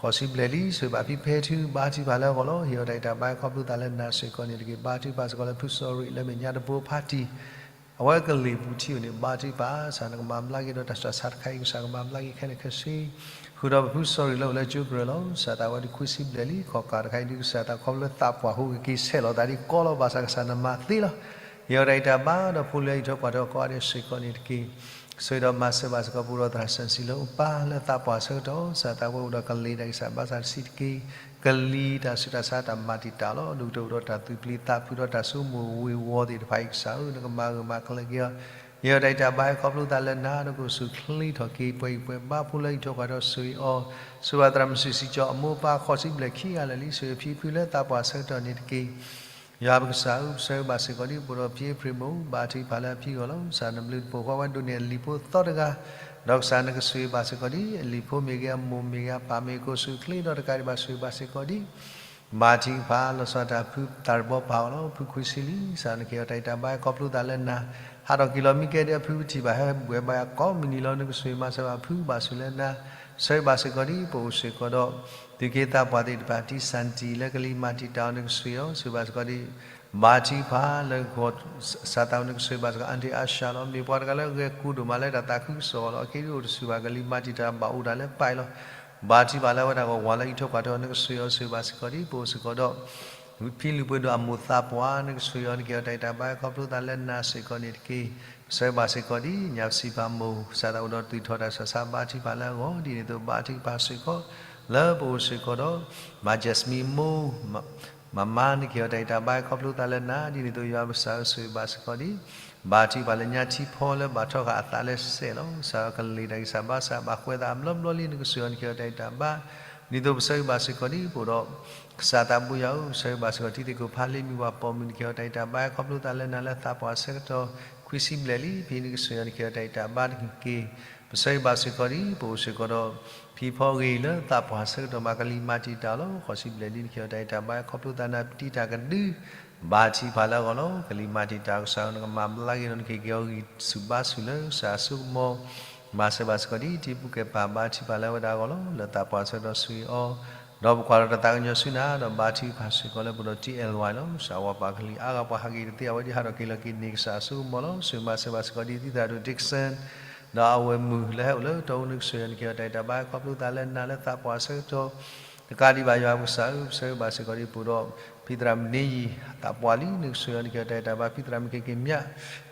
ဃီဆံဘျဲၣ်လံ ဆိၣ်ဂ့ၤဘၣ်ဖံဖဲထု ဘါထုကဖၣ်လၢအဂီၢ်လီၤ ဟ့ၣ်အီၤတၢ်အံးတၢ်ဘါခီဖျိသးလၢနၤစ့ၢ်ကီးန့ၣ်တက့ၢ် ဘါထုကဖၣ်စ့ၢ်ကီးလၢဖုစီၤရံးလၢမဲာ်ညါတဘိဖါတံၢ် အဝဲကလံၤပူၤထံအိၣ်န့ၣ် ဘါထုကဖၣ် ကစၢ်နကမၤဘျါက့ၤဒီးတၢ်ဆူးတၢ်ဆါတခါအံၤ ကစၢ်ကမၤဘျါက့ၤခဲလၢာ်ခဲဆ့ ဃုာ်ဒီးပဖုစီၤရံးလၢအိၣ်လၢကၠိကရၢၢ်လီၤ ကစၢ်သးဝဲဒၣ်ခွံဆံဘျဲၣ်လံ ခီၣ်ကၢ်တခါအံၤဒုး ကစၢ်သးခီဖျိသးပှၢ်ဟူးကက့ၤဆဲးလီၤသးဒ်ကီလီၤ ဘၣ်ဆၣ်ကစၢ်နမၤသ့လီၤ ဟ့ၣ်အီၤတၢ်အံးတၢ်ဘါဒီးဖိလၢအအံးထွဲကွၢ်ထွဲကိးဂၤဒဲးစ့ၢ်ကီးန့ၣ်တက့ၢ် ဆိၣ်ဂ့ၤဒီးမၤစၢၤဘၣ်စ့ၢ်ကီး ပအိၣ်ဒီးသရၣ်စၢၣ်စံလၢအိၣ်ပၢ်လၢသးပှၢ်ဆၢကတီၢ် ကစၢ်သးဝဲအိၣ်ဒီးကလံၤတၢ်ဂံၢ်စၢ်ဘါစၢ်တဆံးတက့ၢ် ကလံၤတၢ်ဆူးတၢ်ဆါတၢ်မၤတံာ်တာ်လီၤ ဒိၣ်ကတၢၢ်အိၣ်ဒီးတၢ်သူၣ်ပျံၤသးဖုးဒီးတၢ်ဆိကမိၣ်ဝ့ၤဝီၤသ့ၣ်တဖၣ်အံၤ ကစၢ်ဧၢ နကမၤဂၢၢ်မၤကျၢၤက့ၤအီၤ ဟ့ၣ်အီၤတၢ်အံးတၢ်ဘါခီဖျိသးလၢနၤ နကအိၣ်ဆူၣ်အိၣ်ချ့ထီၣ်က့ၤ ပှၤအံးပှၤဘါဖိလၢအအံးထွဲကွၢ်ထွဲဆိၣ်ဂ့ၤအီၤ ဆိၣ်ဂ့ၤဘၣ်သရၣ်မုၣ်စံၣ်စံၣ်ကၠီအမိၢ်ပၢ်ဃီဆံဘျဲၣ်ခံဂၤလၢာ်လံ ဆိၣ်ဂ့ၤဖံဖုလၢသးပှၢ်ဆၢကတီၢ်န့ၣ်တက့ၢ် ယွၤပကစၢ်ဧၢ ပဆၢဂ့ၤဘၣ်စ့ၢ်ကီးဒံး ပအိၣ်ဒီးဖံအ့ဖြ့ၣ်မိၢ် ဘါထုကဖၣ်လၢအဖံအဂီၢ်လီၤ ကစၢ်နဘျုးနဖှိၣ်ဃီဝဲဒိးန့ၢ်အလံၤဖိသီတဂၤ ဒီးကစၢ်နကဆိၣ်ဂ့ၤဘၣ်စ့ၢ်ကီးဒံး အလံၤဖိမ့ၢ်ဂ့ၤ အမိၢ်မ့ၢ်ဂ့ၤ အပၢ်မ့ၢ်ဂ့ၤ ကအိၣ်ဆူၣ်အိၣ်ချ့ဒီးတကးဒံးဘၣ်ဆိၣ်ဂ့ၤဘၣ်စ့ၢ်ကီးဒံး ဘါထုကဖၣ် လီၤဆီဒၣ်တၢ်ဖုသးတဘီပၢ်အီၤလီၤ ဖုခွံဆံလံ ကစၢ်နကဟ့ၣ်အီၤတၢ်အံးတၢ်ဘါခီဖျိသးလၢနၤ ဟးထီၣ်က့ၤလီၤမံကဲဒံးအဖုပထံၣ်ဘၣ်ဟဲဘှဲးဘၣ်အကိးမုၢ်နံၤလီၤ နကဆိၣ်ဂ့ၤမၤစၢၤဘၣ်ဖုဘၣ်ဆိၣ်လၢနၤ ဆၢဂ့ၤဘၣ်စ့ၢ်ကီးဒံး ပအိၣ်စ့ၢ်ကီးဒီး သုးက့သးပှၢ်သ့ၣ်တဖၣ် တံၢ်စၣ်တံၢ်လၢကလံၤမၤတံာ်တာ်အီၤ နကဆိၣ်ဂ့ၤအီၤ ဆိၣ်ဂ့ၤဘၣ်စ့ၢ်ကီးဒံး ဘါထုကဖၣ်လၢကီၢ် ကစၢ်သးဝဲနကဆိၣ်ဂ့ၤဘၣ်စ့ၢ်ကီး အၣ်တ့ၢ်အါရှါလီၤ မ့ၢ်ပှၤတဂၤလၢဂဲၤကိၢ်ဒိၣ်မးလၢတၢ်သးခုကစီၣ်လီၤ အခဲဒံးအိၣ်တဆူၣ်ဘၣ် ကလံၤမၤတံာ်တာ်ဘၣ်အိၣ်တၢ်လၢပၢ်အံၤလီၤ ဘါထုကဖၣ်လၢအဝဲဒၣ်ဂီၢ်ဝါလၢအံးထွဲကွၢ်ထွဲအီၤ နကဆိၣ်ဂ့ၤအီၤ ဆိၣ်ဂ့ၤဘၣ်စ့ၢ်ကီးဒံး ပအိၣ်စ့ၢ်ကီးဒီး ဖံလူၢ်ပှ့ၤဒိၣ်အမိၢ်သးပှၢ် နကဆိၣ်ဂ့ၤအီၤ နကဟ့ၣ်အီၤတၢ်အံးတၢ်ဘါခီဖျိသးလၢနၤစ့ၢ်ကီးန့ၣ်တက့ၢ် ပဆၢဂ့ၤဘၣ်စ့ၢ်ကီးဒံး ညၣ်ပစံးဖးမိၢ် ကစၢ်သးအိၣ်ဒီးသွံၣ်ထီၣ်တၢ်ဆူးတၢ်ဆါ ဘါထုကဖၣ်လၢအဂီၢ် ဒ်န့ၣ်အသိး ဘါထုကဖၣ်စ့ၢ်ကီး လၢပအိၣ်စ့ၢ်ကီးဒီး မၤ Jasmine မိၢ် မၤမါ နကဟ့ၣ်အီၤတၢ်အံးတၢ်ဘါခီဖျိသးလၢနၤ ဒ်န့ၣ်အသိး ယွၤပကစၢ်ဧၢ ဆိၣ်ဂ့ၤဘၣ်စ့ၢ်ကီးဒံး ဘါထုကဖၣ်လၢညါထံဖီလၢဘၣ်ထီၣ်ဃာ်အသးလၢစဲးလီၤ ကစၢ်ကလံၤတၢ်ဂံၢ်စၢ်ဘါစၢ်ဘၣ်ကွဲးသးအဘျီဘျီလံ နကဆိၣ်ဂ့ၤအီၤ နကဟ့ၣ်အီၤတၢ်အံးတၢ်ဘါ ဒ်သိးပဆၢဂ့ၤဘၣ်စ့ၢ်ကီးဒံး ပအိၣ်ဒီး ကစၢ်သးဘိယွၤဧၢ ပဆၢဂ့ၤဘၣ်စ့ၢ်ကီး ထံသကိးဖးလ့မုၢ်ပှၢ်ပိာ်မုၣ် နကဟ့ၣ်အီၤတၢ်အံးတၢ်ဘါ ခီဖျိသးလၢနၤလၢသးပှၢ်ဆၢကတီၢ် ခွံဆံဘျဲၣ်လံ ဖံနကဆိၣ်ဂ့ၤအီၤ နကဟ့ၣ်အီၤတၢ်အံးတၢ်ဘါတက့ၢ် ပဆၢဂ့ၤဘၣ်စ့ၢ်ကီးဒံး ပအိၣ်စ့ၢ်ကီးဒီး ဖံဖီဂ့ၤလၢသးပှၢ်ဆၢကတီၢ်မး ကလံၤမၤတံာ်တာ်လီၤ ဃိးဆံဘျဲၣ်လံ နကဟ့ၣ်အီၤတၢ်အံးတၢ်ဘါ ခီဖျိသးနၤပတံၤတၢ်ကဒု ဘါထုကဖၣ်လၢအဂီၢ်လီၤ ကလံၤမၤတံာ်တာ်ကစၢ် နကမၤဘျါက့ၤဒီး နကဟ့ၣ်က့ၤအီၤဂံၢ်ဆူၣ်ဘါဆူၣ်လၢကစၢ်အစိကမီၤ မၤစၢၤဘၣ်စ့ၢ်ကီးဒံး တံၤပူၤကဲပၢ် ဘါထုကဖၣ်လၢအဝဲဒၣ်အဂီၢ်လီၤ လၢသးပှၢ်ဆၢကတီၢ်ဆိၣ်ဂ့ၤအီၤ ဒီးပကွၢ်ဒီးတၢ်သးကညီၤဆူနၤ ဒီးဘါထုကဖၣ်စ့ၢ်ကီးလၢပဒိၣ် T L Y လီၤ. ကစၢ်ဝါပာ်ကလုၢ်အါဂၤ ပှၤဟးဂီၤတသ့အဝဲဒ်ဟးထီၣ်က့ၤလီၤက့ၤန့ၢ် ကစၢ်အစိကမီၤလီၤ. ဆိၣ်ဂ့ၤမၤစၢၤဘၣ်စ့ၢ်ကီးဒ် သုသရၣ်ဒိၣ် Dickson ဒီးအဝဲၢ်မုၣ်လၢဟဲအိၣ်လၢတီအူ နကဆိၣ်ဂ့ၤအီၤ နကဟ့ၣ်အီၤတၢ်အဲၣ်တၢ်ဘါ ခီဖျိသးလၢနၤလၢသးပှၢ်အဆၢကတီၢ် တကးဒံးဘၣ်ယွၤပကစၢ်ဧၢ, ပဆၢဂ့ၤဘၣ်စ့ၢ်ကီးဒ်ပအိၣ်ဒီး ဖံသရၣ်မုၣ်န့ယံၤ သးပှၢ်လံ နကဆိၣ်ဂ့ၤအီၤ နကဟ့ၣ်အီၤတၢ်အဲၣ်တၢ်ဘါ ဖံသရၣ်မုၣ် က့ၤက့ၤမၠး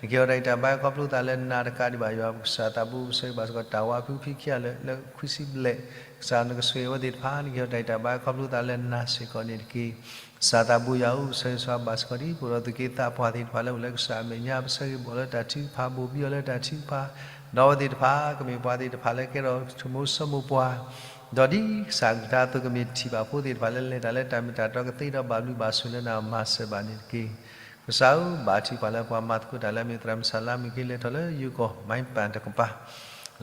နကဟ့ၣ်အီၤတၢ်အဲၣ်တၢ်ဘါ ခီဖျိသးလၢနၤ တကးဒံးဘၣ်ယွၤပကစၢ်သးဘိ ပဆၢဂ့ၤဘၣ်စ့ၢ်ကီးတၢ်ဝါဖုဖံခံဂၤလၢာ် လၢခွံဆံဘျဲၣ် ကစၢ်နကဆိၣ်ဂ့ၤအဝဲသ့ၣ်တဖၣ် နကဟ့ၣ်အီၤတၢ်အဲၣ်တၢ်ဘါ ခီဖျိသးလၢနၤစ့ၢ်ကီးန့ၣ်တက့ၢ်. ကစၢ်သးဘိယွၤဧၢ, ပဆၢဂ့ၤဆၢဝါဘၣ်စ့ၢ်ကီးဒ် ပအိၣ်ဒီးသူၣ်က့သးပှၢ်သ့ၣ်တဖၣ်လၢအိၣ်လၢကစၢ်အမဲာ်ညါ ပဆၢဂ့ၤဘၣ်အီၤလၢတၢ်ထုကဖၣ် ဘိၣ်ဘံအီၤလၢတၢ်ထုကဖၣ် ဒီးအဝဲသ့ၣ်တဖၣ် ကမ့ၢ်ပှၤသ့ၣ်တဖၣ်လၢကဲထီၣ်ဆိမိၣ်စီမိၣ်ပှၤ ဒီးဒ်ကစၢ်အကလုၢ်ကထါအသိး ကမ့ၢ်ထံၣ်ဘၣ်ဖိသ့ၣ်တဖၣ်လၢလဲၤတၢ်လၢတၢ်မ့ၢ်တၢ်တီကသ့ဒီးဘၣ်ဘျုးဘၣ်ဆိၣ်လၢနၤမၤစၢၤဘၣ်န့ၣ်တက့ၢ်. ကစၢ်ဧၢ, ဘါထုကဖၣ်လၢပှၤမၤသကိးတၢ်လၢအမ့ၢ်သရၣ်မုၣ်စၢ်လါမုၢ်က့ၤ လဲၤထီၣ်လၢယိၤကီၢ် မၢ်ပၢၣ်တကပၤ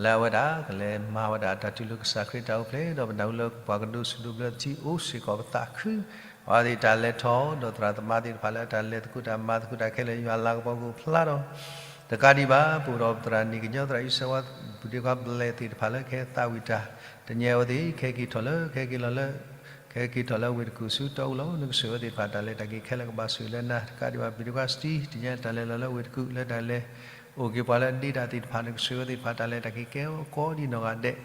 လၢအဝဲဒၣ်ကလဲၤမၤဝဲဒၣ်တၢ်တူၢ်လိာ်ကစၢ်ခရံာ်တၢ်အိၣ်ဖျဲၣ် ဒီးပနၢ်ဟူလၢပှၤကဒိးဆူၣ်ဒိးဘျၢထံအိၣ်စ့ၢ်ကီးပသးခု အဝဲသ့ၣ်တၢ်လဲၤထီၣ် ဒီးသရၣ်သမါသ့ၣ်တဖၣ်လၢတၢ်လဲၤသကိးတၢ်မၤသကိးတၢ်ခဲလၢာ် ယွၤလၤကပီၤကအိၣ်ဖျါထီၣ် တကးဒံးဘၣ် ပအိၣ်ဒီးပသရၣ်န့ၣ်ကညီ သရၣ်အံၣ်စၢဝါ ပူၤဒ့ခွါဘျဲၣ်သ့ၣ်တဖၣ်လၢကဟဲသးဝံၣ်တၢ် တနံၤအဝဲသ့ၣ် ကဟဲက့ၤထီၣ်လၢ ကဟဲက့ၤလီၤလၢ ကဟဲက့ၤထီၣ်လၢဝ့ၢ်တကူၣ်ဆူတီအူလီၤ. နကဆိၣ်ဂ့ၤအဝဲသ့ၣ်တဖၣ်တၢ်လဲၤတၢ်က့ၤခဲလၢာ်ကဘၣ်ဆိၣ်ဂ့ၤလၢနၤ တကးဒံးဘၣ် ပူၤဒ့ခွါစတံ တနံၤတၢ်လဲၤလီၤလၢဝ့ၢ်တကူၣ် လၢတၢ်လဲၤအိၣ်က့ၤပှၤလၢဒ့တၢ်သ့ၣ်တဖၣ် နကဆိၣ်ဂ့ၤအဝဲသ့ၣ်တဖၣ်တၢ်လဲၤတၢ်က့ၤကဲကိးဒံးနီၢ်ဂၤဒဲး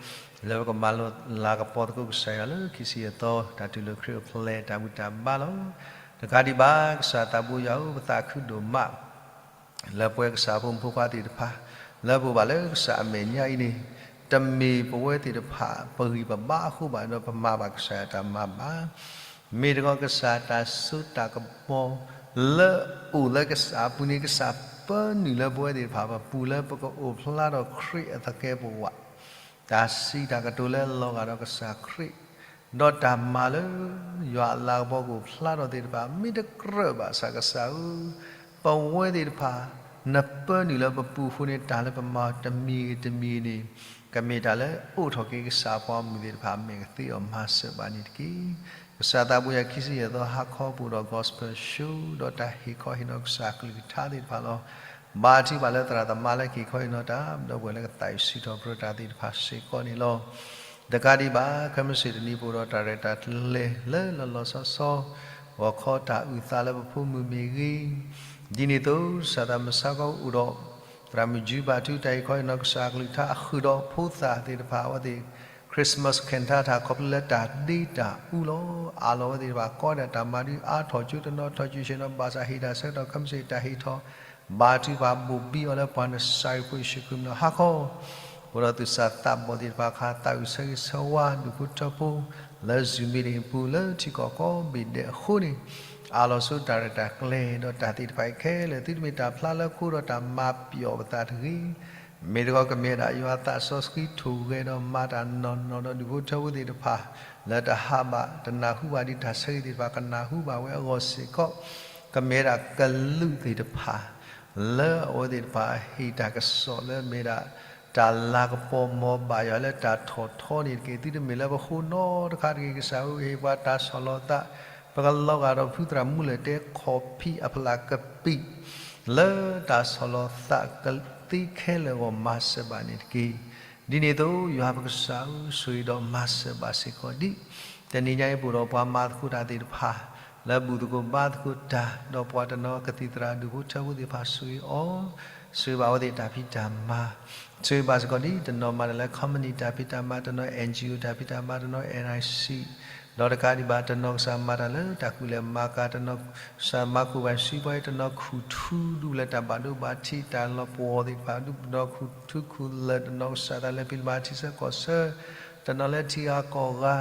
လၢပကမၤလိလၤကပီၤသကိးကစၢ်ယွၤလၢခံဆံယဲၢ်သီ တၢ်တူၢ်လိာ်ခရံာ်အိၣ်ဖျဲၣ်တၢ်ဘူၣ်တၢ်ဘါလီၤ. တကးဒံးဘၣ် ကစၢ်သးဘိယွၤဧၢ, ပသးခုဒိၣ်မး လၢပဝဲကစၢ်အဖိမုၣ်ဖိခွါသ့ၣ်တဖၣ် လၢပအိၣ်ဘၣ်လၢကစၢ်အမဲာ်ညါအံၤန့ၣ် တမ့ၢ်ပဝဲသ့ၣ်တဖၣ်ပဂံၢ်ပဘါအဃိဘၣ်ဒီး ပမၤဘၣ်ကစၢ်ယွၤတၢ်မၤဘၣ်. မ့ၢ်တခီကစၢ်တၢ်စိတၢ်ကမီၤ လၢအိၣ်လၢကစၢ်အပူၤန့ၣ် ကစၢ်ပၢနုာ်လၢပဝဲသ့ၣ်တဖၣ်ပပူၤ လၢပကအိၣ်ဖျါထီၣ်ခရံာ်အသကဲးပဝး တၢ်စံးတၢ်ကတိၤလၢလီၤဂာ်ဒီးကစၢ်ခရံာ် ဒီးတၢ်မၤလၢယွၤအလၤကပီၤကအိၣ်ဖျါထီၣ်သ့ၣ်တဖၣ် မ့ၢ်တကြၢးဘၣ်ဆၣ် ကစၢ်ဧၢ, ပဝဲသ့ၣ်တဖၣ် နပၢနုာ်လၢပပူၤအဃိန့ၣ် တၢ်လၢပမၤတမံၤဂ့ၤတမံၤဂ့ၤန့ၣ် ကမ့ၢ်တၢ်လၢအိးထီၣ်က့ၤကစၢ်အပှၤဂီၢ်မုၢ်သ့ၣ်တဖၣ် အမဲာ်ကသ့အီၤ မၤစၢၤဘၣ်န့ၣ်တက့ၢ်. ကစၢ်သးဘိယွၤ ခံဆံယဲၢ်သီ ဟါခီပအိၣ်ဒီး Gospel Show ဒီးတၢ်ဟ့ၣ်ခီဟ့ၣ်နီၤကစၢ်အကလုၢ်ကထါသ့ၣ်တဖၣ်လီၤ. ဘါထုကဖၣ်လၢသရၣ်သမါလၢကဟ့ၣ်ခီဟ့ၣ်နီၤတၢ် ဒီပုၢ်ဝဲၢ်လၢကသးဆူၣ်ထီၣ်ပတြၢၤတၢ်သ့ၣ်တဖၣ်စ့ၢ်ကီးန့ၣ်လီၤ. တကးဒံးဘၣ် ခဲမုၢ်ဆ့ၣ်တနံၤ ပအိၣ်ဒီးတၢ်ရဲၣ်တၢ်ကျဲၤလၢလီၤလီၤဆီဆီ ဂီၤခီတၢ်အုၣ်သးလၢပဖိမုၣ်မ့ၢ်ဂ့ၤ, ဒ်န့ၣ်အသိး ကစၢ်သးမုၢ်ဆါခီအိၣ်ဒီး သရၣ်မုၣ် June ဘၣ်ထု တၢ်ဟ့ၣ်ခီဟ့ၣ်နီၤကစၢ်အကလုၢ်ကထါအဃုာ်ဒီးဖိသၣ်သ့ၣ်တဖၣ် အဝဲသ့ၣ် Christmas ခ့ၣ်ထါထၢၣ် ခီဖျိလၢတၢ်ဒ့တၢ်အူလီၤ. အးလီၤဝဲသ့ၣ်တဖၣ် ကီဒၣ်တၢ်မၤဒုးအါထီၣ်ကၠိတနီၤထီၣ်ကၠိဆဲးနီၤ ဘၣ်ဆၣ်ဟ့ၣ်တၢ်ဆၢကတီၢ် ခဲမုၢ်ဆ့ၣ်တၢ်ဟ့ၣ်ထီၣ် ဘါထုကဖၣ်ဘိၣ်ဘံအီၤလၢပှၤနစၤရ့းဖိယ့ၣ်ၡူးခရံာ်မံၤလီၤ. ဟါခီ ပအိၣ်ဒီးသူၣ်စၢ်သးဘီၣ်သ့ၣ်တဖၣ် ခးသးအုၣ်ဆၢဂ့ၤဆၢဝါ ဒူၣ်ဖိထၢဖိ လၢ Zoom meeting အပူၤ လၢထံကီၢ်ကိးဘ့ၣ်ဒဲးအဃိန့ၣ် အးလီၤဆိတၢ်ရဲၣ်တၢ်ကျဲၤ ဒီးတၢ်သ့ၣ်တဖၣ်အံၤခဲလၢာ် သုတမ့ၢ်တၢ်ဖျါလၢခိ ဒီးတၢ်မၤပျီၣ်ပသးတဂ့ၤ. မ့ၢ်တခီကမ့ၢ်ဒၣ်ယွၤသးစီဆှံထိၣ်ဂဲၤဒီးမၤတၢ်နီၢ်နီၢ်ဒီး ဒူၣ်ဖိထၢဖိသ့ၣ်တဖၣ် လၢတဟးဘၣ်တနၢ်ဟူဘၣ်ဒ်တၢ်ဆၢဂ့ၤသ့ၣ်တဖၣ် ကနၢ်ဟူဘၣ်ဝဲအဂီၢ်စ့ၢ်ကီး ကမ့ၢ်ဒၣ်ကလူးသ့ၣ်တဖၣ် လၢအဝဲသ့ၣ်တဖၣ်ဟ့ၣ်တၢ်ကစီၣ်လၢမ့ၢ်ဒၣ် တၢ်လၤကပီၤမ်ဘၣ်ယွၤလၢတၢ်ထီၣ်ထီန့ၣ်တက့ၢ်. သုတမ့ၢ်လၢပဃိနီတခါတဂ့ၤ. ကစၢ်ဧၢ, ဟ့ၣ်ပှၤတၢ်ဆီၣ်လီၤသး ပကလီၤဂာ်ဒီးဖုသရၣ်မူလၢတဲခီၣ်ဖံးအဖျၢၣ်ကပံာ် လၢတၢ်ဆီၣ်လီၤသးကသ့ခဲလၢာ်အဂီၢ်မၤစၢၤဘၣ်န့ၣ်တက့ၢ်. ဒ်န့ၣ်အသိး ယွၤပကစၢ်ဧၢ, ဆိၣ်ဂ့ၤဒီးမၤစၢၤဘၣ်စ့ၢ်ကီးဒ် တနံၤညါအံၤပအိၣ်ဒီးပှၤမၤသကိးတၢ်သ့ၣ်တဖၣ် လၢဘူၣ်သကိးဘါသကိးတၢ် ဒီးပှၤတနီၤကသံၣ်သရၣ်ဒူၣ်ဖိထၢဖိသ့ၣ်တဖၣ် ဆိၣ်ဂ့ၤအီၤ, ဆိၣ်ဂ့ၤဘၣ်အဝဲသ့ၣ်တၢ်ဖံးတၢ်မၤ, ဆိၣ်ဂ့ၤဘၣ်စ့ၢ်ကီးဒ်တနီၤမၤတၢ်လၢ company တၢ်ဖံးတၢ်မၤ, တနီၤ N G O တၢ်ဖံးတၢ်မၤ, တနီၤ N I C ဒီးတကးဒံးဘၣ် တနီၤကစၢ်မၤတၢ်လၢတၢ်ကူၣ်လဲၤမၤကၤ, တနီၤကစၢ်မၤကူၣ်ဘၣ်စံးပှၤ, တနီၤခူၣ်ထူဒူၣ်လၢတၢ်ဘၣ်ဒိဘၣ်ထံးတၢ်လီၤပှီၢ်သ့ၣ်တဖၣ်, တနီၤခူၣ်ထူခူၣ်လၢာ်, တနီၤကစၢ်သးလဲၤဖံးတၢ်မၤထံဆၢကီၢ်ဆၢ, တနီၤလၢထံဂၤကီၢ်ဂၤ,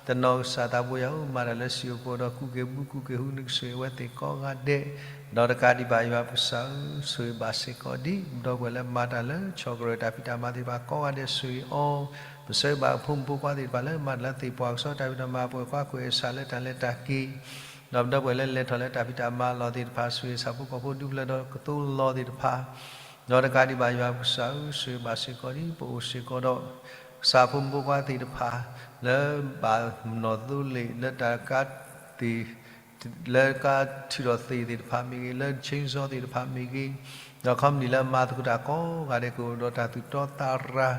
တနီၤကစၢ်သးဘိယွၤဧၢ, မၤတၢ်လၢစံၣ်အိၣ်ကအိၣ်ဒီးကူၣ်က့ၤဘုကူၣ်က့ၤဟု နကဆိၣ်ဂ့ၤအဝဲသ့ၣ်ကိးဂၤဒဲး, ဒီးတကးဒံးဘၣ်ယွၤပကစၢ်ဧၢ, ဆိၣ်ဂ့ၤဘၣ်စ့ၢ်ကီးဒ် ဒီပုၢ်ဝဲၢ်လၢမၤတၢ်လၢဆီၣ်ကရၢၢ်တၢ်ဖံးတၢ်မၤသ့ၣ်တဖၣ်ကိးဂၤဒဲး ဆိၣ်ဂ့ၤအီၤ, ပဆၢဂ့ၤဘၣ်ပဖိမုၣ်ဖိခွါသ့ၣ်တဖၣ်လၢမၤတၢ်လၢသ့ၣ်ပှၢ်ကစီၣ်တၢ်ဖံးတၢ်မၤအပှဲၤခွါကွဲးအစှၤလၢတၢ်လဲၤတၢ်က့ၤ, ဒီးဒီပုၢ်ဝဲၢ်လၢလဲၤထီၣ်လၢတၢ်ဖံးတၢ်မၤအလီၢ်သ့ၣ်တဖၣ် ဆိၣ်ဂ့ၤဆၣ်ဖိကီၢ်ဖိဒူပျၢၤဒီးကသိလီၤသ့ၣ်တဖၣ်, ဒီးတကးဒံးဘၣ်ယွၤပကစၢ်ဧၢ, ဆိၣ်ဂ့ၤဘၣ်စ့ၢ်ကီးဒ်ပအိၣ်စ့ၢ်ကီးဒီး ကစၢ်ဖိမုၣ်ဖိခွါသ့ၣ်တဖၣ် လၢဘၣ်နီၣ်သိလ့ၣ် လၢတၢ်ကါသ့ၣ် လၢကါထုးထီၣ်သ့ၣ်သ့ၣ်တဖၣ်မ့ၢ်ဂ့ၤ, လၢ chainsaw သ့ၣ်တဖၣ်မ့ၢ်ဂ့ၤ, ဒီး company လၢမၤသကိးတၢ်ကိးဂၤဒဲးကအိၣ်ဒီးတၢ်သူၣ်တီသးရၤ,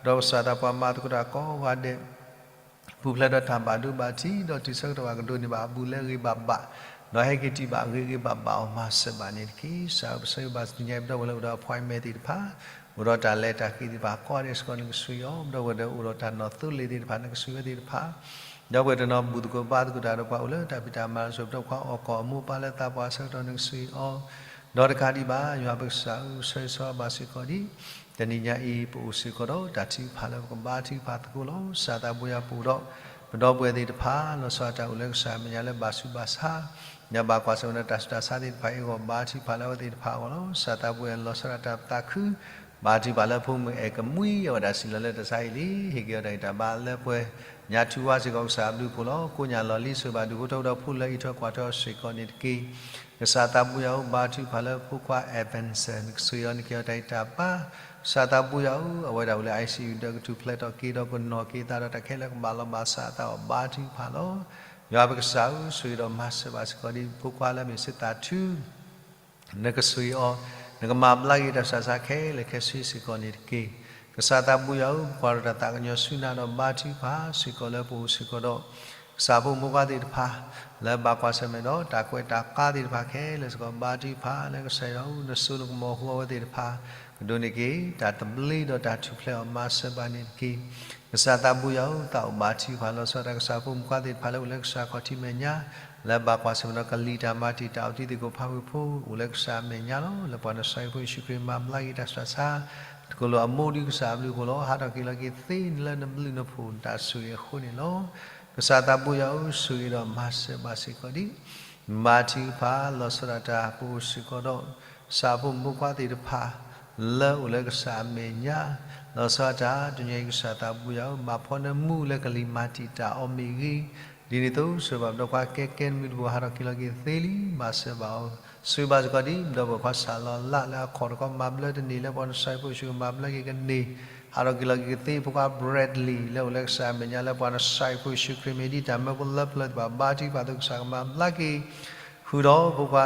ဒီးကစၢ်သးပှၢ်မၤသကိးတၢ်ကိးဂၤဒဲး ပူၤဖျဲးဒီးတၢ်ဘၣ်ဒိဘၣ်ထံး ဒီးတုၤဆၢကတီၢ်ဘၣ်ကဒိးန့ၢ်ဘၣ်အဘူးလၢအဂ့ၤဘၣ်ဘၣ်, ဒီးဟဲက့ၤတံၢ်ဘၣ်အဂ့ၤဂ့ၤဘၣ်ဘၣ်အီၤ မၤစၢၤဘၣ်န့ၣ်တက့ၢ်. ကစၢ်ဧၢ ပဆၢဂ့ၤဘၣ်စူၤ တနံၤညါအံၤ ပဒီပုၢ်ဝဲၢ်လၢအိၣ်ဒီး appointment သ့ၣ်တဖၣ်, အိၣ်ဒီးတၢ်လဲၤတၢ်က့ၤသ့ၣ်တဖၣ် ကိးဂၤဒဲးစ့ၢ်ကီး နကဆှၢအီၤ, ပဒီပုၢ်ဝဲၢ်ဒီးအိၣ်ဒီးတၢ်နီၢ်သိလ့ၣ်သ့ၣ်တဖၣ် နကဆှၢဝဲသ့ၣ်တဖၣ်, ဒီပုၢ်ဝဲၢ်တနီၤဘူၣ်သကိးဘါသကိးတၢ်ဒီးပှၤအိၣ်လၢတၢ်ဖံးတၢ်မၤအစိၤ ပဒီပုၢ်ဝဲၢ်ခွါအီၣ်ကီၢ် အမိၢ်ပၢ်လၢသးပှၢ်ဆၢကတီၢ် နကဆှၢအီၤ, ဒီးတကးဒံးဘၣ် ယွၤပကစၢ်ဧၢ ဆၢဂ့ၤဆၢဝါဘၣ်စ့ၢ်ကီးဒံး တနံၤညါအံၤ ပအိၣ်စ့ၢ်ကီးဒီးတၢ်ထုကဖၣ်လၢပကဘါထုကဖၣ်သကိးလီၤ. ကစၢ်သးဘိယွၤပအိၣ်ဒီး ပဒီပုၢ်ဝဲၢ်သ့ၣ်တဖၣ် လီၤဆီဒၣ်တၢ်အိၣ်လၢကစၢ်အမဲာ်ညါလၢဘၣ်ဆူးဘၣ်ဆါ, ဒီးဘၣ်ကွၢ်ဆၢၣ်မဲာ်ဒီးတၢ်ဆူးတၢ်ဆါသ့ၣ်တဖၣ်အံၤအဂီၢ် ဘါထုကဖၣ်လၢအဝဲသ့ၣ်တဖၣ်အဂီၢ်လီၤ. ကစၢ်သးဘိယွၤလီၤဆီဒၣ်တၢ်သးခု ဘါထုကဖၣ်လၢဖိမုၣ်အဲၣ်ကမှံ အဝဲဒၣ်စံၣ်လီၤလၢတၢ်ဆါဟံၣ်လံ, ဟ့ၣ်က့ၤအီၤတၢ်ဂံၢ်တၢ်ဘါလၢပှဲၤ, ညါထူဝါစ့ၢ်ကီး ကစၢ်အဘျုးအဖှိၣ်လီၤ. ကိးညါလီၢ်လံၤ ဆိၣ်ဂ့ၤဘၣ်ဒူၣ်ဖိထၢဖိဒီး ဖိလၢအံးထွဲကွၢ်ထွဲအီၤစ့ၢ်ကီးန့ၣ်တက့ၢ်. ကစၢ်သးဘိယွၤဧၢ ဘါထုကဖၣ်လၢဖိခွါ Evanson နကဆှၢအီၤ နက့ၤအီၤတၢ်ဂံၢ်တၢ်ဘါ, ကစၢ်သးဘိယွၤဧၢ အဝဲဒၣ်အိၣ်လၢ ICU ဒီးကထူၣ်ဖျဲးထီၣ်က့ၤဒီးကနီၢ်က့ၤသးဒီး တၢ်ခဲလၢာ်ကဘၣ်လီၤဘၣ်စးအသးအီၤ ဘါထုကဖၣ်လီၤ. ယွၤပကစၢ်ဧၢ ဆိၣ်ဂ့ၤဒီးမၤစၢၤဘၣ်စ့ၢ်ကီးဒံး ဖိခွါလၢအမ့ၢ်စ့သးထူ နကဆှၢအီၤ, နကမၤဘျါက့ၤတၢ်ဆူးတၢ်ဆါခဲလၢာ်ခဲဆ့စ့ၢ်ကီးန့ၣ်တက့ၢ်. ကစၢ်သးဘိယွၤဧၢ ပကွၢ်ဒီးတၢ်သးကညီၤဆူနၤဒီးဘါထုကဖၣ်စ့ၢ်ကီးလၢပအိၣ်စ့ၢ်ကီးဒီး ကစၢ်ဖိမုၣ်ဖိခွါသ့ၣ်တဖၣ် လၢဘၣ်ကွၢ်ဆၢၣ်မဲာ်ဒီးတၢ်ကွဲးတၢ်ကါသ့ၣ်တဖၣ်ခဲလၢာ်စ့ၢ်ကီး ဘါထုကဖၣ်လၢကစၢ်ယွၤဧၢ နစိနကမီၤဟူအဝဲသ့ၣ်တဖၣ် ကဒိးန့ၢ်က့ၤ တၢ်သဘျ့ဒီးတၢ်ထူၣ်ဖျဲးအီၤ မၤစၢၤဘၣ်န့ၣ်တက့ၢ်. ကစၢ်သးဘိယွၤဧၢ သးအိၣ်ဘါထုကဖၣ်လီၤဆီဒၣ်တၢ် ကစၢ်ဖိမုၣ်ဖိခွါသ့ၣ်တဖၣ်လၢအိၣ်လၢကစၢ်ခီၣ်ထံးမဲာ်ညါ လၢဘၣ်ကွၢ်ဆၢၣ်မဲာ်ဒီးကလံၤတၢ်မၤတံာ်တာ်အီၤ တံၤသကိးဖးဝ့ၢ်ဖိ အိၣ်လၢကစၢ်အမဲာ်ညါလီၤ. လၢပှၤနစၤရ့းဖိယ့ၣ်ၡူးခရံာ်မၤဘျါက့ၤတၢ်ဆူးတၢ်ဆါ တကလိာ်အမိၢ်ဒုး ကစၢ်အဘျုးအဖှိၣ်လီၤ. ဟးထီၣ်က့ၤလီၤက့ၤသ့လၢနဘျုးနဖှိၣ်နတၢ်ဆိၣ်ဂ့ၤအဃိန့ၣ်လီၤ. ကစၢ်သးဘိယွၤဧၢ ဆိၣ်ဂ့ၤဒီးမၤစၢၤဘၣ်စ့ၢ်ကီးဒံး ဘါထုကဖၣ်လီၤဆီဒၣ်တၢ် ပအိၣ်စ့ၢ်ကီးဒီး ကစၢ်ဖိမုၣ်ဖိခွါသ့ၣ်တဖၣ် လၢအိၣ်လၢကစၢ်အမဲာ်ညါ လီၤဆီဒၣ်တၢ် တနံၤအံၤ ကစၢ်သးဘိယွၤဧၢ မၤဖှီၣ်နၢမူလၢကလံၤမၤတံာ်တာ်အီၤမ့ၢ်ဂ့ၤ, ဒ်န့ၣ်အသိး ဆိၣ်ဂ့ၤဘၣ်ပဒီပုၢ်ဝဲၢ်ခွါကဲကဲနမုၢ်တဘူၣ် ဟးထီၣ်က့ၤလီၤက့ၤသ့လံ မၤစၢၤဘၣ်အီၤ, ဆိၣ်ဂ့ၤဘၣ်စ့ၢ်ကီးဒံး ပဒီပုၢ်ဝဲၢ်ခွါစၢ်လီၤလး လၢအခီၣ်တခီမၤဘျၢတန့ၢ် လၢပှၤနစၤရ့းဖိယ့ၣ်ၡူးခရံာ်မၤဘျါက့ၤကန့ၢ် ဟးထီၣ်က့ၤလီၤက့ၤကသ့ ဖိခွါ Bradley လၢအိၣ်လၢကစၢ်အမဲာ်ညါ လၢပှၤနစၤရ့းဖိယ့ၣ်ၡူးခရံာ်မ့ၢ်ဒ်တၢ်မၢဖိလၢပျၢၤသ့ၣ်တဖၣ် ဘါထုကဖၣ်အသိး ကစၢ်ကမၤဘျါက့ၤ ဃုာ်ဒီးဖိခွါ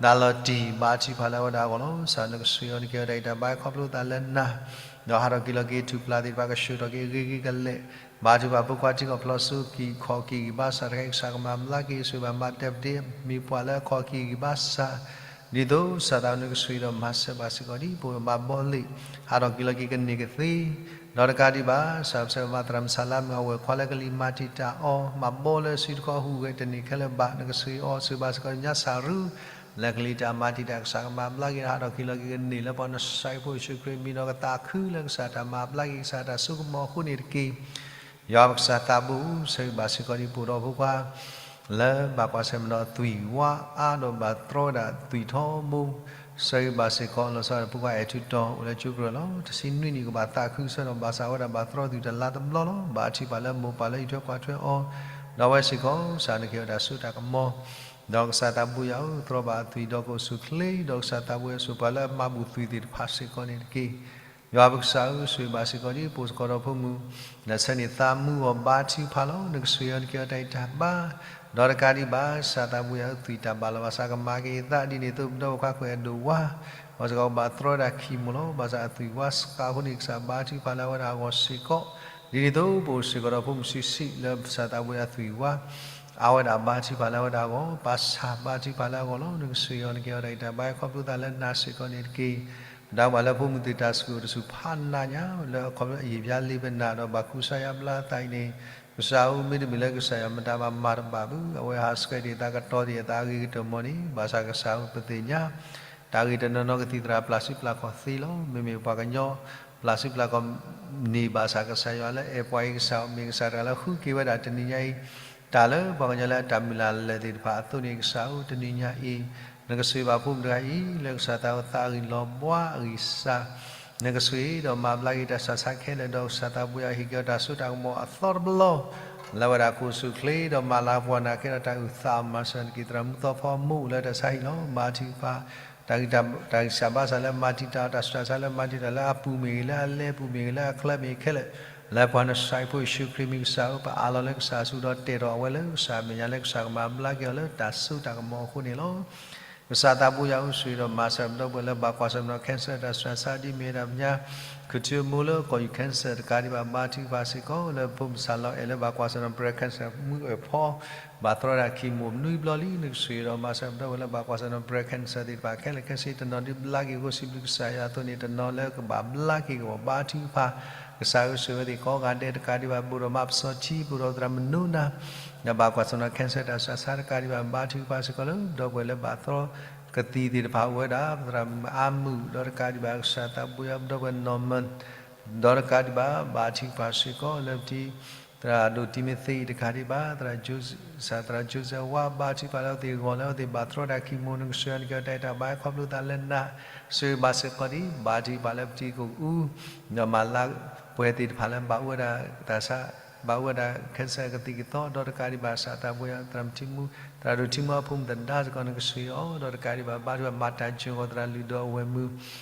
ဒၣ်လီၤတံၢ် ဘါထုကဖၣ်လၢအဝဲဒၣ်အဂီၢ်လီၤ. ကစၢ်နကဆှၢအီၤ နက့ၤအီၤတၢ်ဂံၢ်တၢ်ဘါ ခီဖျိသးလၢနၤ, ဒီးဟးထီၣ်က့ၤလီၤက့ၤထူၣ်ပျၢ်သ့ၣ်တဖၣ် ကဆှၢထီၣ်က့ၤအဂ့ၤဂ့ၤကလဲာ်, ဘါထုကဖၣ်ဖိခွါထံကီၢ်ဖျီၣ်စိကံၢ်ခီၣ်ကံၢ်ဂံၢ်ဘါစၢ်တခါအံၤ ကစၢ်ကမၤဘျါက့ၤ ဆိၣ်ဂ့ၤဘၣ်မါဒဲးဒ့ မ့ၢ်ပှၤလၢအခီၣ်ကံၢ်ဂံၢ်ဘါစၢ် ဒ်သိး ကစၢ်သးနကဆှၢအီၤဒီးမၤစၢၤဘၣ်စ့ၢ်ကီးဒံး ပဝဲမၤဘီလ့ၣ် ဟးထီၣ်က့ၤလီၤက့ၤကန့ၢ်ကသ့, ဒီးတကးဒံးဘၣ် ကစၢ်ပဆၢမၤသရၣ်မုၣ်ဆၣ်လါမုၣ် အဝဲၢ်ခွါလၢကလံၤမၤတံာ်တာ်အီၤ မၤဘီလၢစုတခီဟူးဂဲၤတန့ၢ်ခဲလၢာ်ဘၣ် နကဆှၢအီၤ ဆိၣ်ဂ့ၤဘၣ်စ့ၢ်ကီးညါစၢ်ရူ လၢကလံၤတၢ်မၤတံာ်တာ် ကစၢ်ကမၤဘျါက့ၤ ဟးထီၣ်က့ၤလီၤက့ၤကန့ၢ် လၢပှၤနစၤရ့းဖိယ့ၣ်ၡူးခရံာ်မံၤဒီးကသးခုလၢကစၢ်တၢ်မၤဘျါက့ၤ ကစၢ်တၢ်စိကမီၤအဃိန့ၣ်တက့ၢ်. ယွၤပကစၢ်သးဘိ ဆၢဂ့ၤဘၣ်စ့ၢ်ကီးဒံး ပအိၣ်ဒီးဖိခွါ လၢဘၣ်ကွၢ်ဆၢၣ်မဲာ်ဒီးသွံၣ်ဝါအါဒီးဘၣ်တြီဝဲဒၣ်သွံၣ်ထီဘိ, ဆၢဂ့ၤဘၣ်စ့ၢ်ကီး လီၤဆီဒၣ်တၢ် ဖိခွါအဲၣ်ထူးတီၤ အိၣ်လၢကၠိကရၢၢ်လီၤ. တဆံနွံနံၣ်ကဘၣ်သးခုကစီၣ်ဒီး ဘၣ်ဆၣ်ဝဲဒၣ်ဘၣ်တြီသွံၣ်တလါတဘျီလီၤ. ဘါထုကဖၣ်လၢမိၢ်ပၢ်လၢအံးထွဲကွၢ်ထွဲအီၤ, ဒီးအဝဲစ့ၢ်ကီး ကစၢ်နက့ၤအီၤတၢ်စိတၢ်ကမီၤ, ဒီးကစၢ်သးဘိယွၤဧၢ တြီဘၣ်အသွံၣ်ဒီးကအိၣ်ဆူၣ်အိၣ်ချ့, ဒီးကစၢ်သးဘိယွၤဆိၣ်ပှၤလၢအမၤဘူၣ်သွံၣ်သ့ၣ်တဖၣ်စ့ၢ်ကီးန့ၣ်တက့ၢ်. ယွၤပကစၢ်ဧၢ ဆိၣ်ဂ့ၤဘၣ်စ့ၢ်ကီးဒံး ပအိၣ်စ့ၢ်ကီးဒီးဖိမုၣ် လၢဆၢန့ၣ်သးမုာ်အီၤ ဘါထုကဖၣ်လီၤ. နကဆှၢအီၤ နက့ၤအီၤတၢ်ဂံၢ်တၢ်ဘါ, ဒီးတကးဒံးဘၣ် ကစၢ်သးဘိယွၤဧၢ သွံၣ်တၢ်ဘၣ်လီၤဘၣ်စးကမၤက့ၤအသး ဒ်န့ၣ်အသိး ပဒီပုၢ်ဝဲၢ်ခွါကွဲးအဒိၣ်ဝါ ဘၣ်စ့ၢ်ကီးဘၣ်တြီဝဲဒၣ်ခံမူးလီၤ. ဘၣ်ဆၣ်အသွံၣ်ဝါစှၤအဃိန့ၣ် ကစၢ်ဘါထုကဖၣ်လၢအဝဲဒၣ်အဂီၢ်စ့ၢ်ကီး, ဒ်န့ၣ်အသိး ပအိၣ်စ့ၢ်ကီးဒီးဖိမုၣ်ဆံးဆံး လၢကစၢ်သးဘိယွၤသွံၣ်ဝါ အဝဲဒၣ်ဘါထုကဖၣ်လၢအဝဲဒၣ်အဂီၢ်, ပၢ်ဆၣ်ဘါထုကဖၣ်လၢအဂီၢ်လီၤ. နကဆှၢအီၤ နက့ၤအီၤတၢ်ဂံၢ်တၢ်ဘါ ခီဖျိသးလၢနၤစ့ၢ်ကီးန့ၣ်တက့ၢ်. ပဒၣ်ပှၤလၢဖိမုၣ်သ့ၣ်တၢ်ဆူၣ်အိၣ်တဆူၣ်ဖးနးညါ လၢအခီဖျိအယံာ်ပျါလံပနၢ်ဒီး ဘၣ်ကူစါယါဘျါအသးအံၤန့ၣ်, ကစၢ်ဧၢ မ့တမ့ၢ်လၢကစၢ်ယွၤမတၤဘၣ်မၤတဘၣ်ဘၣ်, အဝဲဟးဆှဲးဒံးအသး ကတီၤဒံးအသး အဂ့ၤကတၢၢ်မီၢ်န့ၣ်, ဘၣ်ဆၣ်ကစၢ်ဧၢ ပသ့ၣ်ညါ တၢ်ဂ့ၢ်တနီၤနီၤကသံၣ်သရၣ်ပျၢ်စုပျၢ်ခီၣ်သ့လီၤ. မ့မ့ၢ်ပှၤကညီ ပျၢ်စုပျၢ်ခီၣ်န့ၢ်ဘၣ်ဆၣ် ကစၢ်ယွၤလၢအဲၣ်ပှၤအံၤ ကစၢ်မ့ၢ်ကစၢ်တဂၤလၢဃုက့ၤဝဲဒၣ်တနံၤညါအံၤ, တၢ်လၢပှၤကညီလၢအတၢ်မုၢ်လၢ်လၢာ်သ့ၣ်တဖၣ်အသိးန့ၣ် ကစၢ်ဧၢ တနံၤညါအံၤ နကဆှၢဘၣ်ဖိမုၣ်တဂၤအံၤ လၢကစၢ်သးအသးအဂံၢ်လီၤဘှါအဂံၢ်စၢ်, နကဆှၢဒီးမၤဘျါက့ၤတၢ်ဆူးတၢ်ဆါခဲလၢာ်ဒီး ကစၢ်သးဘိယွၤဟ့ၣ်က့ၤအီၤတၢ်စိတၢ်ကမီၤအသီတဘျီ လၢဝဲဒၣ်ကအိၣ်ဆူၣ်အိၣ်ချ့ဒီးမၤလၤကပီၤနၤကဲဒီးတၢ်အုၣ်သးမၤစၢၤနက့ၤ သရၣ်မုၣ်သီဖီမိၢ်လၢတၢ်ဆါဟံၣ်လီၤ. ဘါထုကဖၣ် တၢ်ဂံၢ်တၢ်ဘါစၢ်လၢမၤတံာ်တာ် တၢ်ဆူးတၢ်ဆါလၢမၤတံာ်တာ်လၢအပူၤမ့ၢ်ဂ့ၤ လၢအလဲပူၤမ့ၢ်ဂ့ၤ လၢအချၢမ့ၢ်ဂ့ၤခဲလၢာ်, လၢပှၤနစၤရ့းဖိယ့ၣ်ၡူးခရံာ်မံၤ ကစၢ်ဧၢ ပအးလီၤလၢကစၢ်အစုဒီးတဲာ်ထီၣ်အဝဲလၢကစၢ်အမဲာ်ညါ လၢကစၢ်ကမၤဘျါက့ၤအီၤလၢတၢ်စိတၢ်ကမီၤအဃိန့ၣ်လီၤ. ကစၢ်သးဘိယွၤအိၣ်ဆိးဒီးမၤစၢၤပဒီပုၢ်ဝဲၢ်လၢဘၣ်ကွၢ်ဆၢၣ်မဲာ်ဒီး cancer တၢ်ဆူးတၢ်ဆါဒ်မ့ၢ်ဝဲဒၣ်ပညါ ကထၢမိလၢကီၢ်ယူၢ် cancer တကးဒံးဘၣ် ဘါထုကဖၣ်စ့ၢ်ကီး လၢဖိမုၣ်စၢ်လီၤအဲၣ်လၢဘၣ်ကွၢ်ဆၢၣ်မဲာ်ဒီး breast cancer မုၢ်အၢၣ်ဖီ ဘၣ်သရီဒၣ် chemo နွံဘျီလံ နကဆိၣ်ဂ့ၤဒီးမၤစၢၤပဒီပုၢ်ဝဲၢ်လၢဘၣ်ကွၢ်ဆၢၣ်မဲာ်ဒီး breast cancer သ့ၣ်တဖၣ်ခဲလၢာ်ခဲဆ့ တနီၤဒုးဘျါက့ၤအဃိ စံးဘျုးကစၢ်ယွၤအသိးန့ၣ် တနီၤလၢကဘၣ်ဘျါက့ၤကဘီၣ် ဘါထုကဖၣ် ကစၢ်ဧၢ ဆိၣ်ဂ့ၤဝဲသ့ၣ်ကိးဂၤဒဲးတကးဒံးဘၣ် ပအိၣ်ဒီးမၤပစီၣ်ထံ ပအိၣ်ဒီးသရၣ်မုၣ်နိနၤ ဒီးဘၣ်ကွၢ်ဆၢၣ်မဲာ်ဒီး cancer တၢ်ဆူးတၢ်ဆါတကးဒံးဘၣ် ဘါထုကဖၣ်စ့ၢ်ကီးလၢ ပဒီပုၢ်ဝဲၢ်လၢဘၣ်သရီကသံၣ်သ့ၣ်တဖၣ်အိၣ်ဝဲဒၣ် သရၣ်မုၣ်အါမုၢ် ဒီးတကးဒံးဘၣ် ကစၢ်သးဘိယွၤပဒီပုၢ်ဝဲၢ် Norman ဒီးတကးဒံးဘၣ် ဘါထုကဖၣ်စ့ၢ်ကီးလၢပတံၤ သရၣ်ဒိၣ်တံၤမသ့းအံၤတကးဒံးဘၣ် သရၣ် ကစၢ်သရၣ် Joseph ဝါ ဘါထုကဖၣ်လၢအဝဲသ့ၣ်ဂီၢ်လၢအဝဲသ့ၣ်ဘၣ်သရီတၢ် chemo နကဆိၣ်ဂ့ၤအီၤ နကဲအီၤတၢ်အဲၣ်တၢ်ဘါ ခီဖျိသးလၢနၤ ဆိၣ်ဂ့ၤဘၣ်စ့ၢ်ကီးဒံး ဘါထုကဖၣ်လၢပတံၤကအိၣ် ဒီးမၤလၢပှဲၤသ့ၣ်တဖၣ်လၢဘၣ်အိၣ်ဝဲဒၣ်တၢ်ဆါ ဘၣ်အိၣ်ဝဲဒၣ် cancer ကသံၣ်ကသီ ဒီးတကးဒံးဘၣ် ကစၢ်သးဘိယွၤ သရၣ်မုၣ်ထံမူ သရၣ်ဒိၣ်ထံမူအဖိမုၣ်သဒါစ့ၢ်ကီး နကဆိၣ်ဂ့ၤအီၤ ဒီးတကးဒံးဘၣ် ဘါထုကဖၣ်မၤတၢ်စၢၤဂီၤသရၣ်လုၢ်ဒီးအဝဲၢ်မုၢ်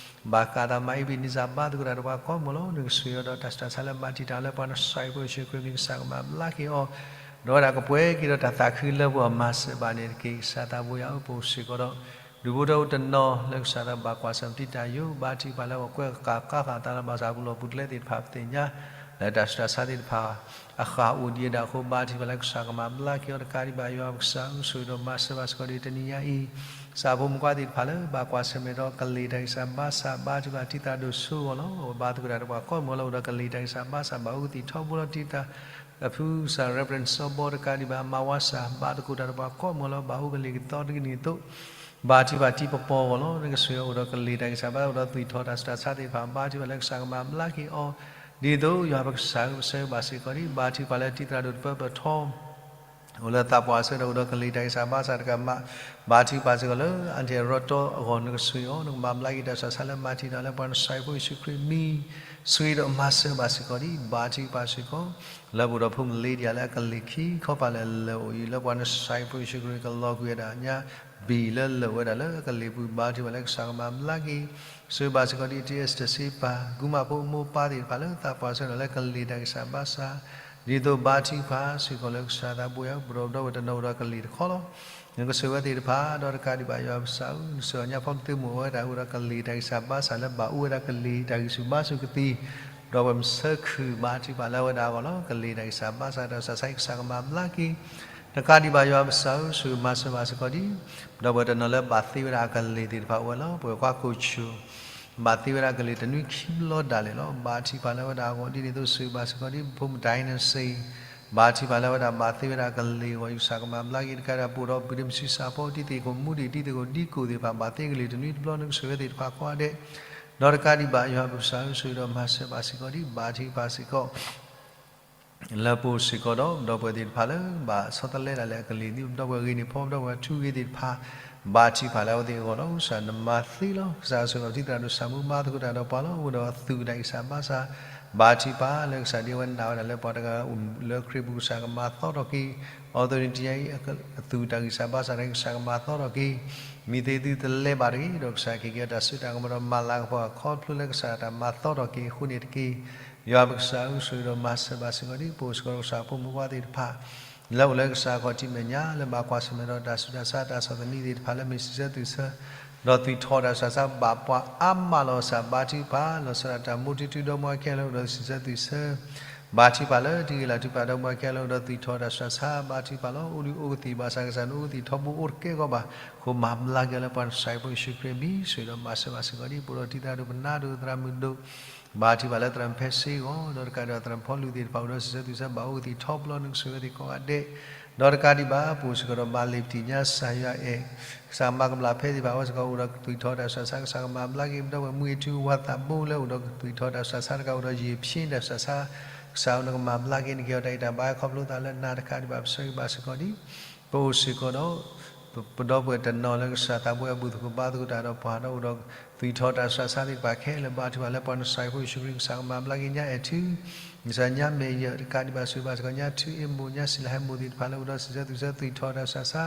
ဘၣ်ဃးသးမါအ့ဘံနံစၢ် ဘါသကိးတၢ်ဒီးပှၤကိးမုၢ်လီၤ နကဆိၣ်ဂ့ၤအီၤဒီးတၢ်ဆူးတၢ်ဆါလၢမၤတံာ်တာ်လၢပှၤ နစၢ်ဖိယ့ၣ်ၡူးခရံာ်မံၤ ကစၢ်ကမၤဘျါက့ၤအီၤ ဒီးဝဲဒၣ်ကပှဲၤက့ၤဒီးတၢ်သးခုလၢပဂီၢ် မၤစၢၤဘၣ်န့ၣ်တက့ၢ် ကစၢ်သးဘိယွၤဧၢ ပအိၣ်စ့ၢ်ကီးဒီး ဒူၣ်ဖိထၢဖိတနီၤလၢကစၢ်သးဘၣ်ကွၢ်ဆၢၣ်မဲာ်တံာ်တာ်ယိာ် ဘါထုကဖၣ်လၢပှၤကွဲးဃာ်ဃာ်သးလၢဘၣ်ဆၣ်ပူၤလီၢ်ပူၤကျဲသ့ၣ်တဖၣ်ပသ့ၣ်ညါ လၢတၢ်ဆူးတၢ်ဆါသ့ၣ်တဖၣ် အဃၢ်အိၣ်ဒံးဝဲဒၣ်အဃိ ဘါထုကဖၣ်လၢကစၢ်ကမၤဘျါက့ၤအီၤတကးဒံးဘၣ် ယွၤပကစၢ်ဧၢ ဆိၣ်ဂ့ၤဒီးမၤစၢၤဘၣ်စ့ၢ်ကီးဒံး တနံၤညါအံၤ ကစၢ်ဖိမုၣ်ဖိခွါသ့ၣ်တဖၣ်လၢ ဘၣ်ကွၢ်ဆၢၣ်မဲာ်ဒီးကလံၤတၢ်ဂံၢ်စၢ်ဘါစၢ် ဘါထုကဖၣ်တံၤသရၣ်ဒိၣ်ဆိအဂီၢ်လီၤ အဝဲဘါသကိးတၢ်ဒီးပှၤကိးမုၢ်လီၤ အိၣ်ဒီးကလံၤတၢ်ဂံၢ်စၢ်ဘါစၢ် ဘၣ်အူကသံၣ်ထီဘိလီၤ တံၤသရၣ် အဖုကစၢ် Reverend စီၤဘီတကးဒံးဘၣ် မၤဝါစၢ် ဘါသကိးတၢ်ဒီးပှၤကိးမုၢ်လီၤ ဘၣ်အူကလံၤကသီတကနံၤအသိး ဘါထုကဖၣ်တံၤပပီၤအဂီၢ်လီၤ နကဆိၣ်ဂ့ၤအိၣ်ဒီးကလံၤတၢ်ဂံၢ်စၢ်ဘါစၢ် အိၣ်ဒီးသွံၣ်ထီၣ်တၢ်ဆူးတၢ်ဆါသ့ၣ်တဖၣ် ဘါထုကဖၣ်လၢကစၢ်ကမၤဘျါက့ၤအီၤ ဒ်သိးယွၤပကစၢ်ဧၢ ပဆၢဂ့ၤဘၣ်စ့ၢ်ကီးဒံး ဘါထုကဖၣ်လၢတံၤသရၣ်ဒိၣ်တပၢပထီ အိၣ်လၢသးပှၢ်ဆၢဒီးအိၣ်ဒီးကလံၤတၢ်ဂံၢ်စၢ်ဘါစၢ်တကးမး ဘါထုကဖၣ်စ့ၢ်ကီးလၢ အါတက့ၢ်ရီတီအဂီၢ် နကဆိၣ်ဂ့ၤအီၤ နကမၤဘျါက့ၤတၢ်ဆူးတၢ်ဆါလၢမၤတံာ်တာ်လၢပှၤ နစၢ်ဖိယ့ၣ်ၡူးခရံာ်မံၤ ဆိၣ်ဂ့ၤဒီးမၤစၢၤဘၣ်စ့ၢ်ကီးဒံး ဘါထုကဖၣ်စ့ၢ်ကီး လၢပအိၣ်ဒီးဖိမုၣ်လ့ဒံယၤလၢအကလံၤခံခီပၤလၢလၢာ်အိၣ်အံၤ လၢပှၤ နစၢ်ဖိယ့ၣ်ၡူးခရံာ်ကလီၤကွံာ်ဝဲဒၣ်ညါ ဘံၣ်လၢလၢာ်ဝဲဒၣ်လၢအကလံၤပူၤ ဘါထုကဖၣ်လၢကစၢ်ကမၤဘျါက့ၤ ဆိၣ်ဂ့ၤဘၣ်စ့ၢ်ကီးဒံး တံၤအ့စတၢၣ်စ့ပၤ ကုမၣ်ဖိမိၢ်ပၢ်သ့ၣ်တဖၣ်လၢသးပှၢ်ဆၢဒီးလၢကလံၤတၢ်ဂံၢ်စၢ်ဘါစၢ် ဒ်သိးဘါထုကဖၣ်စ့ၢ်ကီးလၢကစၢ်သးဘိယွၤ ပဒီပုၢ်ဝဲၢ်တနီၤအိၣ်ဒီးကလံၤတခီလီၤ နကဆိၣ်ဂ့ၤဝဲသ့ၣ်တဖၣ် ဒီးတကးဒံးဘၣ်ယွၤပကစၢ်ဧၢ နဆိၣ်ဂ့ၤညါဖီမုၢ်သုးမုၢ်အိၣ်ဝဲဒၣ်အိၣ်ဒီးကလံၤတၢ်ဂံၢ်စၢ်ဘါစၢ်လၢဘၣ်အိၣ်ဝဲဒၣ်ကလံၤတၢ်ဂံၢ်ဆူၣ်ဘါဆူၣ်ကသံၣ် ဒီးပှၤမုၢ်ဆၢခုၣ်ဘါထုကဖၣ်လၢအဝဲဒၣ်အဂီၢ်လီၤ ကလံၤတၢ်ဂံၢ်စၢ်ဘါစၢ်တၢ်ဆူးတၢ်ဆါ ကစၢ်ကမၤဘျါက့ၤ တကးဒံးဘၣ်ယွၤပကစၢ်ဧၢ ဆိၣ်ဂ့ၤမၤစၢၤဘၣ်စ့ၢ်ကီးဒံး ဒီးပှၤတနီၤလၢဘၣ်သ့ဝဲဒၣ်အကလံၤသ့ၣ်တဖၣ်အိၣ်ဝဲလီၤ ပှၤကွၢ်ကိးဆူၣ် ဘၣ်သ့ဝဲဒၣ်ကလံၤတနွံခံဘျီဒၣ်လဲာ်လီၤ ဘါထုကဖၣ်လၢအဝဲဒၣ်အဂီၢ် ဒ်န့ၣ်အသိးဆိၣ်ဂ့ၤဘၣ်စ့ၢ်ကီးဒံး ပဖိမုၣ်တၢ်အ့နစ့ ဘါထုကဖၣ်လၢအဝဲဒၣ်ဘၣ်သ့ဝဲဒၣ်ကလံၤအဂီၢ် ယွၤကစၢ်ကမၤဘျါက့ၤ တကးဒံးဘၣ်ပအိၣ်ဒီးပုၢ်ဒ့မုၣ်ဆံးစၢ်ဖိ တံၤသကိးမူဒံး တံၤသကိးဒံကိးသ့ၣ်တဖၣ် ဘၣ်သ့ကလံၤတနွံတဘျီ နကဆိၣ်ဂ့ၤဝဲသ့ၣ်တဖၣ်ကိးဂၤဒဲး ဒီးတကးဒံးဘၣ်ယွၤပကစၢ်ဧၢ ဆိၣ်ဂ့ၤဒီးမၤစၢၤဘၣ်စ့ၢ်ကီးဒံး ဘါထုကဖၣ်စ့ၢ်ကီး လၢပအိၣ်စ့ၢ်ကီးဒီး ဒီပုၢ်ဝဲၢ်သ့ၣ်တဖၣ်လၢ ဘၣ်ဆီတလဲဒၣ်လဲာ်အကလံၤ ဒ်ပဒီပုၢ်ဝဲၢ်ဂ့ၤန့ၢ်ဖီ ပဒီပုၢ်ဝဲၢ်ထူဂ့ၤသ့ၣ်တဖၣ် ဘါထုကဖၣ်လၢအဝဲသ့ၣ်အဂီၢ်လီၤ ကစၢ်နမၤသ့လီၤ ကစၢ်ဆိၣ်ဂ့ၤတံၤသရၣ်ဒိၣ်ဆၣ်မူ ဘါသကိးတၢ်ဒီးပှၤလီၤ အိၣ်ဒီးအသူၣ်တၢ်ဂံၢ်စၢ်ဘါစၢ် ဘါထုကဖၣ်လၢကစၢ်ဒ်အဝဲနာ်ဝဲဒၣ်လၢပှၤတဂၤအိၣ်လၢခရံာ်ပူၤ ကစၢ်ကမၤသီထီၣ်က့ၤ အီၤသိးန့ၣ်တနံၤအံၤ အသူၣ်တၢ်ဂံၢ်စၢ်ဘါစၢ်တဂၤ ကစၢ်ကမၤသီထီၣ်က့ၤ မ့ၢ်သ့သုတလဲဘၣ်တဂ့ၤ ဒီးကစၢ်ကဟ့ၣ်က့ၤအီၤတၢ်စိတၢ်ကမီၤဒီးမၤလၤကပီၤအခီဖျိလၢကစၢ်တၢ်မၤသီထီၣ်က့ၤအဃိန့ၣ်တက့ၢ် ယွၤပကစၢ်ဧၢ ဆိၣ်ဂ့ၤဒီးမၤစၢၤဘၣ်စ့ၢ်ကီးဒံး ပအိၣ်စ့ၢ်ကီးဒီးကစၢ်ဖိမုၣ်ဖိခွါသ့ၣ်တဖၣ် လၢအိၣ်လၢကစၢ်အခီၣ်ထံးမဲာ်ညါ လၢဘၣ်ကွၢ်ဆၢၣ်မဲာ်ဒီးတၢ်ဆူးတၢ်ဆါတၢ်ဆီၣ်သနံးသ့ၣ်တဖၣ်လၢမ့ၢ်စံးဆၢသွံၣ်ဆၢ ဒီးသွံၣ်ထီၣ်တၢ်ဆူးတၢ်ဆါဘၣ်ပှၤအါမးလီၤ ကစၢ်ဘါထုကဖၣ် လီၤဆီဒၣ်တၢ်မိၢ်ထူထူဒီးမိၢ်အခဲလၢာ်အိၣ်ဒီးစံးဆၢသွံၣ်ဆၢ ဘါထုကဖၣ်လၢတံၤဂ့ၤလၢ်ထုကဖၣ်ဒီးမိၢ်အခဲလၢာ်အိၣ်ဒီးသွံၣ်ထီၣ်တၢ်ဆူးတၢ်ဆါ ဘါထုကဖၣ်လီၤ အိၣ်ဒုးအိၣ်ကသံၣ်ဘၣ်ဆၣ်ကစၢ်နအိၣ်ကသံၣ်ထီဘိအိၣ်တကဲကီးဘၣ် ဃိမၤဘျါက့ၤလၢပှၤနစၢ်ဖိယ့ၣ်ၡူးခရံာ်အမံၤ ဆိၣ်ဂ့ၤဒီးမၤစၢၤဘၣ်စ့ၢ်ကီးဒံး ပအိၣ်ဒီးတံၤသရၣ်ဒိၣ်ပနါဒိၣ်သရၣ်မုၣ်ဒိၣ် ဘါထုကဖၣ်လၢသရၣ်မုၣ်ဖဲစ့အဂီၢ် ဒီးတကးဒံးသရၣ်မုၣ်ဖီလူၤသ့ၣ်တဖၣ်အိၣ်ဒီးစံးဆၢသွံၣ်ဆၢ ဘၣ်အိၣ်ကသံၣ်ထီဘိလီၤ နကဆိၣ်ဂ့ၤဝဲသ့ၣ်ကိးဂၤဒဲး ဒီးတကးဒံးဘၣ် ပအိၣ်စ့ၢ်ကီးဒီးမၤလ့ၤပတံၢ်ညါ ကစၢ်ယွၤအဲၣ် ကစၢ်မၤကမၣ်ဖဲသ့ၣ်တဖၣ် အိၣ်စ့ၢ်ကီးအိၣ်ဒီးသွံၣ်ထီၣ်တၢ်ဆူးတၢ်ဆါ ကစၢ်ကမၤဘျါက့ၤ ပဒီပုၢ်ဝဲၢ်မူဂ့ၤထူ ဝၤသးဘိလၢအိၣ်ဒီးသွံၣ်ထီၣ်တၢ်ဆူးတၢ်ဆါတကး အိၣ်ဒီးယံာ်ဖျ့တၢ်ဆူးတၢ်ဆါ ကစၢ်ဧၢ နကမၤဘျါက့ၤ နကဟ့ၣ်အီၤတၢ်အံးတၢ်ဘါခီဖျိသးလၢနၤတကးဒံးဘၣ် ပဆၢဂ့ၤဘၣ်စ့ၢ်ကီးဒံး ပအိၣ်စ့ၢ်ကီးဒီး ပဒီပုၢ်ဝဲၢ်တနီၤလၢကစၢ်သးဘိအဘူၣ်သကိးဘါသကိးတၢ်ဒီးပှၤဒီးအိၣ်ဒီးသွံၣ်ထီၣ်တၢ်ဆူးတၢ်ဆါသ့ၣ်တဖၣ်ခဲလၢာ် ဘါထုကဖၣ်လၢပှၤနစၢ်ဖိယ့ၣ်ၡူးခရံာ် ကစၢ်ကမၤဘျါက့ၤညါအဲၣ်ထု ကစၢ်ညါမဲာ်ယၢၢ်တကးဒံးဘၣ် ဆိၣ်ဂ့ၤဘၣ်စ့ၢ်ကီးညါထု အ့မိၣ်ညါစံးလၤဟဲမိၣ်သ့ၣ်တဖၣ်လၢအိၣ်ဒီးစံးဆၢသွံၣ်ဆၢ သွံၣ်ထီၣ်တၢ်ဆူးတၢ်ဆါ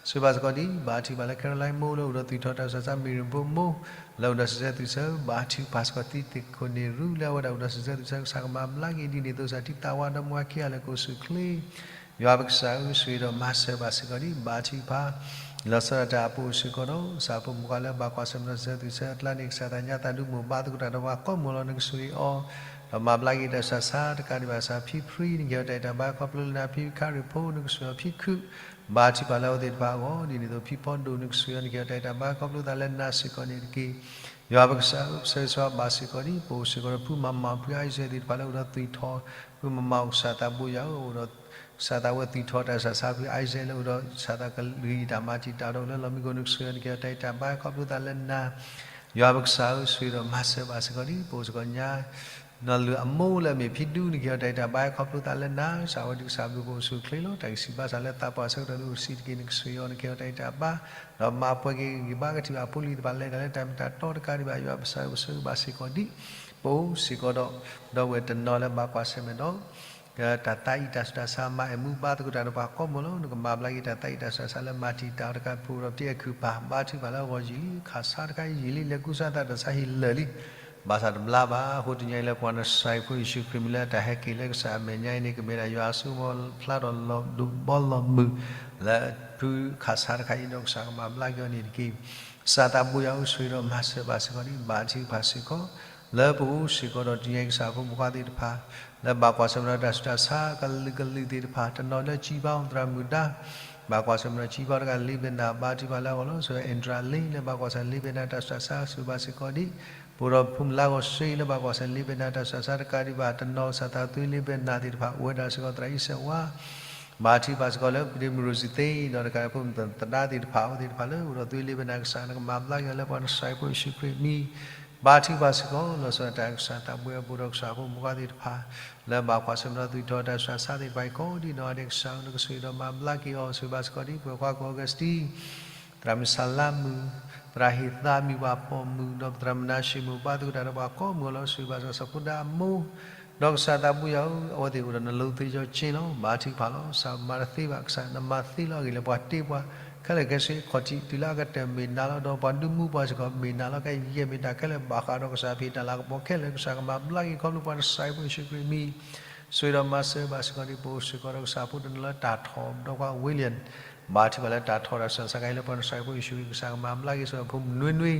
ဆိၣ်ဂ့ၤဘၣ်စ့ၢ်ကီးဒံး ဘါထုကဖၣ်လၢ Caroline မိၢ်လၢအိၣ်ဒီးသွံၣ်ထီၣ်တၢ်ဆူးတၢ်ဆါ မ့ၢ်ရ့ၣ်ဖိမိၢ် လၢအိၣ်ဒီးစံးဆၢသွံၣ်ဆၢ ဘါထုကဖၣ်စ့ၢ်ကီးတံၤသကိးန့ၣ်ရူ လၢအဝဲဒၣ်အိၣ်ဒီးစံးဆၢသွံၣ်ဆၢ ကစၢ်ကမၤဘျါက့ၤဒ်န့ၣ်အသိး ကစၢ်တံၤသးဝါဒီးမိၢ်အခံဂၤလၢာ်ကိးဆူၣ်ချ့ ယွၤပကစၢ်ဧၢ ဆိၣ်ဂ့ၤဒီးမၤစၢၤဘၣ်စ့ၢ်ကီးဒံး ဘါထုကဖၣ် လီၤဆီဒၣ်တၢ်အပူၤစ့ၢ်ကီးဒီး ကစၢ်ဖိမုၣ်ခွါလၢဘၣ်ကွၢ်ဆၢၣ်မဲာ်ဒီးစၢၤသွံၣ်စၢၤအကျါန့ၣ် ကစၢ်သးညါသးဒူမ့ၢ်ဘါသကိးတၢ်ဒီးပှၤကိးမုၢ်လီၤ နကဆိၣ်ဂ့ၤအီၤ, ဒီးမၤဘျါက့ၤတၢ်ဆူးတၢ်ဆါတကးဒံးဘၣ် ကစၢ်ဖံဖရံ နကဟ့ၣ်အီၤတၢ်အဲၣ်တၢ်ဘါခီဖျိလၢနၤ ဖံခါရံၣ်ဖိ နကဆိၣ်ဂ့ၤအီၤဖံခုၣ်, ဘါထုကဖၣ်လၢအဝဲသ့ၣ်တဖၣ်အဂီၢ် ဒ်န့ၣ်အသိးဖံဖီဒိၣ် နကဆိၣ်ဂ့ၤအီၤ နကဟ့ၣ်အီၤတၢ်အဲၣ်တၢ်ဘါခီဖျိသးလၢနၤစ့ၢ်ကီးန့ၣ်တက့ၢ်. ယွၤပကစၢ်ဧၢ ပဆၢဂ့ၤဆၢဝါဘၣ်စ့ၢ်ကီးဒံး ပအိၣ်စ့ၢ်ကီးဒီးဖုမၤမၤဖုအါယံၤသ့ၣ်တဖၣ်လၢအိၣ်ဒီးသွံၣ်ထီၣ်, ဖုမၤမၤအိၣ်ကစၢ်သးဘိယွၤဧၢ အိၣ်ဒီး ကစၢ်သးဝဲသွံၣ်ထီၣ်တၢ်ဆူးတၢ်ဆါ ဖုအါယံၤလၢအိၣ်ဒီး ကစၢ်သးကလုၢ်တၢ်မၤတံာ်တာ်ဒီးလၢလီၢ်မံခိၣ် နကဆိၣ်ဂ့ၤအီၤ နကဟ့ၣ်အီၤတၢ်အဲၣ်တၢ်ဘါခီဖျိသးလၢနၤ ယွၤပကစၢ်ဧၢ ဆိၣ်ဂ့ၤဒီးမၤစၢၤဘၣ်စ့ၢ်ကီးဒံး ပအိၣ်စ့ၢ်ကီးညါ နီၢ်လုၢ်အမိၢ်လၢအမ့ၢ်ဖံဒူ နကဟ့ၣ်အီၤတၢ်အဲၣ်တၢ်ဘါခီဖျိသးလၢနၤ ကစၢ်ဝဲဒုးကစၢ်ဘျုးဖှိၣ်ဆူၣ်ချ့လီၤ တၢ်ဂံၢ်ဆူၣ်ဘါဆၣ်လၢသးပှၢ်ဆၢကတီၢ်ဒုးအိၣ်တဆံးတက့ၢ် နကဆိၣ်ဂ့ၤအီၤ နကဟ့ၣ်အီၤတၢ်အဲၣ်တၢ်ဘါ ဒီးမၤပှဲၤက့ၤဂံၢ်ဘါကထံၣ်ဘၣ်ဖိလံၤသ့ၣ်တဖၣ်လဲၤတၢ်လၢတၢ်မ့ၢ်တၢ်တီတကးဒံးဘၣ် ယွၤပကစၢ်ဧၢ ပဆၢဂ့ၤဘၣ်စ့ၢ်ကီးဒံး ပအိၣ်စ့ၢ်ကီးဒီး ဒီပုၢ်ဝဲၢ်တနီၤလၢဘၣ်ကွၢ်ဆၢၣ်မဲာ်ဒီး တၢ်သးအံၤတၢ်ဆူးတၢ်ဆါမၤအဲၣ်မူဘါသကိးတၢ်ဒီးပှၤကိးမုၢ်လီၤ နကမၤဘျါက့ၤတၢ်သးအံၤတၢ်ဆူးတၢ်ဆါလၢမၤတံာ်တာ်အီၤတကးဖိဒီးပတအဲၣ်ခုၣ်ပၢ် ဘါထုကဖၣ်လၢအဂီၢ်ယံာ်လံ ခးဆါတခါအံၤယံာ်လံ လဲၤကူစါသးတၢ်ဆါဟံၣ်လၢာ်လံ ဘၣ်ဆၣ်တဘျါဘၣ် အဃိတနံၤအံၤလၢပှၤနစၢ်ဖိယ့ၣ်ၡူးခရံာ်မံၤလၢ တၢ်ဟဲက့ၤလၢကစၢ်အမဲာ်ညါအံၤန့ၣ် ကမ့ၢ်ဒၣ်ယွၤအစိကမီၤဖျါထီၣ်လီၤဒိၣ်ဘီလီၤမုၢ် လၢဖုခးဆါတခါအံၤဒီးကစၢ်ကမၤဘျါက့ၤအီၤန့ၣ်တက့ၢ်. ကစၢ်သးဘိယွၤဧၢ ဆိၣ်ဂ့ၤဒီးမၤစၢၤဘၣ်စ့ၢ်ကီးဒံး ဘါထုကဖၣ်စ့ၢ်ကီး လၢပအိၣ်စ့ၢ်ကီးဒီးတနံၤအံၤ ကစၢ်ဖိမုၣ်ခွါသ့ၣ်တဖၣ် လၢဘၣ်ကွၢ်ဆၢၣ်မဲာ်ဒီးတၢ်ဆူးတၢ်ဆါကလုာ်ကလုာ်သ့ၣ်တဖၣ် တနီၤလၢကံဘါအီၤသရၣ်မုၣ်ဒါ ဘၣ်ကွၢ်ဆၢၣ်မဲာ်ဒီးကံဘါအီၤတဂၤ လ့ဘဲနၤ ဘါထုကဖၣ်လၢအဂီၢ်လီၤ ဆိၣ်ဂ့ၤ Andrew Lin လၢဘၣ်ကွၢ်ဆၢၣ် လ့ဘဲနၤ တၢ်ဆူးတၢ်ဆါ ဆိၣ်ဂ့ၤဘၣ်စ့ၢ်ကီးဒံး ပအိၣ်ဒီးဖိမုၣ်လၢအဂီၢ် စ့ လၢဘၣ်ကွၢ်ဆၢၣ် လ့ဘဲနၤ တၢ်ဆူးတၢ်ဆါတကးဒံးဘၣ် တနီၤကစၢ်သးသွံ လ့ဘဲနၤသ့ၣ်တဖၣ် အိၣ်ဝဲဒၣ်စ့ၢ်ကီးသရၣ်အံၤစဲးဝါ ဘါထုကဖၣ်စ့ၢ်ကီးလၢ ပဒ့မုၢ်ရိစံသ့ ဒီးတကးဖိမုၣ်သဒါသ့ၣ်တဖၣ် အဝဲသ့ၣ်တဖၣ်လၢအိၣ်ဒီးသွံလ့ဘဲနၤ ကစၢ်နကမၤဘျါက့ၤအီၤလၢပှၤနစၢ်ဖိယ့ၣ်ၡူးခရံာ်မံၤ ဘါထုကဖၣ်စ့ၢ်ကီး လီၤဆီဒၣ်တၢ်ကစၢ်သးဘိယွၤ ပအိၣ်ဒီးကစၢ်ဖိမုၣ်ခွါသ့ၣ်တဖၣ် လၢဘၣ်ကွၢ်ဆၢၣ်မဲာ်ဒီးသွံၣ်ထီၣ်တၢ်ဆူးတၢ်ဆါသ့ၣ်တဖၣ်အံၤကိးဒံးနီၢ်ဂၤဒဲး ကစၢ်ဧၢ နကဆိၣ်ဂ့ၤဒီးမၤဘျါက့ၤအီၤ ဆိၣ်ဂ့ၤဘၣ်စ့ၢ်ကီးဒံး ပဝဲခွါကီၢ်အီကူးစတံ သရၣ်မုၣ်စၤလါမုၣ်, သရၣ်ဟ့ၣ်သးမံၤပှၤပိာ်မုၣ်, ဒီးပသရၣ်မုၣ်နါၡ့မုၣ် ဘါသကိးတၢ်ဒီးပှၤကိးမုၢ်အလီၢ် ဆိၣ်ဂ့ၤဘၣ်စ့ၢ်ကီးစီၤဖိဒါအမိၢ်, ဒီးကစၢ်သးဘိယွၤဧၢ, အဝဲသ့ၣ်အိၣ်ဒီးနလိၤသ့ၣ်ယီၤက့လီၤ. ဘါထုကဖၣ်လီၤ. ကစၢ်မၤတသ့ဘၣ်, ကစၢ်နမၤသ့လီၤ. အဂ့ၢ်လၢပှၤတ့ပှၤခဲလၢာ်ခဲဆ့ ခီၣ်ထံးတုၤလၢအကတၢၢ်မ့ၢ်နၤလီၤ. ဒီးပှၤဒုးမူပှၤစ့ၢ်ကီးမ့ၢ်နၤလီၤ. ကယဲၢ်မ့ၢ်တၢ်ခဲလၢာ်ဘၣ်ဃးဒီးကစၢ်ဖံးတၢ်လၤကပီၤခဲလၢာ် ကစၢ်ကမၤဘျါက့ၤခီဖျိပှၤနစၢ်ဖိယ့ၣ်ၡူးခရံာ်မံၤ ဆိၣ်ဂ့ၤဒီးမၤစၢၤဘၣ်စ့ၢ်ကီးဒံး ပအိၣ်စ့ၢ်ကီးဒီးကစၢ်ဖိတနီၤလၢတၢ်ထီၣ်ဒီးပှၤဝ့လံ ဘါထုကဖၣ်လၢတၢ်ထီၣ်တၢ်ဆူးတၢ်ဆါတခါအံၤလၢပှၤနစၢ်ဖိယ့ၣ်ၡူးခရံာ် ကစၢ်ကမၤဘျါက့ၤစ့ၢ်ကီးဖိမုၣ်နွ့နွ့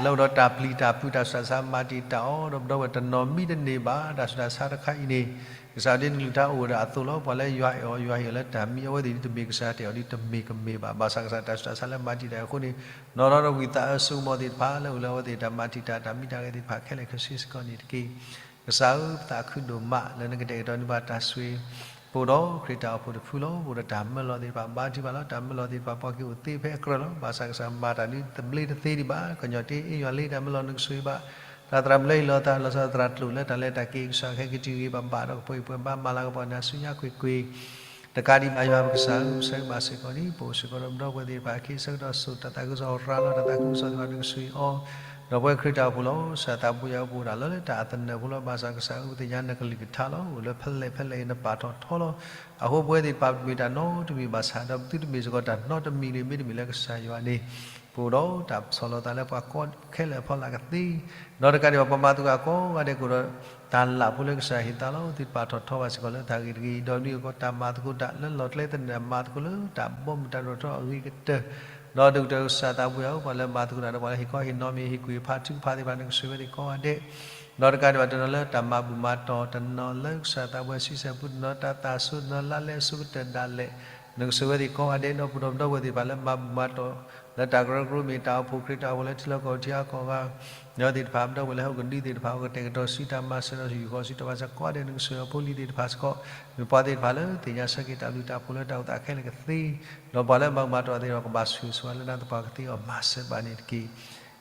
လၢအိၣ်ဒီးတၢ်ပျံၤတၢ်ဖုးတၢ်ဆူးတၢ်ဆါမၤတံာ်တာ်အီၤ ဒီးပဒီပုၢ်ဝဲၢ်တနီၤမံတန့ၢ်ဘၣ် တၢ်ဆူးတၢ်ဆါတခါအံၤန့ၣ် ကစၢ်ဒ်နကလုၢ်ကထါအိၣ်ဝဲဒၣ်အသိးလီၤ. ပှၤလၢယွၤအဲၣ်အီၤ ယွၤဟ့ၣ်အီၤလၢတၢ်မံ အဝဲသ့ၣ်ဒ်တမ့ၢ်ကစၢ်တအဲၣ်အီၤဒ်တမ့ၢ်ကမ့ၢ်ဘၣ်. ဘၣ်ဆၣ်ကစၢ်တၢ်ဆူးတၢ်ဆါလၢမၤတံာ်တာ်အံၤအဃိန့ၣ် နီၢ်နီၢ်ဒီးဝံသးအၢစိကမီၤသ့ၣ်တဖၣ် လၢအိၣ်လၢအဝဲသ့ၣ်တၢ်မၤတံာ်တာ်တၢ်မံတၢ်ဂ့ၤသ့ၣ်တဖၣ်ခဲလၢာ်ခဲဆ့စ့ၢ်ကီးန့ၣ်တက့ၢ်. ကစၢ်ဧၢ ပသးခုဒိၣ်မး လၢနကတဲာ်ကတီၤန့ၢ်ဘၣ်တၢ်ဆိၣ်ဂ့ၤ ပအိၣ်ဒီးခရံာ်တၢ်အိၣ်ဖှိၣ်တဖုလီၤ. ပအိၣ်ဒီးတၢ်မၢလီၤသ့ၣ်တဖၣ် ဘါထုကဖၣ်လီၤ. တၢ်မၢလီၤသ့ၣ်တဖၣ် ပှၤက့ၤအိၣ်သ့ဖဲအကြၢးလီၤ. ဘၣ်ဆၣ်ကစၢ်မၤတၢ်ဒ်တဘျ့တသ့ဒံးဘၣ်. ကညီတ့အ့ၣ်ယွၤလ့ တၢ်မၢလီၤနကဆိၣ်ဂ့ၤဘၣ် တၢ်သရၣ်မုၣ်လၢဟ့ၣ်လီၤသး လီၤဆီသရၣ်ကျိာ်လၢတၢ်လဲၤတၢ်က့ၤ ကစၢ်ခဲက့ၤတုၤဂ့ၤ ဘၣ်ဘၣ်ဒီးကပှဲၤပှဲၤဘၣ်မၤလၤကပီၤနၤဆူညါကွ့ၢ်ကွ့ၢ် တကးဒံးဘၣ် ယွၤပကစၢ်ဧၢ ပဆၢဂ့ၤဘၣ်စ့ၢ်ကီးဒံး ပအိၣ်စ့ၢ်ကီးဒီးပဒီပုၢ်ဝဲၢ်သ့ၣ်တဖၣ်အခံ ဆၢကတီၢ်စိၤ တၢ်သးခုကစီၣ်ရၤလီၤ တၢ်သးခုကစီၣ်သ့ၣ်တဖၣ် နကဆိၣ်ဂ့ၤအီၤ ဒီးပဝဲခရံာ်တၢ်အိၣ်ဖှိၣ်လီၤ. ကစၢ်သးဘိယွၤဧၢ ပအိၣ်ဒၣ်လၢတၢ်အသနၢၣ်ဖိလီၤ. ဘၣ်ဆၣ်ကစၢ်ဧၢ ပသ့ၣ်ညါနကလုၢ်ကထါလီၤ. အိၣ်လၢဖဲလဲၣ်ဖဲလဲၣ်အံၤ နပာ်ထီၣ်ထီလီၤ. အဃိပဝဲသ့ၣ်တဖၣ် ပတမ့ၢ်တၢ်နီတမံၤဘၣ်ဆၣ် ဒီးပသုတမ့ၢ်စ့ၢ်ကီး တၢ်နီတမံၤန့ၣ် မ့တမ့ၢ်လၢကစၢ်ယွၤန့ၣ် ပအိၣ်ဒီးတၢ်ဆီၣ်လီၤသးလၢပှၤကိးခဲလၢာ်အဖီလာ်ကသ့ ဒီးတကးဒံးဘၣ် ပှၤမၤသကိးကိးဂၤဒဲးကအိၣ်ဒီး တၢ်လၢ်ဖိလၢကစၢ်ဟ့ၣ်သါလီၤ. သုတပာ်ထီၣ်ထီဘၣ်စ့ၢ်ကီးလၢတၢ်ဂ့ၤတဂ့ၤ ဒီးဒ်အံၤကီး တၢ်မၤသကိးတၢ်လၢလီၤကျဲသနၢၣ် မၤသကိးလၢတၢ်ဘီမုၢ်တၢ်ဒိၣ်ထီၣ်အဂ့ၤကတၢၢ် ဒီးဒိၣ်ကတၢၢ်ကစၢ်သးဘိယွၤဧၢ ပှၤလၢမၤသကိးတၢ်ဒီးပှၤလၢဟ့ၣ်ခီဟ့ၣ်နီၤမ့ၢ် ဟ့ၣ်ကူၣ်ဟ့ၣ်ဖးထုကဖၣ်သ့ၣ်တဖၣ် နကဆိၣ်ဂ့ၤဝဲသ့ၣ်ကိးဂၤဒဲး ဒီးတကးဒံးဘၣ် တနီၤလၢတၢ်မၤဘူၣ်မၤတီၢ် တနီၤလၢကစၢ်သးပှၢ်ဆံဆဲၣ်ပူၤ တနီၤတၢ်သးဆိ တနီၤလါလဲအဆိကတၢၢ်ဒၣ်လဲာ် နကဆိၣ်ဂ့ၤဝဲသ့ၣ်ကိးဂၤဒဲး ဒီးပဒီပုၢ်ဝဲၢ်သ့ၣ်တဖၣ်လၢမၤဘူၣ်မၤတီၢ် လၢတၢ်ကရၢကရိမ့ၢ်တၢ်အိၣ်ဖှိၣ်ခရံာ်တၢ်အိၣ်ဖှိၣ်လၢထံလီၢ်ကီၢ်ထံအါကီၢ်ဂၤ ဒီးသ့ၣ်တဖၣ် ပဒီပုၢ်ဝဲၢ်လၢဟီၣ်ကဒုသ့ၣ်တဖၣ် အိၣ်ကတဲာ်ကတီၤဆူတၢ်မၤစၢၤဒီးယူၢ်ဃီဆူတၢ်ဘၣ်စၢၤကိးဂၤဒဲး နကဆိၣ်ဂ့ၤအီၤဖိလံၤသ့ၣ်တဖၣ်စ့ၢ်ကီး မ့ၢ်ပှၤသ့ၣ်တဖၣ်လၢသ့ၣ်ညါဆၢက့ၤတၢ်ဘျုးတၢ်ဖှိၣ်လၢတၢ်အိၣ်သးခဲလၢာ်ကသ့ ဒီးပှၤလၢမၤဘူၣ်မၤတီၢ်သ့ၣ်တဖၣ် ကဘၣ်ဆိၣ်ဂ့ၤဆိၣ်ဝါလၢနၤသပှၢ်ကသ့အီၤ မၤစၢၤဘၣ်န့ၣ်တက့ၢ်.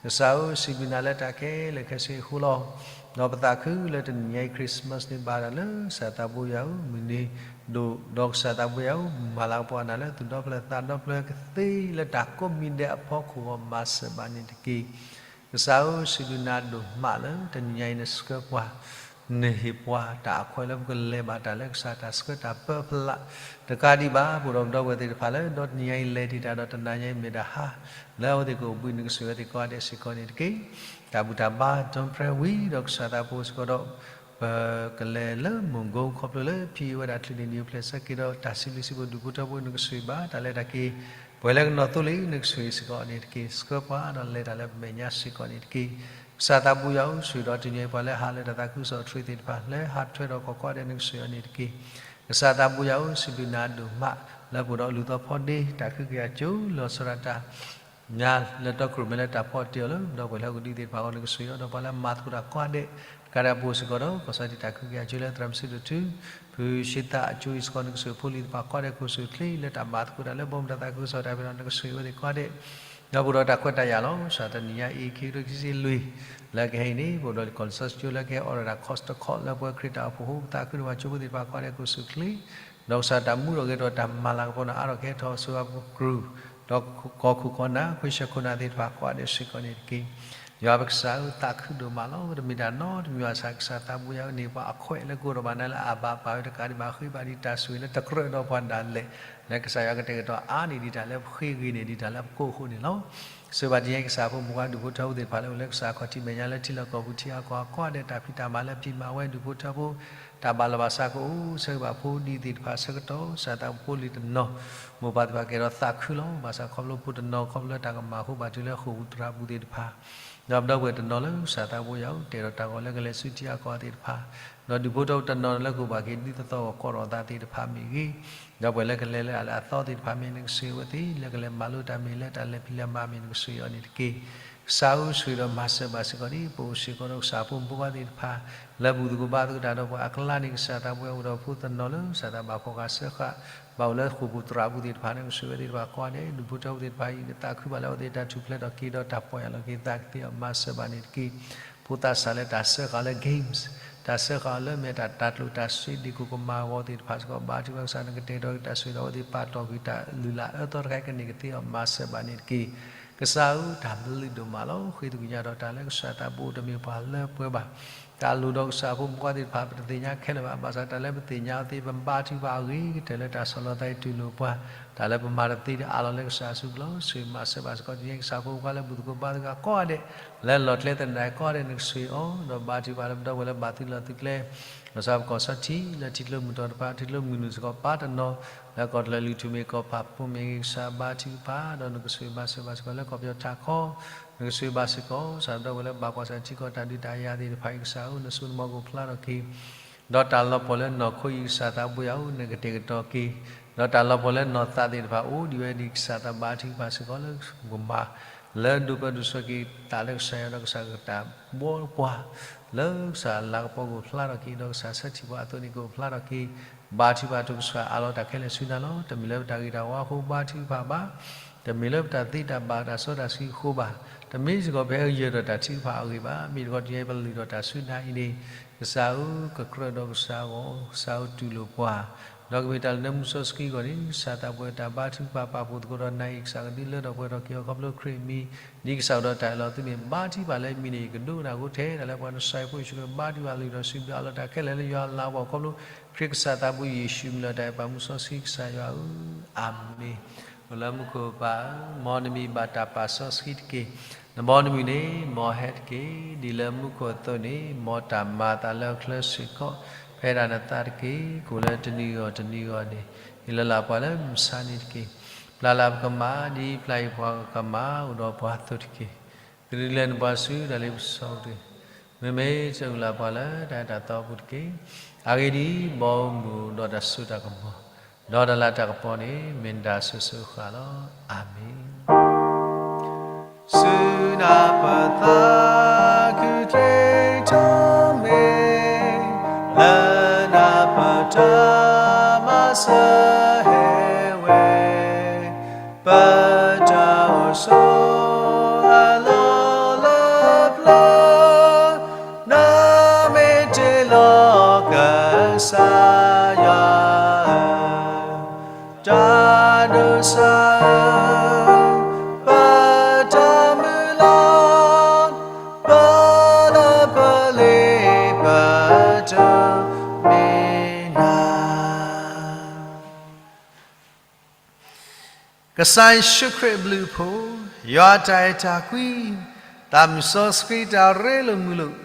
ကစၢ်ဧၢ စံးဘျုးနၤလၢတၢ်ခဲလၢာ်ခဲဆ့အဃိလီၤ. ဒီးပသးခုလၢတနံၤညါအံၤ Christmas န့ၣ်ဘၣ်ဒီးလၢကစၢ်သးဘိယွၤဧၢ မုၢ်နံၤဒိၣ် ဒီးကစၢ်သးဘိယွၤဧၢ မၤလၤကပီၤနၤလၢသူၣ်ဒီဖျၢၣ်သးဒီဖျၢၣ်ကသ့ လၢတၢ်ကိးမံၤဒဲးအဖီခိၣ်အဂီၢ် မၤစၢၤဘၣ်န့ၣ်တက့ၢ်. ကစၢ်ဧၢ စံးဘျုးနၤဒိၣ်မးလၢတနံၤညါအံၤ နဆှၢပှၤ နဟ့ၣ်ပှၤတၢ်အခွဲးလၢပကလဲၤဘၣ်တၢ်လၢကစၢ်တၢ်ဆှၢတၢ်ပၢဖျါ တကးဒံးဘၣ် ပအိၣ်ဒီးပဒီပုၢ်ဝဲၢ်သ့ၣ်တဖၣ်လၢ ဒီတနံၤညါအံၤလဲၤတံၢ်တၢ်ဒီးတနၤညါအံၤမ့ၢ်တဟါ လၢအဝဲသ့ၣ်ကအိၣ်ဘှံး နကဆိၣ်ဂ့ၤဝဲသ့ၣ်ကိးဂၤဒဲးစ့ၢ်ကီးန့ၣ်တက့ၢ်. တၢ်ဘူၣ်တၢ်ဘါ ဒိၣ်ဖျဲးဝံၤဒီးကစၢ်သးဖိစ့ၢ်ကီးဒီး ပကလဲၤလၢမူၢ်ကိခီဖျိလၢဖံဝဲဒၣ်ချုးန့ၢ်နံၤအိၣ်ဖျဲၣ်ဆၢက့ၤဒီး တၢ်စံးဘျုးစံးဖှိၣ်ဒူၣ်ဖိထၢဖိ နကဆိၣ်ဂ့ၤဘၣ် တၢ်လဲၤတၢ်က့ၤ ပှၤလၢကနီၤသိလ့ၣ် နကဆိၣ်ဂ့ၤစ့ၢ်ကီးအီၤန့ၣ်တက့ၢ်. ဆှၢပှၤဒီးလဲၤတၢ်လၢပမဲာ်ညါစ့ၢ်ကီးန့ၣ်တက့ၢ်. ကစၢ်သးဘိယွၤဧၢ, ဆိၣ်ဂ့ၤဒီးတညိၣ်ပှၤလၢဟးလၢတၢ်သးခုကစီၣ်အထြ့သ့ၣ်တဖၣ် လၢဟးထွဲဒီးခိးကွၢ်ဒဲး နကဆိၣ်ဂ့ၤအီၤန့ၣ်တက့ၢ်. ကစၢ်သးဘိယွၤဧၢ, စံးဘျုးနၤဒိၣ်မး လၢပအိၣ်ဒီးအလုၢ်သီဖီဒ့ တၢ်ခွဲးကယာ်ကၠိ လီၤဆီဒၣ်တၢ် ညါလၢတီခိၣ်ရိၣ်မဲလၢတၢ်ဖီအီၣ်တ့ၢ်အီၤလၢ ဒီပုၢ်ဝဲၢ်လၢဟီၣ်ခိၣ်ဒီသ့ၣ်တဖၣ်အဂီၢ် နကဆိၣ်ဂ့ၤအီၤဒီးပှၤလၢမၤသကိးတၢ်ကိးဂၤဒဲး တကးဒံးအပူၤစ့ၢ်ကီးဒီး ကီၢ်စၢ်တံာ်တာ်ခွဲးကယာ်ကၠိလၢသရၣ်မုၣ်စုဒိၣ်ထူ ဖုဆံသးအကၠိအံၤစ့ၢ်ကီး နကဆိၣ်ဂ့ၤဖိလံၤသ့ၣ်တဖၣ်ကိးဂၤဒဲး ကိးဆိၣ်ချ့လၢတၢ်မၤသကိးတၢ်လၢဘီမုၢ်တၢ်သးခုကစီၣ်တၢ်ဖံးတၢ်မၤ နကဆိၣ်ဂ့ၤအဝဲသ့ၣ်ကိးဂၤဒဲး ဒီးပအိၣ်ဒီးတၢ်ခွဲးတၢ်ယာ်လီၤ. ကစၢ်တနံၤညါအံၤ ခံကထိခံဆံလွံၢ် လၢကဟဲအံၤန့ၣ် ပအိၣ်ဒီးလံာ်ကီၢ်လံာ်စီဆှံကၠိလၢကဟဲအိးထီၣ်တၢ်ခီတခီ လၢပှၤခရံာ်တၢ်အိၣ်ဖှိၣ်ဖိ ပသးခုဒိၣ်မးကၠိဖိသ့ၣ်တဖၣ်ကိးဂၤဒဲး ကိးဆိၣ်ချ့ ဒီးကစၢ်တၢ်မူထီၣ်ဂဲၤထီၣ်တၢ်မၤလၤကပီၤန့ၣ် အါထီၣ်ကဟဲထီၣ်စိၤအပူၤကရူၢ် ဒီးကီၢ်ခိၣ်ကီၢ်နၢ် ခွံဆၢခိၣ်နၢ်သ့ၣ်တဖၣ်ကိးဂၤဒဲးစ့ၢ်ကီးန့ၣ်တက့ၢ်. ယွၤပကစၢ်ဧၢ, သးခုဒိၣ်မးလီၤ. ပတမ့ၢ်တၢ်နီတမံၤဘၣ်ဆၣ် ကစၢ်သးဘိယွၤဧၢန့ၣ် ပှၤအခွဲးလၢကအိးထီၣ်ဘၣ်နၤလၢအဘၣ်ပာ်ဝဲတကးဒံးဘၣ် ဃ့ဘါဒံးတၢ်ဆိၣ်ဂ့ၤလၢတကြၢးဒီးပှၤဒၣ်လဲာ် လၢကစၢ်ယွၤကတဲာ်ကတီၤအါန့ၢ်ဒံးတၢ်လၢပဃ့ဂ့ၤန့ၢ်ဒံးတၢ်လၢပကိးဃိန့ၣ်လီၤ. ဆိၣ်ဂ့ၤဘၣ်တနံၤအံၤ ကစၢ်ဖိမုၣ်ဖိဒူၣ်ဖိထၢဖိသ့ၣ်တဖၣ်လၢအိၣ်လၢကစၢ်ခီၣ်ထံးမဲာ်ညါလၢထံလီၢ်ကီၢ်ပူၤ ထံအကီၢ်အကိးဂၤဒဲး တၢ်ဖံးတၢ်မၤလၢဖံးမၤဝဲ ဒူၣ်ဖိထၢဖိ တၢ်ဘၣ်လီၤဘၣ်စးကအိၣ် ဆၢဂ့ၤဘၣ်ဖိဒံးသ့ၣ်တဖၣ်ဆၢကတီၢ် ကစၢ်သးဘိဖိလံၤတနီၤ မိၢ်ပၢ်သ့ၣ်တဖၣ်ကဲထီၣ်သးခုလီၤ. ဘၣ်ဆၣ်ခီဖျိဖိတနီၤ ခီဖျိလၢတၢ်ကမၣ်အဃိ ဘၣ်တုၤလၢဃိာ်ပူၤသရၣ်ပူၤသ့ၣ်တဖၣ် ဒီးပဒီပုၢ်ဝဲၢ်တနီၤလၢကစၢ်သးဘိယွၤဧၢ တဲာ်ဒီးတၢ်ဂီၤလၢကလဲၤဆူထံအကီၢ်သ့ၣ်တဖၣ် ဒီးဒူၣ်ဖိထၢဖိတနီၤလၢကအိၣ်ဘၣ်က့ၤဒ်သိးသိးဂီၤကိးထီၣ်သးသ့ၣ်တဖၣ်မ့ၢ်ဂ့ၤ ဒီးပှၤလၢကလဲၤလၢအလၢအသီသ့ၣ်တဖၣ်မ့ၢ် နကဆိၣ်ဂ့ၤအဝဲသ့ၣ် လၢကလဲၤမၤလိတၢ်မ့ၢ်လၢတၢ်လဲၤဖံးလဲၤမၤမ့ၢ် နကဆိၣ်ဂ့ၤအီၤန့ၣ်တက့ၢ်. ကစၢ်ဧၢ ဆိၣ်ဂ့ၤဒီးမၤစၢၤဘၣ်စ့ၢ်ကီးဒ်ပအိၣ်စ့ၢ်ကီးဒီးကစၢ်ဖိမုၣ်ဖိခွါသ့ၣ်တဖၣ် လၢဘူၣ်သကိးဘါသကိးတၢ်ဒီးပှၤအကျါန့ၣ် ကစၢ်သးဘိယွၤအိၣ်ဒီးဖိတနီၤလၢကစၢ်သးဘၣ်ဖီၣ်ဃာ်စၢဃာ် ဘၣ်အိၣ်လၢဃိာ်ပူၤသရၣ်ပူၤသ့ၣ်တဖၣ် နကဆိၣ်ဂ့ၤဝဲသ့ၣ်တဖၣ်ကိးဂၤဒဲး ဒူၣ်ဖိထၢဖိသ့ၣ်တဖၣ်အံၤ နသးခုဘၣ်လၢအဝဲသ့ၣ်တၢ်ထူၣ်ဖျဲးထီၣ်က့ၤဒီးတၢ်ပီၢ်ယၢ်လီၤက့ၤသးကသ့အီၤ မၤစၢၤဘၣ်န့ၣ်တက့ၢ်. ဖိသၣ်ဆံးလၢတၢ်စၢဃာ်အီၤလၢ games တၢ်စၢဃာ်အီၤလၢမ့ၢ်တၢ်တၤကျိၣ်တၢ်စ့ဒ့ၣ်ခိၣ်ကမၤအဂီၢ်သ့ၣ်တဖၣ်စ့ၢ်ကီး ဘါထုကဖၣ်ကစၢ် နကတဲာ်ကတီၤက့ၤတၢ်ဆိၣ်ဂ့ၤဒီးအဝဲသ့ၣ် ပာ်တီၢ်ကွံာ်တၢ်လုၢ်လၢ်အၢသီတခါအံၤ ကန့ၢ်ကသ့အီၤ မၤစၢၤဘၣ်န့ၣ်တက့ၢ်. ကစၢ်ဧၢ တၢ်ဘျုးဒိၣ်မးလီၤ. ဃ့သကွံာ်ညါဒီးတၢ်လၢကစၢ်သးဘိတမ့ၢ်ပှၤလၢပှဲၤဘၣ် တၢ်လိၣ်ဒီးကစၢ်ဖိမုၣ်ဖိခွါသ့ၣ်တဖၣ် ပတသ့ၣ်ညါခဲလၢာ်ဘၣ်. ဘၣ်ဆၣ်တၢ်လၢပသ့ၣ်ညါအီၤသ့ ပဘါထုကဖၣ်အဂ့ၤကတၢၢ်လၢတၢ်ဆီၣ်လီၤသးအံၤတူၢ်လိာ်ပှၤ တၢ်လၢပမၤတသ့ဒီးအးလီၤလၢကစၢ်အစုပူၤလီၤ. ဆိၣ်ဂ့ၤမၤစၢၤဘၣ်စ့ၢ်ကီး တနံၤအံၤ ကစၢ်ဖိမုၣ်ဖိခွါလၢဘူၣ်သကိးဘါသကိးကိးဂၤဒဲး လၢလီၢ်ကျဲသနၢၣ်ကိးဂၤဒဲး နကဆိၣ်ဂ့ၤအီၤ ဒီးဘါထုကဖၣ်လၢပဒီပုၢ်ဝဲၢ်လၢဘၣ်သုးလီၢ်သုးကျဲ လီၤဆီပကီၢ်ဆီထံး လၢထံကျိမုၢ်တီၤတဖၣ် ထံကျိမုၢ်နုာ်စ့ၢ်ကီး ပၢ်တနီၤ လၢကီၢ်တလၢလုၢ်ထူၣ်မ့ၢ်ကီၢ်ဖးဖိမ့ၢ်ဂ့ၤ ကစၢ်ဘါထုကဖၣ် ဒီးနကဆိၣ်ဂ့ၤမၤစၢၤဘၣ်စ့ၢ်ကီးလၢကီၢ်ပယီၤထးခီ နကဆိၣ်ဂ့ၤဘၣ်စ့ၢ်ကီး ကစၢ်ပဒီပုၢ်ဝဲၢ်လၢဘၣ်ကွၢ်ဆၢထံကီၢ်တၢ်ဒုးတၢ်ယၤသ့ၣ်တဖၣ်အံၤ ကစၢ်ဧၢ နစိနမီၤကအိၣ်ဖျါထီၣ်က့ၤ ဒီးတၢ်လီၤပှီၢ်လၢနီၢ်ခိအံၤ ကစၢ်သးဘိယွၤဧၢ နကတဲာ်ကတီၤက့ၤ ဒီးတၢ်လီၤပှီၢ်လၢနီၢ်သးသ့ၣ်တဖၣ်အိၣ်ဒံးဝဲဒ်ကစၢ်သးဘါထုကဖၣ်စ့ၢ်ကီးလၢကမၤ လၢဒိၣ်ပၢဒိၣ်ဆှၢက့ၤသးလၢကစၢ်ယွၤ ဒီးကစၢ်ကတၢ်ဘှီပှၤ လၢကစၢ်လၤကပီၤကအိၣ်ဖျါထီၣ်က့ၤ ဒီးကစၢ်ဆၢထံၣ်ပှၤအသိးန့ၣ်ကအိၣ်ဖျါထီၣ်က့ၤ ဘါထုကဖၣ်တိၢ်ကစၢ်အးလီၤတၢ်ခဲလၢာ်ဆူနၤလီၤ. တမ့ၢ်လၢပတၢ်ဂ့ၤတၢ်ဝါအဃိဘါထုကဖၣ်ဘၣ် တမ့ၢ်လၢပတၢ်သ့တၢ်ဘၣ်တၢ်စီတၢ်ဆှံအဃိဘၣ်. တမ့ၢ်စ့ၢ်ကီးပဟဲကယၢၤဒီးတၢ်ထုကဖၣ်အဂ့ၢ်ဘၣ်. မ့ၢ်တခီတနံၤအံၤပလုၢ်ထီၣ်တၢ်ဆူနၤအံၤန့ၣ် ကစၢ်ဧၢ ကကြၢးဒီးကစၢ်အဂီၢ် ကစၢ်ဧၢတူၢ်လိာ်ပှၤ ဒီးကမ့ၢ်တၢ်လၢနမူစီဆှံအဂီၢ်န့ၣ် ကစၢ်သးဘိယွၤတၢ်ဘါထုကဖၣ်ပာ်ဖှိၣ်သကိးဒီးနၤအံၤ ကစၢ်ကဒုးလၢထီၣ်ပှဲၤထီၣ်က့ၤအီၤခီဖျိခရံာ်အမံၤ ဒ်ကစၢ်အိၣ်ဒီးတၢ်အၢၣ်လီၤသုမ့ၢ်ဘါထုကဖၣ်လၢ မံၤန့ၣ်ယကဒိကနၣ်ဃိထဲတၢ်လၢပှၤနစၢ်ယွၤဖိယ့ၣ်ၡူးခရံာ်ဘါထုကဖၣ်လုၢ်ထီၣ်စံးဘျုးအးလီၤတၢ်ခဲလၢာ်လၢယွၤအလၤကပီၤခီဖျိ ခရံာ်ကစၢ်သးဘိယ့ၣ်ၡူးအမံၤလီၤ. တၢ်အဲၣ်ပှၤမူစီဆှံကစၢ်ယွၤဧၢ အၤမ့ၣ်. အိၣ်လၢမူခိၣ်ပၢ်ဧၢ, မ်နမံၤဘၣ်တၢ်ပာ်စီဆှံတက့ၢ်. နဘီနမုၢ်န့ၣ် မ်ဟဲတက့ၢ်. ဒ်လၢမူခိၣ်အသိးန့ၣ် မ်တၢ်မၤအသးလၢအချၢစ့ၢ်ကီး ဖဲဒၣ်နသးတက့ၢ်. ကအိၣ်လၢတနံၤဂီၢ်တနံၤဂီၢ်န့ၣ် ဟ့ၣ်လီၤလၢပှၤလၢမုၢ်မဆါန့ၣ်တက့ၢ်. ပျၢ်လၢပကမၣ် ဒ်ပျၢ်ယပှၤကမၣ်အိၣ်ဒီးပှၤအသိးတက့ၢ်. ကဒုးလဲနပှၤဆူတၢ်လ့ပစီတဂ့ၤ. မ့မ့ၢ်တအုၣ်လၢပှၤလၢတၢ်အဲၣ်တၢ်သီအပူၤတက့ၢ်. အဂ့ၢ်ဒ်အံၤ, ဘီမုၢ်အိၣ်ဒီးတၢ်စိတၢ်ကမီၤ, ဒီးတၢ်လၤတၢ်ကပီၤန့ၣ် မ့ၢ်နဒၣ်စိၤစိၤဃၣ်ဃၣ်လီၤ. အၤမ့ၣ်. ဆူနၢ်ပၢၢ်သးခုတြ့ထီၣ်မ့ၢ်, လၢနၢ်ပၢၢ်တၢ်မၤစၢၤဟဲဝဲ, ပတၢ်အိၣ်ဆိးအလီၢ်လၢပျၢၤ, နမ့ၢ်တ့ၢ်လီၤကစၢ်ယွၤဧၢ, တၢ်ဒိးစၢ်ဧၢ, ပတၢ်မုၢ်လၢ်, ပလၢပလ့ပတၢ်မ့ၢ်နၤ ကစၢ်ယ့ၣ်ၡူးခရံာ်အဘျုးအဖှိၣ်, ယွၤအတၢ်အဲၣ်တၢ်ကွံ, သးမုၢ်စီဆှံတၢ်ရ့လိာ်မုာ်လိာ်,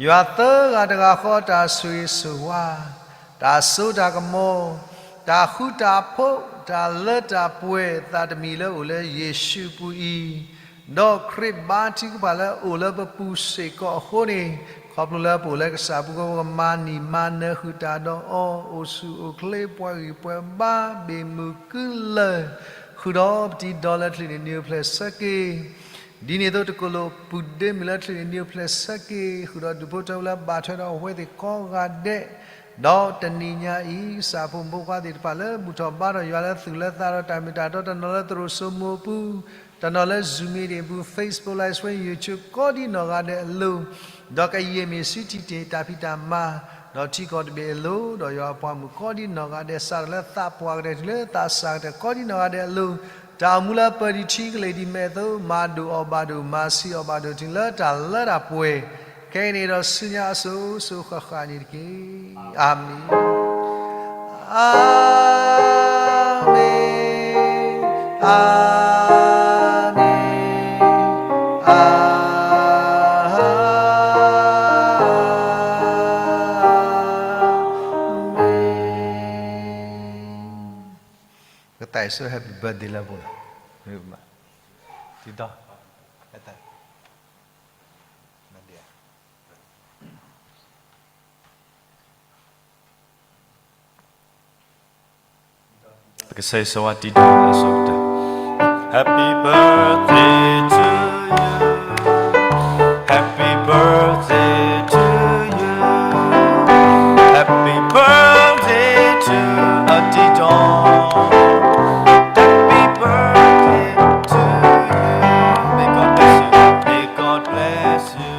ယွၤသၢဂၤတဂၤဃီတၢ်ဆိၣ်ဂ့ၤဆိၣ်ဝါ, တၢ်စိတၢ်ကမီၤ, တၢ်ဃူတၢ်ဖိး, တၢ်လၢတၢ်ပှဲၤသးတမံၤလၢအိၣ်လၢယ့ၣ်ၡူးအပူၤအံၤ, ဒီးခရံာ်ဘါထုကဖၣ်လၢအအိၣ်လၢပပူၤစ့ၢ်ကီးအဃိန့ၣ်, ခီဖျိလၢပအိၣ်လၢကစၢ်ပူၤအဃိ ပကမၤနံၤမၤနၢၤဃုာ်တၢ်ဒီးအီၤ, အိၣ်ဆူၣ်အိၣ်ချ့ ပှၤဂံၢ်ပှၤဘါ ဘ့ၣ်မုၢ်ကုလၢာ်, ဃုာ်ဒီးပတံၤဒီလၢချံးန့ၣ် နံၤအိၣ်ဖျဲၣ်ဆၢက့ၤ ဒ်န့ၣ်အသိး တကလိာ်ပူၤဒ့မုၢ်လၢချံးန့ၣ် နံၤအိၣ်ဖျဲၣ်ဆၢက့ၤ ဃုာ်ဒီးဒူၣ်ဖိထၢဖိလၢအဘၣ်ထွဲဒီးအဝဲသ့ၣ်ကိးဂၤဒဲး, ဒီးတနံၤညါအံၤ ကစၢ်ဖိမုၣ်ဖိခွါသ့ၣ်တဖၣ်လၢ ဘူၣ်ထီၣ်ဘါထီၣ်ယွၤလၢသူၣ်လၢသးဒီးတၢ်မ့ၢ်တၢ်တီ တနီၤလၢသရိာ်စိမိၤအပူၤ, တနီၤလၢ Zoom meeting အပူၤ, Facebook Live Stream, YouTube ကိးဒံနီၢ်ဂၤဒဲးအလိၤ, ဒီးကယဲၢ်မ့ၢ်စုထံၣ်တ့ၢ်တၢ်ဖံးတၢ်မၤ, ဒီးထံကီၢ်တဘ့ၣ်အလိၤ, ဒီးယွၤအပှၤမုၣ်ကိးဒံနီၢ်ဂၤဒဲး စးထီၣ်လၢသးပှၢ်ကတၢၢ်တုၤလၢသးစၢ်ကတၢၢ် ကိးဒံနီၢ်ဂၤဒဲးအလိၤ, တၢ်အိၣ်မူလၢပၢၤဒံးထံကလ့ၢ်ဒံးမဲာ်အသိး မၤဒိၣ်အီၣ်ဘၣ်ဒိၣ် မၤဆံးအီၣ်ဘၣ်ဒိၣ် တုၤလၢတၢ်လၢတၢ်ပှဲၤ, ခဲအံၤန့ၣ်ဒီးဆူညါအစိၤစိၤဃၣ်ဃၣ်န့ၣ်တက့ၢ်. အၤမ့ၣ်, အၤမ့ၣ်, အၤမ့ၣ်, အၤ ကသးအံၤဆိ Happy birthday လၢပှၤ, တံၤဒီ, ကစၢ်ယွၤဆိၣ်ဂ့ၤတံၤဒီ လၢအဆိကတၢၢ်. Happy birthday to you. Happy birthday to you. Happy birthday to အတံၤဒီ. Happy birthday to you. May God bless you. May God bless you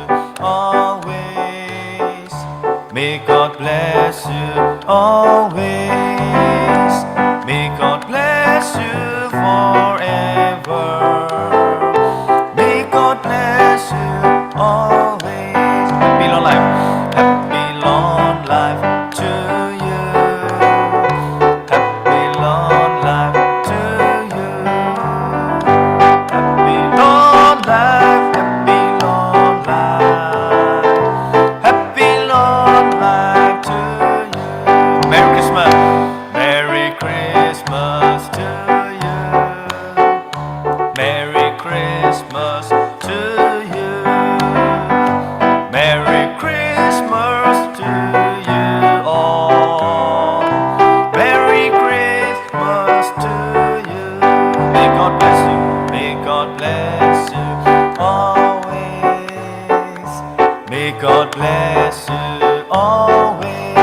always. May God bless you always. May God bless you forever. May God bless you always. Happy long life. Happy long life to you. Happy long life to you. Happy long life, happy long life. Happy long life to you. Merry Christmas. Merry Christmas to you. Merry Christmas to you. Merry Christmas to you all. Merry Christmas to you. May God bless you. May God bless you always. May God bless you always.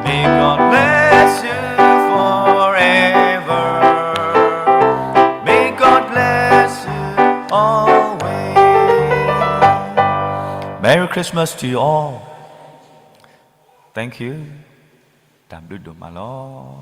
May God bless you forever. May God bless you always. Merry Christmas to you all. Thank you. တၢ်ဘျုးဒိၣ်မးလီၤ.